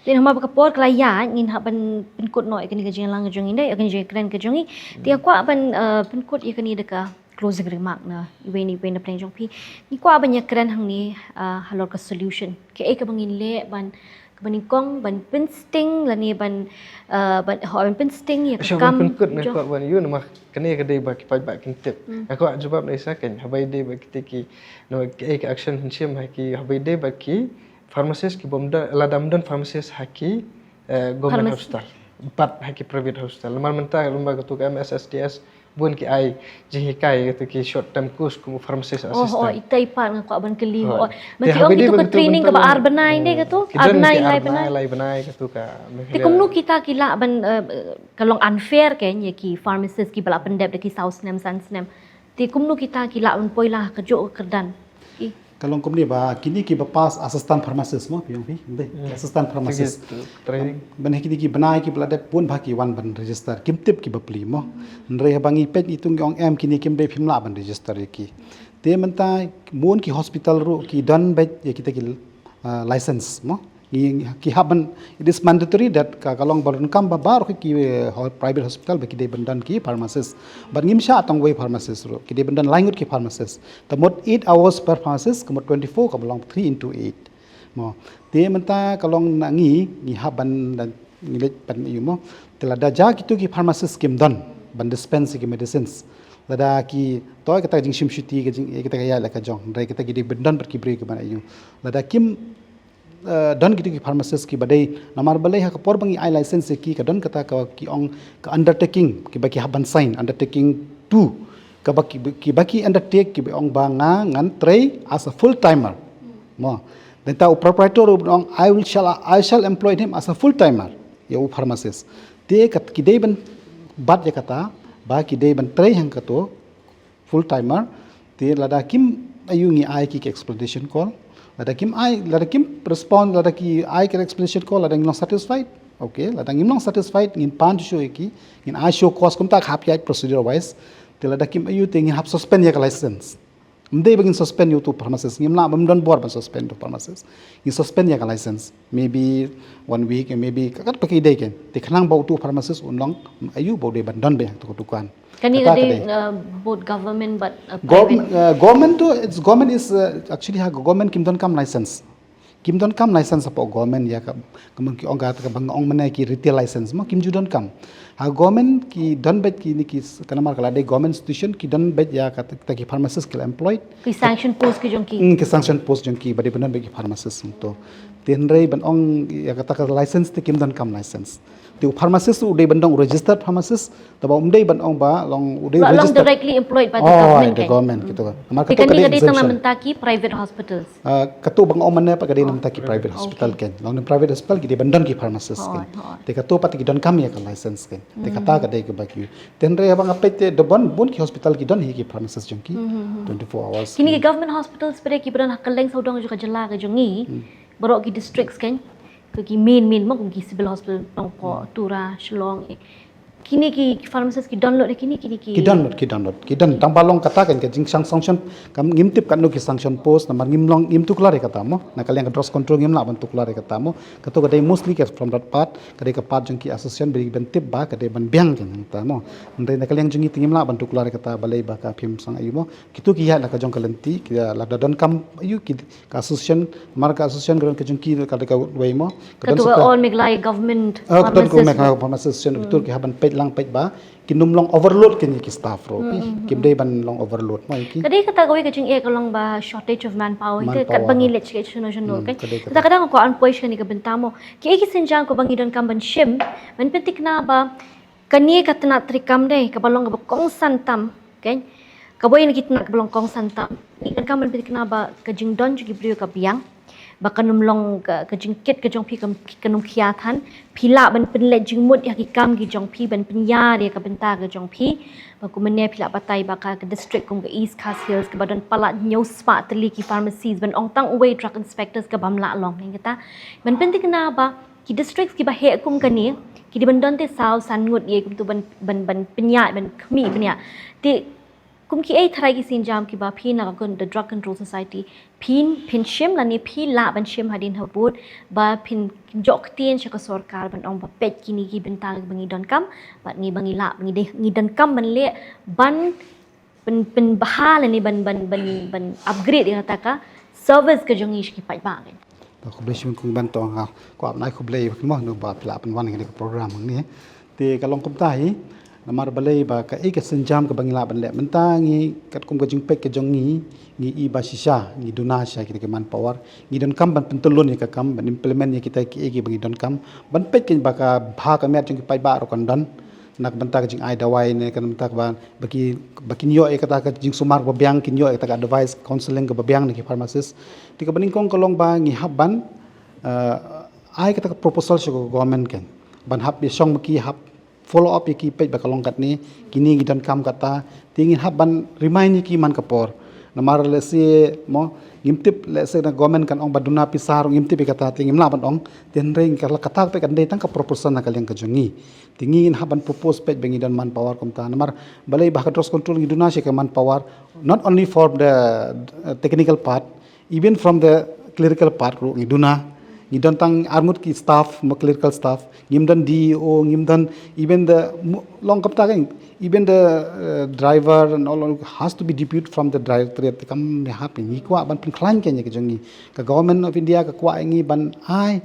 Te namar ba ka por ka la ïaid ngin hap ban pynkut noh ïa kane ka jingïalang ka jong ngi, ïa kane ka jingkren ka jong ngi. Te nga kwah ban, eh, pynkut ïa kane da ka closing remark na iwei na iwei na pdeng jong phi. Ngi kwah ban ïakren hangne, ah, halor ka solution. Kaei kaba ngin leh ban, kaba nyngkong ban pynsting lane ban, ah, ban, ho, ban pynsting ïa ka kam. Ban pynkut ne kwah ban ïoh namar kane ka dei ba ki paidbah kin tip. Nga kwah jubab na isa kein, haba ïadei bad kita ki, namar kaei ka action phin shim ha ki, haba ïadei bad ki pharmacist ki bym don, lada ym don pharmacist ha ki eh, government hospital, bad ha ki private hospital. Namar mynta ka lum ba katu ka M S S D S bun ki ai jinghikai katu ki short term course kum pharmacist assistant. Oh, oh, ita i pat nga kwah ban kylli. Oh. Mati ong kitu ka training kaba ar bnai de katu, ar bnai, lai bnai, lai bnai katu ka. Te kumno kita ki lah ban, eh, ka long unfair kein ïa ki pharmacist kiba la pyndep da ki saw snem san snem. Te kumno kita ki lah ban poi la ka jong ka kyrdan. Ka long kumne ba kine kiba pass assistant pharmacist mo, phi ong phi, assistant pharmacist. Ban ha kine ki bnai kiba la dep bun ba ki wan ban register, kim tip kiba pli mo. Hynrei haba ngi peit itung ki ong em kine kim dei, phim lah ban register ïa ki. Te mynta bun ki hospital ruh ki don beit ïa kita ki, ah, license mo. Ki hap ban, it is mandatory that ka, ka long ba donkam ba baroh ki, eh, private hospital ba ki dei ban don ki pharmacist. Bad ngim shah tang wei pharmacist ruh, ki dei ban don lai ngut ki pharmacist. Te mut eight hours per pharmacist, ka mut twenty-four, ka long three into eight. Mo. Te mynta ka long na ngi, ngi hap ban, ngi leit ban ïoh mo. Te lada ja kitu ki pharmacist kim don ban dispense ki medicines, lada ki, to kata ka jingshim shuti ka jing, kata ka ïa la ka jong, hynrei kata ki dei ban don bad ki briew kiban ïoh. Lada kim, eh, don kitu ki pharmacist kiba dei, namar balei ha ka por ba ngi ai license ïa ki, ka don kata ka ki ong ka undertaking kiba ki hap ban sign, undertaking two, kaba ki, kiba ki undertake kiba ong ba nga ngan trei as a full timer. Mo. Te ta u proprietor u ong, I will shall, I shall employ him as a full timer. Ïa u pharmacist. Te kat ki dei ban bat ïa kata ba ki dei ban trei hangkato full timer. Te lada kim ïoh ngi ai ki, ki explanation call. Lada kim ai, lada kim respond, lada ki ai ki explanation call, lada ngin long satisfied. Okay, lada ngim long satisfied, ngin pan shuh ïa ki, ngin ai show cause kumta ka hap ïa procedure wise. Te lada kim ïoh te ngin hap suspend ïa ka license. Ym dei ba ngin suspend ïa utu pharmacist, ngim lah, bym don bor ban suspend utu pharmacist. Ngin suspend ïa ka license. Maybe one week, maybe ka, kat ba ki dei kein. Te khnang ba utu pharmacist un long, ïoh ba u dei ban don beit ha tu ka dukan. Kane ka dei, uh, both government bad, uh, private. Gov-, uh, government tu, it's, government is, uh, actually ha government kim donkam license. Kim donkam license hapoh government ïa ka, ka mung ki ong ka, ka ba nga ong mynne ki retail license mo, kim ju donkam. Ha government ki don beit kine ki, ka namar ka la dei government institution ki don beit ïa kata ki pharmacist ki la employed. Ki sanction post ki jong ki. Hmm, ki sanction post jong ki ba dei ban don beit ki pharmacist hangto. Te hynrei ban ong ïa kata ka license te kim donkam license. Te u pharmacist u dei ban don registered pharmacist, te ba um dei ban ong ba long u dei registered. Ba long directly employed by the government, the government, kito. Namar kito ka dei exemption. Te kane ka dei tang na mynta ki private hospitals. Ah, katu ba nga ong mynne pat ka dei na mynta ki private hospital kein. Long na private hospital ki dei ban don ki pharmacist kein. Te katu pat ki donkam ïa ka license kein. Te kata ka dei kaba ki. Te hynrei haba nga peit te da bun, bun ki hospital ki don hi ki pharmacist jong ki. Twenty-four hours. Kine ki government hospitals pat ki ba don ha kylleng sawdong jong ka jylla ka jong ngi. Baroh ki districts kein. Ki main, main mo kum ki civil hospital Nongpoh, Tura, Shillong. Kine ki, ki pharmacist ki don lut kine, kine ki. Ki don lut, ki don lut. Ki don, tang ba long kata kein ka jingsanction, kam ngim tip katno ki sanction post, namar ngim long, ngim tuklar ïa kata mo. Na ka liang ka drugs control ngim lah ban tuklar ïa kata mo. Katu ka dei mostly ka from that part, ka dei ka part jong ki association, ba dei ban tip ba ka dei ban biang kein kata mo. Hynrei na ka liang jong ngi te ngim lah ban tuklar ïa kata balei ba ka phim sangaiu mo. Kitu ki ïaid la ka jong ka lynti, ki la da donkam aiu ki Ka association, namar ka association ka don ka jong ki ka dei kawei mo. Katu ka All Meghalaya Government Pharmacist Association, kitu ki hap ban peit lang peit ba kin ym long overload kein ïa ki staff ruh. Kim dei ban long overload mo ïa ki. Ka dei kata kawei ka jingeh ka long ba shortage of manpower, kat ba ngi leit sha shano shano kein. Kata ka dang ko an poi sha kane ka bynta mo. Kiei ki sienjam kaba ngi donkam ban shim, ban pynthikna ba kane ka tnat treikam dei kaba long kaba kongsan tam, kein. Kawei na ki tnat kaba long kongsan tam. Ngi donkam ban pynthikna ba ka jingdon jong ki briew ka biang. Ba kan ym long ka, ka jingkit ka jong phi kan, kan ym khia than. Phi lah ban pynleit jingmut ïa ki kam ki jong phi, ban pynïar ïa ka bynta ka jong phi. Ba kum mynne phi lah batai ba ka, ka district kum ka East Khasi Hills kaba don palat hynñiew spah tylli ki pharmacies, ban ong tang uwei drug inspectors ka bym lah long, kein kata. Ban pynthikna ba ki districts kiba heh kum kane, ki dei ban don te saw san ngut ïa kumtu ban, ban, ban pynïaid, ban khmih pynïaid. Te kum kiei tharai ki sienjam kiba phi na ka con-, the Drug Control Society, phin, phin shim lane phi lah ban shim hadien habud, ba phin jok ktien sha ka sorkar ban ong ba peit kine ki bynta kiba ngi donkam, bad ngi ba ngi lah, ba ngi dei, ngi donkam ban leh, ban pyn-, pynbha lane ban, ban, ban, ban upgrade ïa kata ka service ka jong ngi sha ki paidbah kein. Khublei shibun kong ban tong ha. Ko ap nai khublei mo no ba phi la pynwan ïa ka program hangne. Te ka long kumta hi. Namar balei ba kaei ka sienjam kaba ngi lah ban leh mynta ngi katkum ka jingpeit ka jong ngi, ngi i ba shisha ngi duna sha kita ki manpower, ngi donkam ban pyntyllun ïa ka kam, ban implement ïa kita kiei kiba ngi donkam, ban peit kane ba ka bha ka miat jong ki paidbah ruh kan don na ka bynta ka jingai dawai ne ka bynta kaba, ba ki, ba kin ïoh ïa kata ka jingsumar ba biang, kin ïoh ïa kata ka advice counseling kaba biang na ki pharmacist. Te kaba nyngkong ka long ba ngi hap ban, eh, ai kata ka proposal sha ka government kan, ban hap ïashong ma ki, hap follow up ïa ki, peit ba ka long katne, kine ngi donkam kata. Te ngin hap ban remind ïa ki man ka por. Namar lehse mo, ngim tip, lehse na government kan ong ba duna pisa ruh, ngim tip ïa kata, te ngim lah ban ong. Te hynrei ka la kata peit kan dei tang ka proposal na ka liang ka jong ngi. Te ngin hap ban propose peit ba ngi don manpower kumta. Namar balei ba ha ka drugs control ngi duna sha ka manpower, not only for the, uh, technical part, even from the clerical part ruh ngi duna. Ngi don tang arngut ki staff, mo, clerical staff, ngim don D E O, ngim don even the mo-, long kumta kan, even the, uh, driver and all has to be deputed from the directorate. Kam ïa hap, ngi kwah ban pynkhlaiñ kane ka jong ngi. Ka Government of India ka kwah ïa ngi ban ai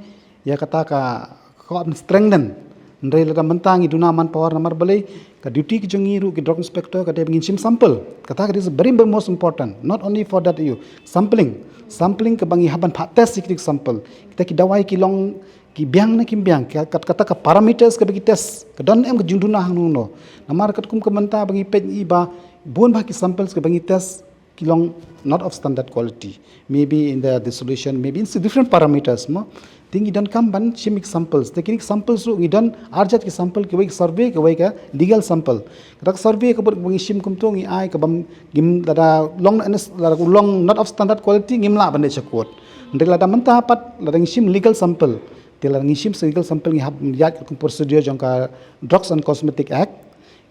ïa kata ka, ka kwah ban strengthen. Hynrei lada mynta ngi duna manpower, namar balei, ka duty ka jong ngi ruh ki drug inspector ka dei ba ngin shim sample. Kata ka dei very, very most important, not only for that issue. Sampling. Sampling kaba ngi hap ban phah test ïa ki sample. Kita ki dawai ki long ki biang ne kim biang, ka, ka, kata ka parameters kaba ki test, ka don em ka jingduna hangno. Namar katkum ka mynta ba ngi peit ngi i ba bun bah ki samples kaba ngi test ki long not of standard quality. Maybe in the dissolution, maybe in different parameters mo. Te ngi donkam ban shim ki samples. Te kine ki samples ruh ngi don arjat ki sample, kiwei ki survey, kiwei ka legal sample. Kata ka survey ka bud ba ngi shim kumto ngi ai kaba ngim, lada long na NS, lada u long not of standard quality ngim lah ban leit sha court. Hynrei lada mynta pat lada ngi shim legal sample. Te lada ngi shim legal sample ngi hap ïaid kum procedure jong ka Drugs and Cosmetic Act.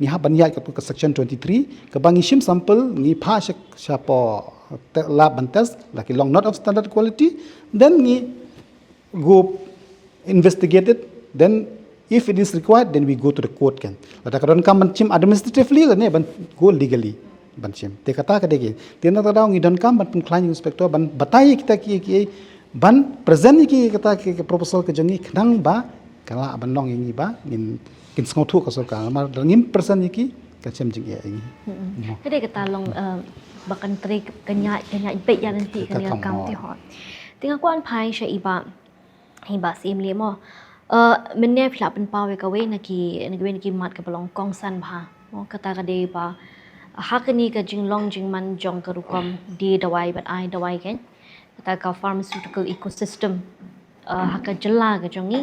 Ngi hap ban ïaid katkum ka section twenty-three, kaba ngi shim sample, ngi phah sha, shapoh te-, lab ban test, la ki long not of standard quality, then ngi go investigate it, then if it is required, then we go to the court kan. Lada ka donkam ban shim administratively, lane ban go legally ban shim. Te kata ka dei ki. Te na ka daw ngi donkam ban pynkhlaiñ inspector, ban batai kita ki, ki, ban present ïa ki kata ki, ki proposal ka jong ngi khnang ba ka lah ban long ïa ngi ba ngin, kin sngewthuh ka sorkar. Namar da ngim present ïa ki ka shem jingeh ïa ngi. Mm-mm. Mo. Ka dei kata long, eh, ba kan trei ka ïaid, ka ïaid beit ïa lynti ka, ka kam, kam mo. Te hooid. Te nga kwah phai sha i Bah, i Bah Syiemlieh mo. Eh, mynne phi la pynpaw ïa kawei na ki, na kawei na ki mat kaba long kongsan bha. Mo, kata ka dei ba ha kane ka jinglong jingman jong ka rukom die dawai bad ai dawai kan. Kata ka pharmaceutical ecosystem, uh, ha ka jylla ka jong ngi.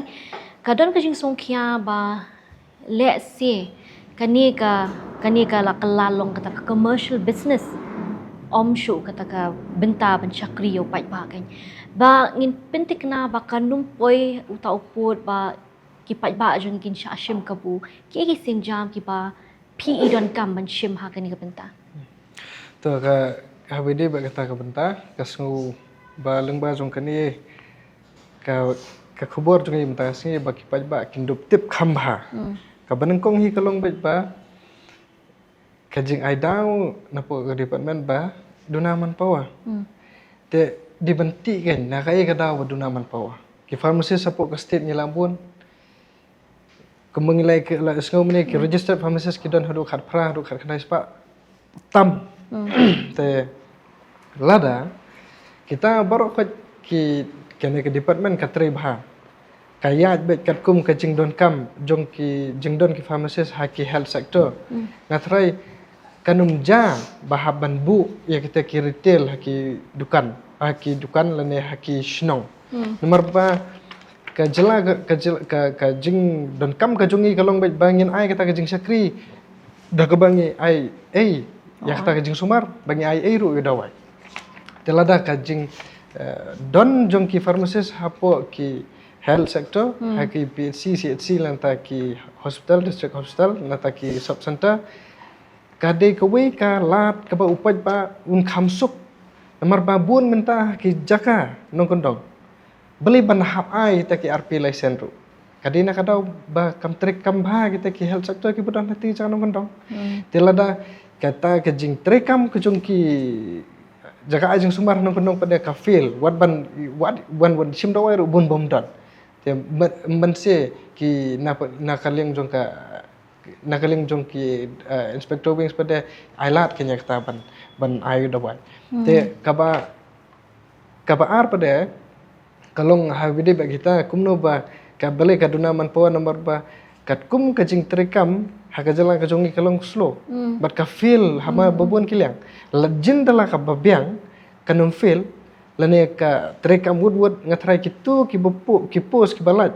Ka don ka jingsngewkhia ba lehse kane ka, kane ka la kylla long kata ka commercial business. Ym shuh kata ka bynta ban shakri ïa u paidbah kan. Ba ngin pyntikna ba kan ym poi uta u pud ba ki paidbah jong ngi kin shah shim kabu. Ki, ki sienjam kiba phi i donkam ban shim ha kane ka bynta. To ka, ha kaba ïadei bad kata ka bynta, ka sngew ba lyngba jong kane ka, ka khubor jong ngi mynta ka sngi ba ki paidbah kin dup tip kham bha. Hmm. Kaba nyngkong hi ka long beit ba ka jingai daw napoh ka department ba duna manpower. Hmm. Te dei ban tih kan na kaei ka daw ba duna manpower. Ki pharmacist hapoh ka state ngi la bun. Kumba ngi la, la sngew mynne ki, hmm, registered pharmacist ki don haduh khatphra, haduh khatkhyndai spah tam. Hmm. Te lada kita baroh khoit ki, kane ka department ka trei bha, ka ïaid beit katkum ka jingdonkam jong ki, jingdon ki pharmacist ha ki health sector. Hmm. Nga tharai kan ym jia ba hap ban buh ïa kita ki retail ha ki dukan, ha ki dukan lane ha ki shnong. Hmm. Namar ba ka jylla ka, ka jylla ka, ka jingdonkam ka jong ngi ka long beit ba ngin ai kata ka jingshakri da kaba ngi ai ei ïa kata ka jingsumar, ba ngi ai ei ruh ïa u dawai. Te lada ka jing, eh, don jong ki pharmacist hapoh ki health sector, hmm, ha ki P H C, C H C, lane ta ki hospital, district hospital, lane ta ki sub center, ka dei kawei ka lad kaba u paidbah un kham suk. Namar ba bun mynta ha ki jaka nongkyndong, balei ban hap ai ïa kita ki R P license ruh? Ka dei na ka daw ba kam treikam bha kita ki health sector kiba don ha ki jaka nongkyndong. Hmm. Te lada kata ka jingtreikam ka jong ki jaka ai jingsumar nongkyndong pat ka fail, wat ban, wat, wan, wan shim dawai ruh bun bym don. Te man, man se ki na, na ka liang jong ka na ka liang jong ki, eh, inspector wings pat de ai lad ki ïa kata ban, ban ai dawai. Te kaba, kaba ar pat de ka long ha video ba kita kumno ba ka balei ka duna manpower number ba katkum ka jingtrei kam ha ka jylla ka jong ngi ka long slow. Bad ka fail ha ma babun ki liang. La jin da la kaba biang kan ym fail lane ka trei kam wut wut nga tharai kitu ki ba pu-, ki post ki ba lait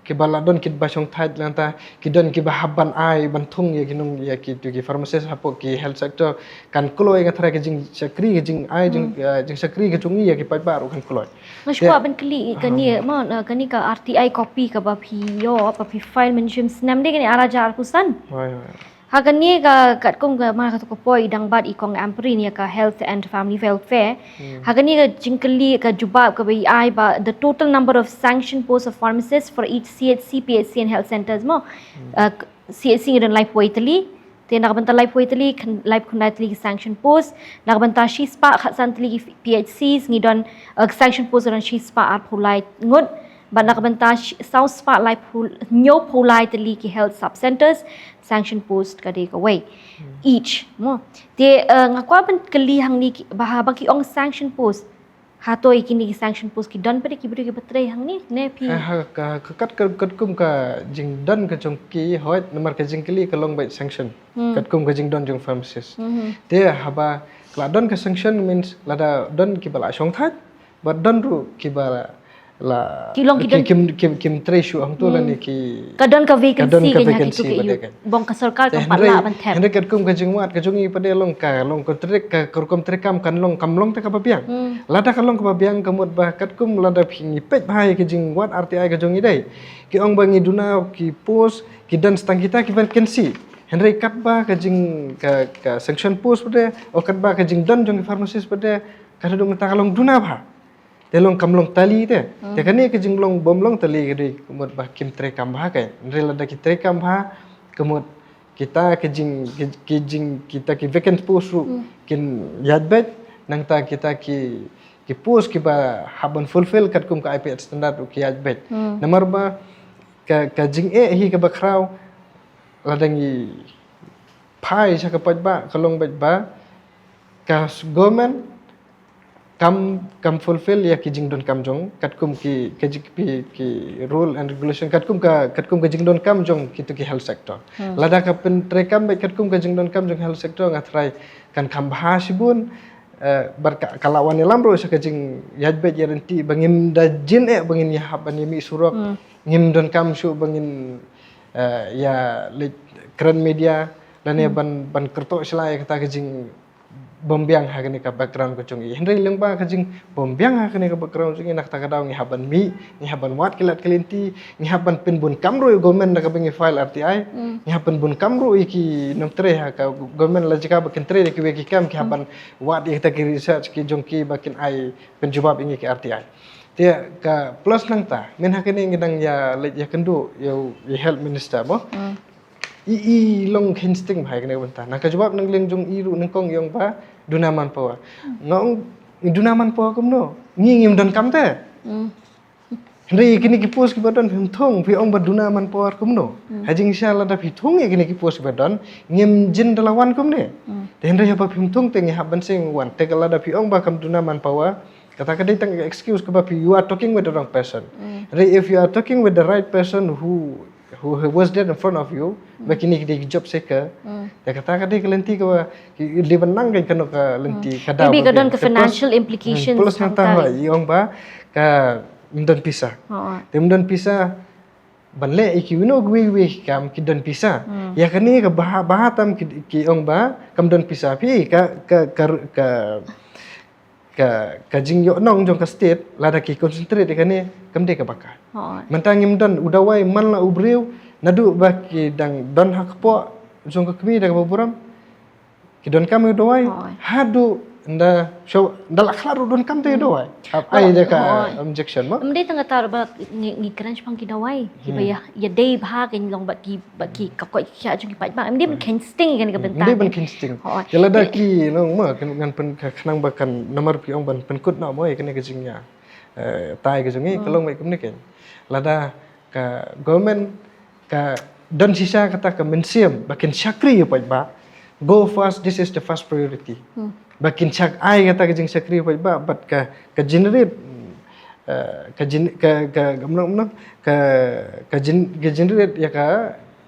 ki ba la don ki ba shong thait lanta ki don ki ba hap ban ai ban thung ïa ki nong ïa kitu ki pharmacist hapoh ki health sector kan kloi nga tharai ka jingshakri ka jing ai jing, eh, jingshakri ka jong ngi ïa ki paidbah ruh kan kloi. Nga shu kwah ban kylli kane mo, eh, kane ka R T I copy kaba phi ïoh ba phi file mynshwa snem de kane ar hajar arphew san. Hoi, hoi. Ha kane ka katkum ka ma ka tu ka poi dang bat i kong Ampareen ïa ka Health and Family Welfare. Ha kane ka jingkylli ka jubab kaba i ai ba the total number of sanctioned posts of pharmacists for each C H C, P H C and health centers mo. Uh, C H C ngi don laiphew tylli. Te na ka bynta laiphew tylli, khyndai, laiphew khyndai tylli ki sanctioned post. Na ka bynta shispah khatsan tylli ki P H Cs ngi don, uh, sanctioned post don shispah arphew lai ngut. Bad na ka bynta shi-, saw spah laiphew, hynñiewphew lai tylli ki health sub centers, sanctioned post ka dei kawei each mo. Te, eh, nga kwah ban kylli hangne ki, ba ha ba ki ong sanctioned post. Hato ïa kine ki sanctioned post ki don pat de ki briew ki ba trei hangne ne phi? Eh, ha ka, ka kat, kat, katkum ka jingdon ka jong ki hoi namar ka jingkylli ka long beit sanction. Katkum ka jingdon jong pharmacist. Te haba ka la don ka sanction means lada don ki ba la shong thait. Bad don ruh ki ba la ki long ki don kim, kim, kim trei shuh hangtu lane ki ka don ka vacancy ka ïa ki tu ki ïu bong ka sorkar ka pat la ban thep. Hynrei katkum ka jingwad ka jong ngi pat de long ka long contract ka, ka rukom trei kam kan long kam long te ka ba biang. Lada ka long ka ba biang ka mut ba katkum lada phi ngi peit bha ïa ka jingwad R T I ka jong ngi dei ki ong ba ngi duna ki post ki don stang kita ki vacancy. Hynrei katba ka jing ka, ka sanction post pat de o katba ka jingdon jong ki pharmacist pat de ka dei dong ta ka long duna bha. Te long kam long tali te. Te kane ka jinglong bym long tali ka dei ka mut ba kim trei kam bha ka. Hynrei lada ki trei kam bha ka mut kita ka jing, ka, ka jing kita ki vacant post ruh kin ïaid beit nangta kita ki, ki post ki ba hap ban fulfill katkum ka I P Act standard ruh ki ïaid beit. Namar ba ka, ka jingeh hi ka ba khraw lada ngi phai sha ka paidbah ka long beit ba ka government kam, kam fulfill ïa ki jingdonkam jong katkum ki, ki, ki, ki rule and regulation katkum ka, katkum ka jingdonkam jong kitu ki health sector. Lada ka pyntrei kam beit katkum ka jingdonkam jong health sector nga tharai kan kham bha shibun, eh, bad ka, ka la wan ïalam ruh sha ka jingïaid beit ïaid lynti ba ngim da jin eh ba ngin ïa hap ban ïa mih surok ngim donkam shuh ba ngin, eh, ïa leit kren media lane ban, ban kyrtong shlai kata ka jing bym biang ha kane ka background ka jong i. Hynrei lyngba ka jing bym biang ha kane ka background jong i na kata ka daw ngi hap ban mih, ngi hap ban wad ki lad ki lynti, ngi hap ban pynbun kam ruh ïa government da kaba ngi file R T I, ngi hap pynbun kam ruh ïa ki nongtrei ha ka government la jaka ba kin trei da kiwei ki kam ki hap ban wad ïa kita ki research ki jong ki ba kin ai pynjubab ïa ngi ki R T I. Te ka plus nangta, mynta ha kane ngi dang ïa leit ïa kynduh ïa u, ïa health minister mo. I, i long kheiñ sting bha ïa kane ka bynta. Na ka jubab na ka liang jong i ruh nyngkong i ong ba duna manpower. Nga ong duna manpower kumno? Ngi ngim don kam te. Hynrei ïa kine ki post ki ba don phim thung, phi ong ba duna manpower kumno? Ha jingshisha lada phi thung ïa kine ki post ki ba don, ngim jin da la wan kumne. Te hynrei haba phim thung te ngi hap ban seng wan. Te ka lada phi ong ba kam duna manpower, kata ka dei tang excuse kaba phi, you are talking with the wrong person. Hynrei if you are talking with the right person who who, who was there in front of you, ba kine ki dei ki job seeker. Te kata ka dei ka lynti kaba ki dei ban nang ka kano ka lynti ka daw. Maybe ka don ka financial implications. Plus nangta hoi i ong ba ka ym don pisa. Te ym don pisa ban leh ïa ki wino kiwei kiwei ki kam ki don pisa. Ïa kane ka bha, bha tam ki, ki ong ba kam don pisa phi ka, ka, ka, ka ka, ka jingïohnong jong ka state lada ki concentrate ïa kane kam dei kaba ka. Mynta ngim don u dawai man la u briew naduh ba ki dang don ha kpoh jong ka kmie da kaba burom ki donkam ïa u dawai. Haduh nda sho nda la khlad ruh donkam te ïa u dawai. Hap ai da ka injection mo. Ym dei tang kata ba ngi, ngi kren shaphang ki dawai kiba ïa, ïa dei bha kin long bad ki ba ki ka koit ka khiah jong ki paidbah. Ym dei ban kheiñ sting ïa kane ka bynta. Ym dei ban kheiñ sting. Te lada ki long ma kan ngan pyn ka khnang ba kan namar phi ong ban pynkut noh mo ïa kane ka jingïa, eh, tai ka jong ngi ka long beit kumne kein. Lada ka government ka don shisha kata ka mynsiem ba kin shakri ïa u paidbah, go first, this is the first priority. Ba kin shak-, ai kata ka jingshakri ïa u paidbah, bad ka, ka generate, eh, ka gen-, ka, ka, ka, mano, mano, ka, ka gen-, ka generate ïa ka,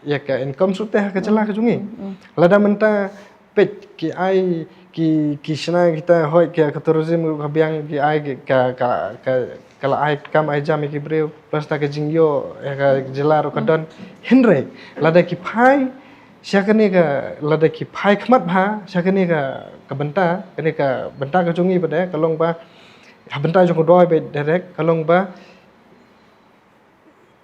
ïa ka income shuh te ha ka jylla ka jong ngi. Lada mynta peit ki ai, ki, ki shna kita, hoi ka, ka tourism ka biang, ki ai ki, ka, ka, ka, ka la ai kam ai jam ïa ki briew, plus ta ka jingïoh ïa ka jylla ruh ka don. Hynrei lada ki phai sha kane ka, lada ki phai khmat bha sha kane ka, ka bynta, kane ka bynta ka jong ngi pat de, ka long ba ha bynta jong ka dawai ba direct, ka long ba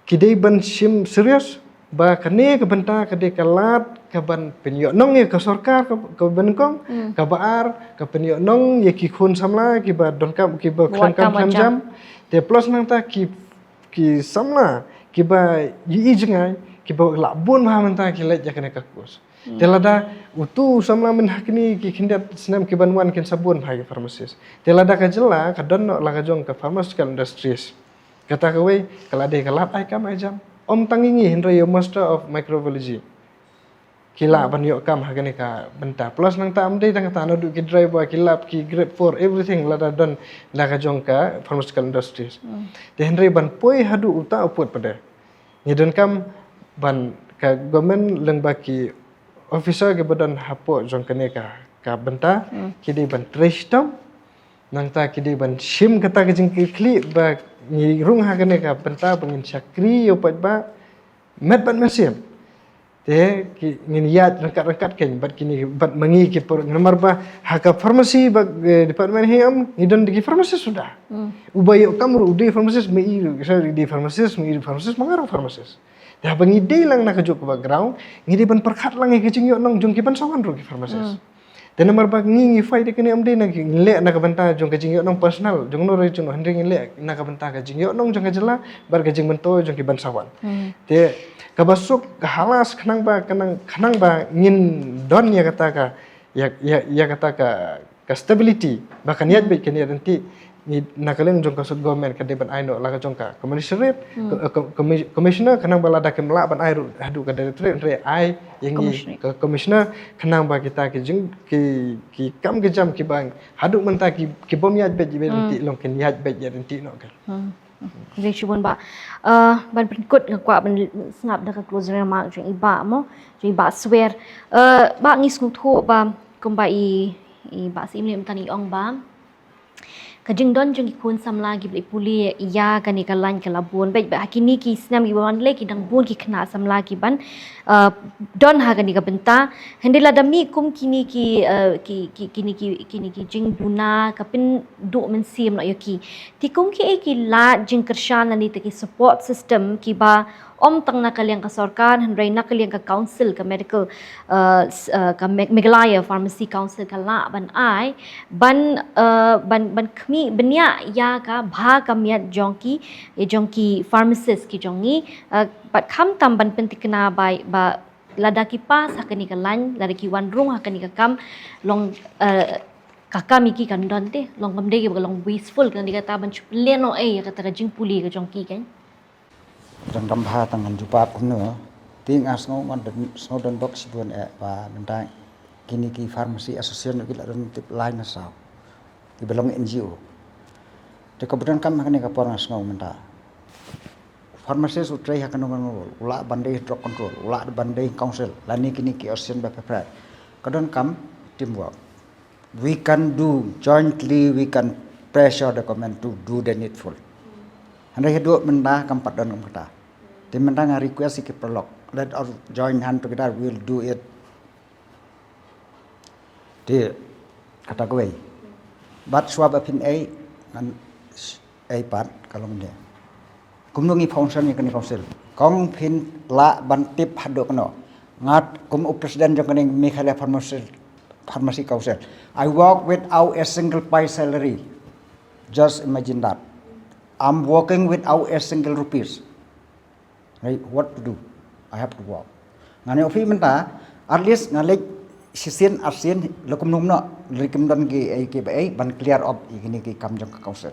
ki dei ban shim serious ba kane ka bynta ka dei ka lad ka ban pynïohnong ïa ka sorkar ka, ka banyngkong, kaba ar ka pynïohnong ïa ki khun samla kiba donkam, kiba khlem kam khlem jam. Te plus nangta ki, ki samla kiba ïohi jngai, kiba lah bun bha mynta ki leit ïa kane ka course. Te lada utu u samla mynta ha kine ki khyndiat snem kiban wan kin sa bun bha ki pharmacist. Te lada ka jylla ka don noh la ka jong ka pharmaceutical industries, kata kawei ka la dei ka lad ai kam ai jam. Ym tang ïa ngi hynrei ïa u Master of Microbiology ki lah ban ïoh kam ha kane ka bynta. Plus nangta ym dei tang kata, naduh ki driver, ki lab, ki grade four, everything lada don la ka jong ka pharmaceutical industries. Te hynrei ban poi haduh uta u pud pat de, ngi donkam ban, ka government lyngba ki officer kiba don hapoh jong kane ka, ka bynta, ki dei ban trei shitom. Nangta ki dei ban shim kata ka jingkitkhlieh ba ngi rung ha kane ka bynta ba ngin shakri ïa u paidbah met bad mynsiem. Te ki, ngin ïaid ryngkat ryngkat kein bad kine, bad ma ngi ki por, namar ba ha ka pharmacy ba, eh, department hi, ym, ngi don ki pharmacist suda. Uba ïoh kam ruh u dei pharmacist, ma i ruh, sorry, dei pharmacist, ma i ruh pharmacist, ma nga ruh pharmacist. Te haba ngi dei lang na kajuh ka background, ngi dei ban pyrkhat lang ïa ka jingïohnong jong ki ban sa wan ruh ki pharmacist. Te namar ba ngi, ngi fight ïa kane ym dei na, ngi leh na ka bynta jong ka jingïohnong personal jong no re jong no, hynrei ngi leh na ka bynta ka jingïohnong jong ka jylla bad ka jingmyntoi jong ki ban sa wan. Te kaba suk, ka hala, khnang ba, khnang, khnang ba ngin don ïa kata ka, ïa, ïa, ïa kata ka, ka stability ba kan ïaid beit, kan ïaid ryntih. Ngi, na ka liang jong ka state government ka dei ban ai noh la ka jong ka commissioner, ka, ka, commi-, commissioner, khnang ba lada kim lah ban ai ruh haduh ka directorate, hynrei ai ïa ngi ka commissioner, khnang ba kita ki jing, ki, ki kam ki jam kiba haduh mynta ki, ki bym ïaid beit ïaid ryntih, long kin ïaid beit ïaid ryntih noh ka. Khublei shibun bah. Eh, ban pynkut nga kwah ban sngap da ka closing remark jong i bah mo, jong i bah Swer. Eh, bah, ngi sngewthuh ba kumba i, i bah Syiemlieh mynta i ong ba ka jingdon jong ki khun samla kiba leit pule ïa kane ka lain ka la bun. Bad, bad ha kine ki snem kiba wan lei ki dang bun ki khynnah samla kiban, eh, don ha kane ka bynta. Hynrei lada mih kum kine ki, eh, ki, ki, kine ki, kine ki jingduna ka pynduh mynsiem noh ïa ki. Te kum kiei ki lad jingkyrshan lane te ki support system kiba ym tang na ka liang ka sorkar, hynrei na ka liang ka council, ka medical, eh, s-, eh, ka Me-, Meghalaya Pharmacy Council ka lah ban ai, ban, eh, ban, ban khmih bniah ïa ka bha ka miat jong ki, jong ki pharmacist ki jong ngi, eh, bad khamtam ban pyntikna ba, ba lada ki pass ha kane ka lain, lada ki wan rung ha kane ka kam, long, eh, ka kam ïa ki kan don te, long kam dei kiba long wasteful, kane kata ban shu pynlehnoh noh ïa kata ka jingpule ka jong ki kan. Dang dang bha tang ngan jubab kumno. Te nga sngew, ngan don, sngew don bok shibun eh ba mynta kine ki pharmacy association ki la don tip lai na saw. Kiba long N G O. Te kaba donkam ha kane ka por nga sngew mynta pharmacist u trei ha kano kano role, u lah ban dei drug control, u lah ban dei council, lane kine ki association ba pyrshah. Ka donkam teamwork. We can do jointly, we can pressure the government to do the needful. Hynrei haduh mynta kam pat don kum kata. Te mynta nga request ïa ki paralok, let us join hand together, we will do it. Te kata kawei. Bad shuwa ba phin ei, ngan ei pat ka long ne. Kumno ngi function ïa kane council. Kong phin lah ban tip haduh kano. Ngat kum u president jong kane Meghalaya Pharmacy, Pharmacy Council, I work without a single pay salary. Just imagine that. I'm working without a single rupees. Right? What to do? I have to work. Ngan ïoh phi mynta, at least nga leit shisien arsien, la kumno kumno, la kim don ki ei ki ba ei ban clear up ïa kine ki kam jong ka council.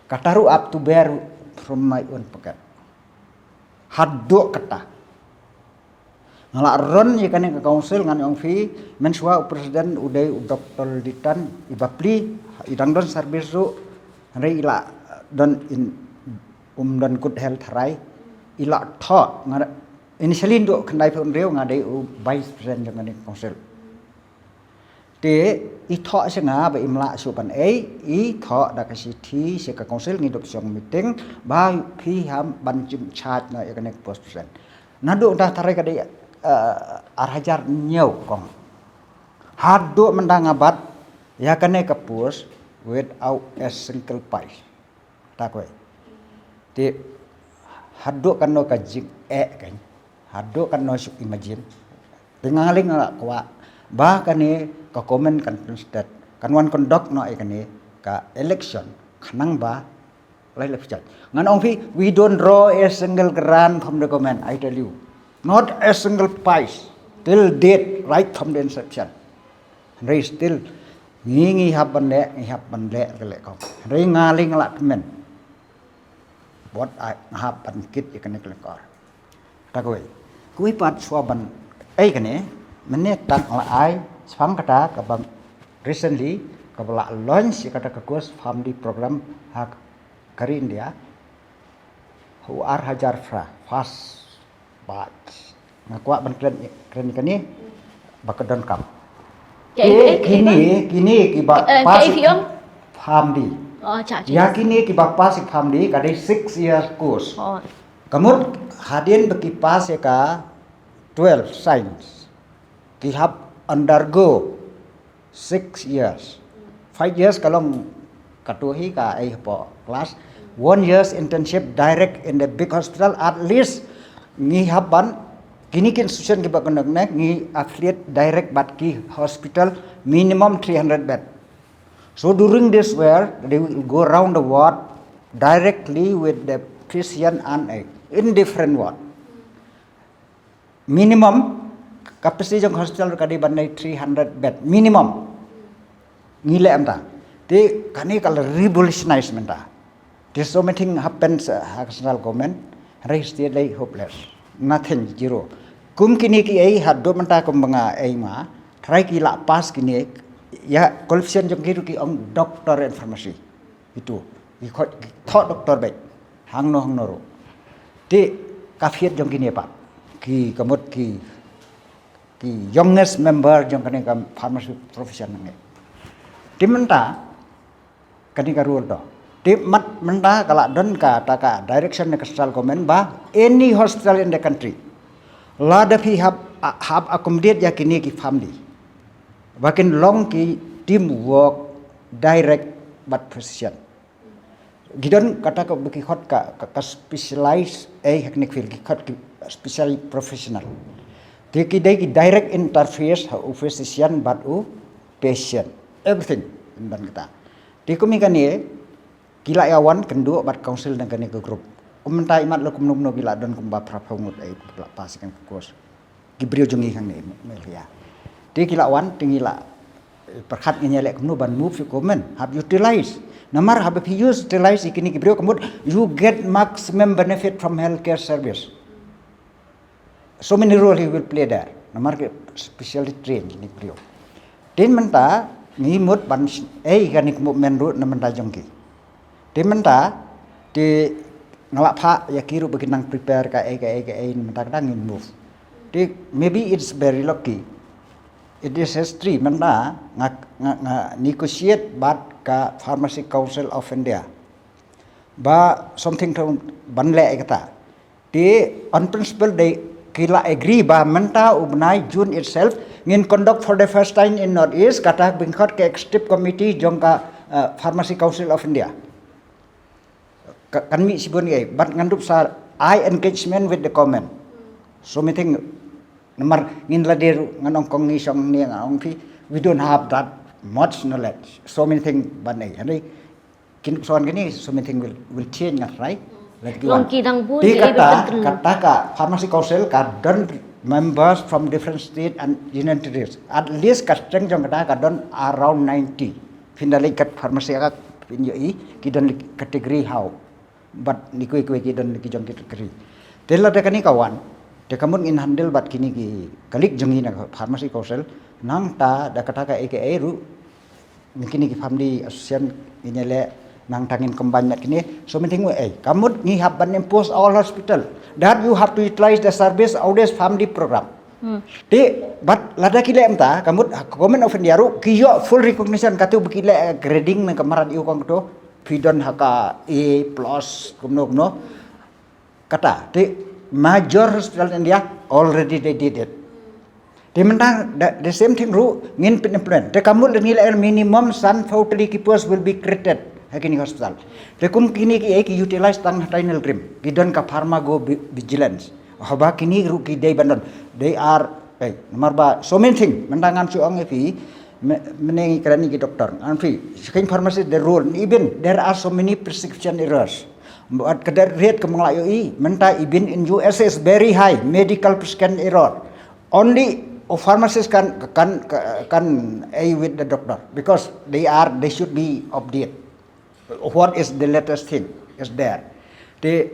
Kata ruh I have to bear from my own pocket. Haduh kata. Nga la run ïa kane ka council, ngan ong phi, mynshuwa u president u dei u Doctor Litan, i bapli, i dang don service ruh, hynrei i la don in, um don good health hynrei i la thoh. Nga, initially ndu khyndai phew hynriew nga dei u vice president jong kane ka council. Te i thoh sha nga ba im lah shuh ban ei, i thoh da ka shithi sha ka council, ngi dup shong meeting ba phi hap ban jin charge noh ïa kane ka post president. Naduh da tharai ka dei, eh, ar hajar hynñiew kong. Haduh mynta nga bat ïa kane ka post without a single pay. Ta kawei. Te haduh katno ka jingeh kan. Haduh katno shu imagine. Te nga lei nga la kwah ba kane ka comment kan state, kan wan conduct noh ïa kane ka election khnang ba lai lep judge. Ngan ong phi, we don't draw a single grant from the government, I tell you. Not a single pice till date, right from the inception. Hynrei still ngi, ngi hap ban leh, ngi hap ban leh ka leh kong. Hynrei nga lei nga la kmen bad ai nga hap ban kit ïa kane ka leh kor. Ta kawei. Kawei pat shuwa ban ei kane, mynne tang la ai shaphang kata kaba recently kaba la launch ïa kata ka course PharmD program ha ka ri India. U ar hajar phra, first batch. Nga kwah ban kren, kren kane ba ka donkam. Kine, kine kiba pass ïa ka PharmD. Ïa kine kiba pass ïa ka PharmD ka dei six year course. Ka mut hadien ba ki pass ïa ka twelve science, ki hap undergo six years. Five years ka long kato hi ka ei hapoh class. One year's internship direct in the big hospital, at least ngi hap ban, kine ki institution kiba kane ngi affiliate direct bad ki hospital, minimum three hundred bed. So during this year they will go around the ward directly with the physician and a in different ward. Minimum capacity jong hospital ka dei ban dei three hundred bed minimum. Ngi leh mynta. Te kane ka la revolutionize mynta. There's so many things happens, uh, ha ka central government. Hynrei state lei hopeless. Nothing, zero. Kum kine ki ei haduh mynta kum ba nga ei ma. Tharai ki la pass kine, ïa qualification jong ki ruh ki ong doctor in pharmacy. Itu, ki khot, ki thoh doctor bad hangno hangno ruh. Te ka fiat jong kine pat, ki ka mut ki, ki youngest member jong kane ka pharmacy profession ngi. Te mynta kane ka rule to. Te mat mynta ka la don kata ka direction na ka central government ba any hospital in the country, lada phi hap, hap accommodate ïa kine ki PharmD, ba kin long ki team work direct bad physician. Ki don kata ka ba ki khot ka, ka, ka specialized, eh, technical field, ki khot ki special professional. Te ki dei ki direct interface ha u physician bad u patient. Everything. Don kata. Te kum ïa kane ki la ïa wan kynduh bad council na kane ka group. Kum mynta imat la kumno kumno ki la don kumba phra phew ngut, eh, ki la pass ïa kane ka course. Ki briew jong ngi hangne Meghalaya. Te ki la wan, te ngi la, eh, pyrkhat ngin ïa leh kumno ban move ïa ka government, hap utilize. Namar haba phi utilize ïa kine ki briew ka mut you get maximum benefit from healthcare service. So many role he will play there. Namar ki specially trained kine ki briew. Te mynta ngi mut ban ei kane ka movement ruh na mynta jong ki. Te mynta, te nga la phah ïa ki ruh ba kin nang prepare kaei kaei kaei, mynta ka dang ngin move. Te maybe it's very lucky. It is history, mynta nga, nga, nga negotiate bad ka Pharmacy Council of India ba something to ban leh ïa kata. Te on principle dei ki la agree ba mynta u bnai June itself ngin conduct for the first time in North East kata ba ngi khot ka executive committee jong ka, eh, Pharmacy Council of India. Ka, kan mih shibun ngi, but ngan dup sa ai engagement with the government. So many thing, namar ngin la dei ruh ngan ong kong ngi shong ne ngan ong phi, we don't have that much knowledge. So many thing ban ei. Hynrei kin son kine, so many thing will, will change ngat rai. Let ki wan. Te kata, kata ka Pharmacy Council ka don members from different state and union territories. At least ka strength jong kata ka don around ninety. Phin da leit kat pharmacy ka phin ïohi ki don category how. Bad ni kiwei kiwei ki don ki jong ki category. Te lada kane ka wan, Te kamut ngin handle bad kini ki colleague jong ngi na pharmacy council, nangta da kata ka A K A ruh, ngi kini ki family association ngin ïaleh, nangta ngin combine bad kini. So mynta ngi, eh, kamut ngi hap ban impose all hospital that you have to utilize the service of this family program. Hmm. Te bad lada ki leh mynta, kamut ha Government of India ruh ki ïoh full recognition, katu ba ki leh grading na ka mrad ïa u kong, katu phi don ha ka A plus kumno kumno. Kata te major hospital in India already they did it. Te mynta the, the same thing ruh ngin pyn implement. Te kamut lada ngi leh minimum sanphew tylli ki post will be created ha kini hospital. Te kum kini ki, eh, ki utilize tang ha Tylenol cream, ki don ka pharmacovigilance. Haba kini ruh ki dei ban don. They are, eh, namar ba so many thing, mynta ngan shu ong ïa phi, me-, mynne ngi kren ïa ki doctor, ngan phi, shuwa ki pharmacist the rule, even there are so many prescription errors. Bad ka death rate ka ba nga la ïohi mynta, even in U S is very high, medical prescription error. Only a pharmacist can, can, can aid with the doctor because they are, they should be updated. What is the latest thing is there? Te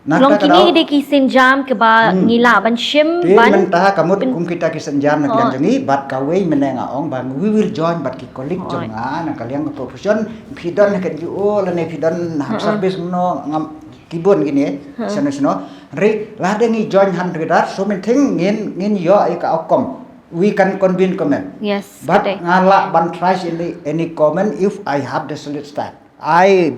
na long kata kini ka daw de ki sienjam kiba, hmm, ngi lah ban shim, te ban mynta kamut pyn- kum kita ki sienjam na, oh, kaliang jong ngi, bad kawei mynne nga ong ba we will join bad ki colleague, oh, jong nga na kaliang ka profession, phi don ha ka N G O lane phi don ha, uh-uh, service, no, ngam, ki bun kine, uh-uh, sano sano. Ri lada ngi join hand together, so many thing ngin, ngin ïoh ïa ka outcome. We can convene comment. Yes, bad kata nga lah ban try any, any comment if I have the solid stand. I,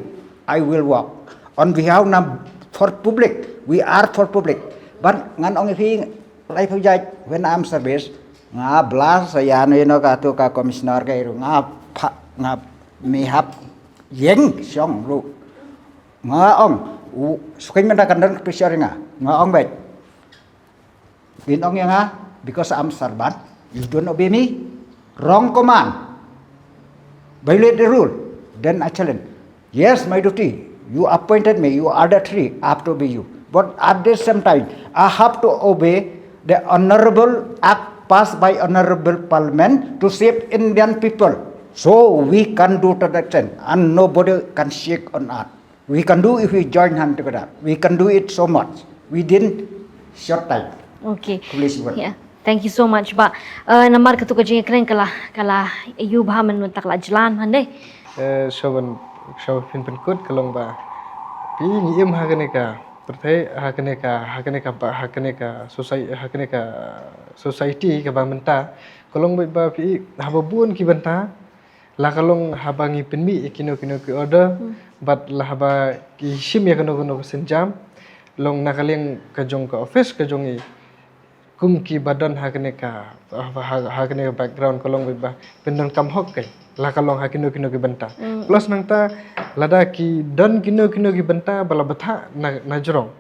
I will work on behalf na for public. We are for public. Bad ngan ong ïa phi, lai phi jait, when I'm service, nga bla sa ïa no, you know, katu ka commissioner ka iru, nga pha, nga mihap ïeng shong ruh. Nga ong, u, shuwa ki mynta kan don ka pressure nga. Nga ong bad Phin ong ïa nga, because I'm servant, you don't obey me. Wrong command. Violate the rule. Then I challenge. Yes, my duty. You appointed me. You are the three. I have to obey you. But at the same time, I have to obey the honorable act passed by honorable parliament to save Indian people. So we can do to that extent, and nobody can shake on earth. We can do if we join hand together. We can do it so much within short time. Okay. Please, Iwan. Yeah. Thank you so much, Bah. Uh, namar katu ka jingkren ka la, ka la ïoh bha mynta ka la jlan hynrei. Eh, shuwa ban, shuwa phin pynkut ka long ba phi, ngi im ha kane ka pyrthei, ha kane ka, ha kane ka ba, ha kane ka society, ha kane ka society kaba mynta. Ka long ba, ba phi, haba bun ki bynta, la ka long haba ngi pynmih ïa kino kino ki order, hmm, bad la haba ngi shim ïa kano kano ka sienjam, long na ka liang ka jong ka office ka jong ngi, kum kiba don ha kane ka, ha, ha, ha kane ka background ka long ba pyndonkam hok ka, la ka long ha kino kino ki bynta. Hmm. Plus nangta lada ki don kino kino ki bynta ba la bthah na, na jrong,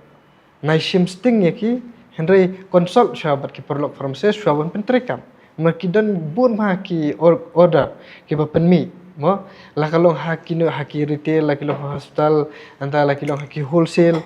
ngi shim sting ïa ki, hynrei consult shuwa bad ki paralok pharmacist shuwa ban pyntreikam. Namar ki don bun bha ki or-, order kiba pynmih, mo, la ka long ha kino, ha ki retail, la ki long ha hospital, nangta la ki long ha ki wholesale,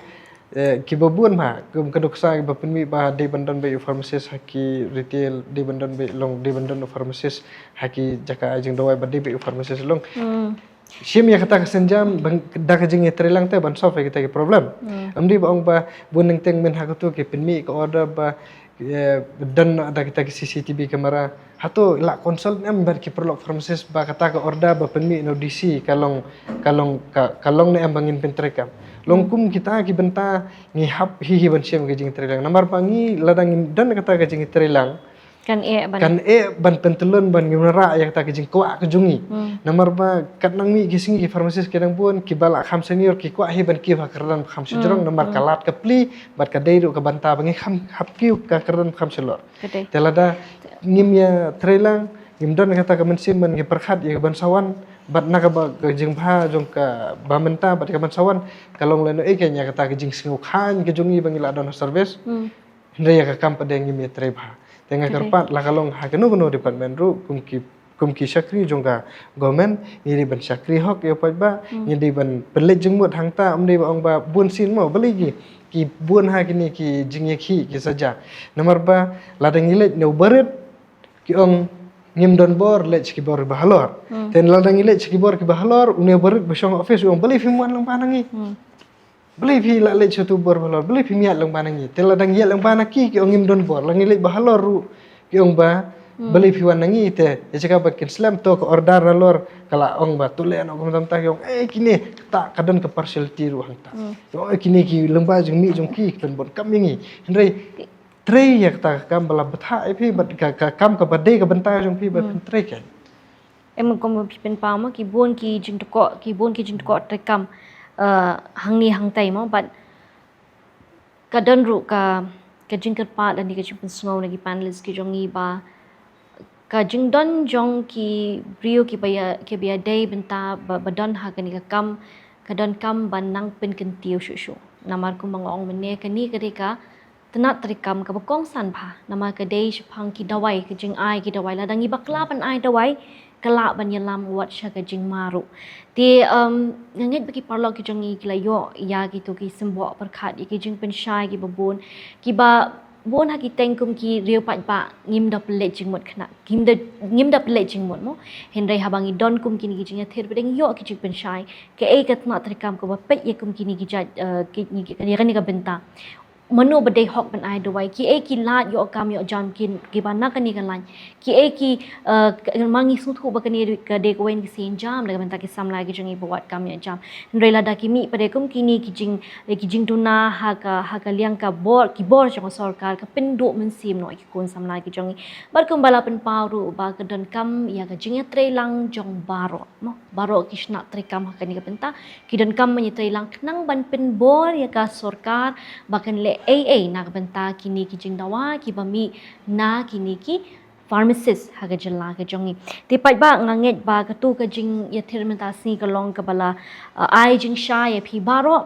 eh, kiba bun bha, kum ka nuksa kiba pynmih ba dei ban don beit u pharmacist ha ki retail, dei ban don beit long, dei ban don u pharmacist ha ki jaka ai jingdawai, ba dei beit u pharmacist long. Hmm. Shim ïa kata ka sienjam, bang, da ka jingïatreilang te ban solve ïa kita ki problem. Hmm. Ym dei ba ong ba bun nangteng mynta ha katu ki pynmih ka order ba, eh, don da kita ki C C T V camera. Hato la consult ne em bad ki paralok pharmacist ba kata ka order ba pynmih na u D C ka long, ka long, ka, ka long ne em ba ngin pyntreikam. Long, hmm, kum kita ki bynta ngi hap hi hi ban shim ka jingïatreilang. Namar ba ngi lada ngim don kata ka jingïatreilang, kan eh ban, kan eh ban pyntyllun ban ngim wanrah ïa kata ka jingkwah ka jong ngi. Hmm. Namar ba katba ngi, ki sngi ki pharmacist ki dang bun, kiba la kham senior ki kwah hi ban kiew ha kyrdan ba kham shajrong, hmm, namar, hmm, ka lad ka plie bad ka dei ruh ka bynta ba ngi kham hap kiew ha kyrdan ba kham shalor. Ka dei. Te lada ngim ïatreilang, ngim don kata ka mynsiem ban ngi pyrkhat ïa ka ban sa wan bad na kaba ka jingbha jong kaba mynta bad ka ban sa wan, ka long lano ei ka ïa kata ka jingsngew khlaiñ ka jong ngi ba ngi la don ha service. Hmm. Hynrei ïa ka kam pat de ngim ïatrei bha. Te nga, okay, kyrpad la ka long ha kano kano department ruh, kum ki, kum ki shakri jong ka government, ngi dei ban shakri hok ïa u paidbah, hmm, ngi dei ban pynleit jingmut hangta, ym dei ba ong ba bun sien mo, balei ki, ki bun ha kine ki jingïakhih ki sa jia. Namar ba lada ngi leit na u barit, ki ong ngim don bor, leit sha ki bor ba halor. Hmm. Te lada ngi leit sha ki bor kiba halor, une u barit ba shong office u ong balei phim wan lyngba na ngi. Hmm. Balei phi la leit sha utu u bor bahalor, balei phim ïaid lyngba na ngi? Te lada ngi ïaid lyngba na ki, ki ong ngim don bor, la ngi leit bahalor ruh ki ong ba balei phi wan na ngi? Te ïa jaka ba kin slem, to ka order halor ka la ong ba to leh noh kumta kumta, ki ong eh kine, kata ka don ka partiality ruh hangta. Ki ong eh kine ki lyngba jong mih jong ki, ki pynbun kam ïa ngi. Hynrei trei ïa kata ka kam ba la bthah ïa phi, bad ka, ka kam kaba dei ka bynta jong phi ba phin trei kein. Em, kum ba phi pynpaw mo, ki bun ki jingtkoh, ki bun ki jingtkoh treikam, eh, hangne hangtai mo, bad ka don ruh ka, ka jingkyrpad lane ka jingpynsngew na ki panelist ki jong ngi ba ka jingdon jong ki briew kiba ïa, kiba ïadei bynta ba, ba don ha kane ka kam, ka donkam ban nang pynkyntiew shuh shuh. Namar kumba nga ong mynne, kane ka dei ka tnat treikam kaba kongsan bha, namar ka dei shaphang ki dawai, ka jingai ki dawai. Lada ngi bakla ban ai dawai, ka lah ban ïalam wat sha ka jingma ruh. Te, um, nga ngeit ba ki paralok ki jong ngi ki la ïoh ïa kito ki symboh pyrkhat, ïa ki jingpynshai kiba bun, kiba bun ha ki teng kum ki riew paidbah ngim da pynleit jingmut khnang, ngim da, ngim da pynleit jingmut mo. Hynrei haba ngi don kum kine ki jingïathir, ba dang ïoh ki jingpynshai, kaei ka tnat treikam kaba peit ïa kum kine ki jait, eh, ki, ki, ki, ïa kane ka bynta. Mano ba dei hok ban ai dawai, kiei ki lad ïoh kam ïoh jam kin, kiba na kane ka lain. Kiei ki, eh, ka, ma ngi sngewthuh ba kane ka dei kawei na ki sien jam na ka bynta ki samla ki jong ngi ba wad kam ïoh jam. Hynrei lada ki mih pat kum kine ki jing, eh, ki jingduna ha ka, ha ka liang ka bor, ki bor jong ka sorkar, ka pynduh mynsiem noh ïa ki khun samla ki jong ngi. Bad kumba la pynpaw ruh ba ka donkam ïa ka jingïatreilang jong baroh. Mo, baroh ki tnat treikam ha kane ka bynta ki donkam ban ïatreilang khnang ban pynbor ïa ka sorkar ba kan leh ei ei na ka bynta kine ki jingdawa kiba mih na kine ki pharmacist ha ka jylla ka jong ngi. Te paidbah, nga ngeit ba katu ka jingïathir mynta sngi ka long kaba la, uh, ai jingshai ïa phi baroh.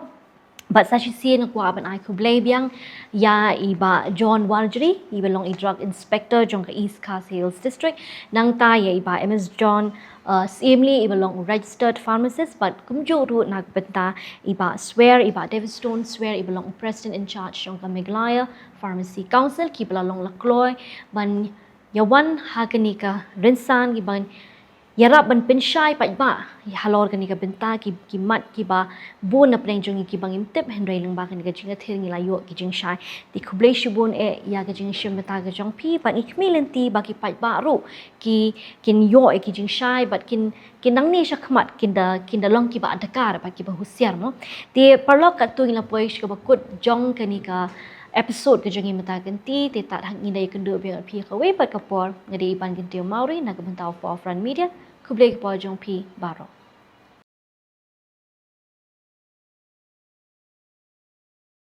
Bad sa shisien nga kwah ban ai khublei biang ïa i Bah John Warjri, iba long i Drug Inspector jong ka East Khasi Hills District, nangta ïa i Bah M S John, uh, Syiemlieh, iba long u Registered Pharmacist, bad kumjuh ruh na ka bynta i Bah Swer, i Bah Davidstone Swer, iba long u President in Charge jong ka Meghalaya Pharmacy Council, kiba la long la kloi ban ïa wan ha kane ka rynsan, kiban ïarap ban pynshai paidbah halor kane ka bynta, ki, ki mat kiba bun na pdeng jong ngi kiba ngim tip, hynrei lyngba kane ka jingïathir ngi la ïoh ki jingshai. Te khublei shibun eh ïa ka jingïashim bynta ka jong phi, bad ngi khmih lynti ba ki paidbah ruh ki, kin ïoh ïa ki jingshai, bad kin, kin nangne shakhmat kin da, kin da long kiba adkar bad kiba husiar mo. Te paralok, katto ngi la poi sha kaba kut jong kane ka episode ka jong ngi mynta ka kynti. Te tad hangta ngin da ïakynduh biang ïa phi kawei pat ka por. Nga dei i Bankyntew Mawrie na ka bynta u Forefront Media. Khublei ka por jong phi baroh.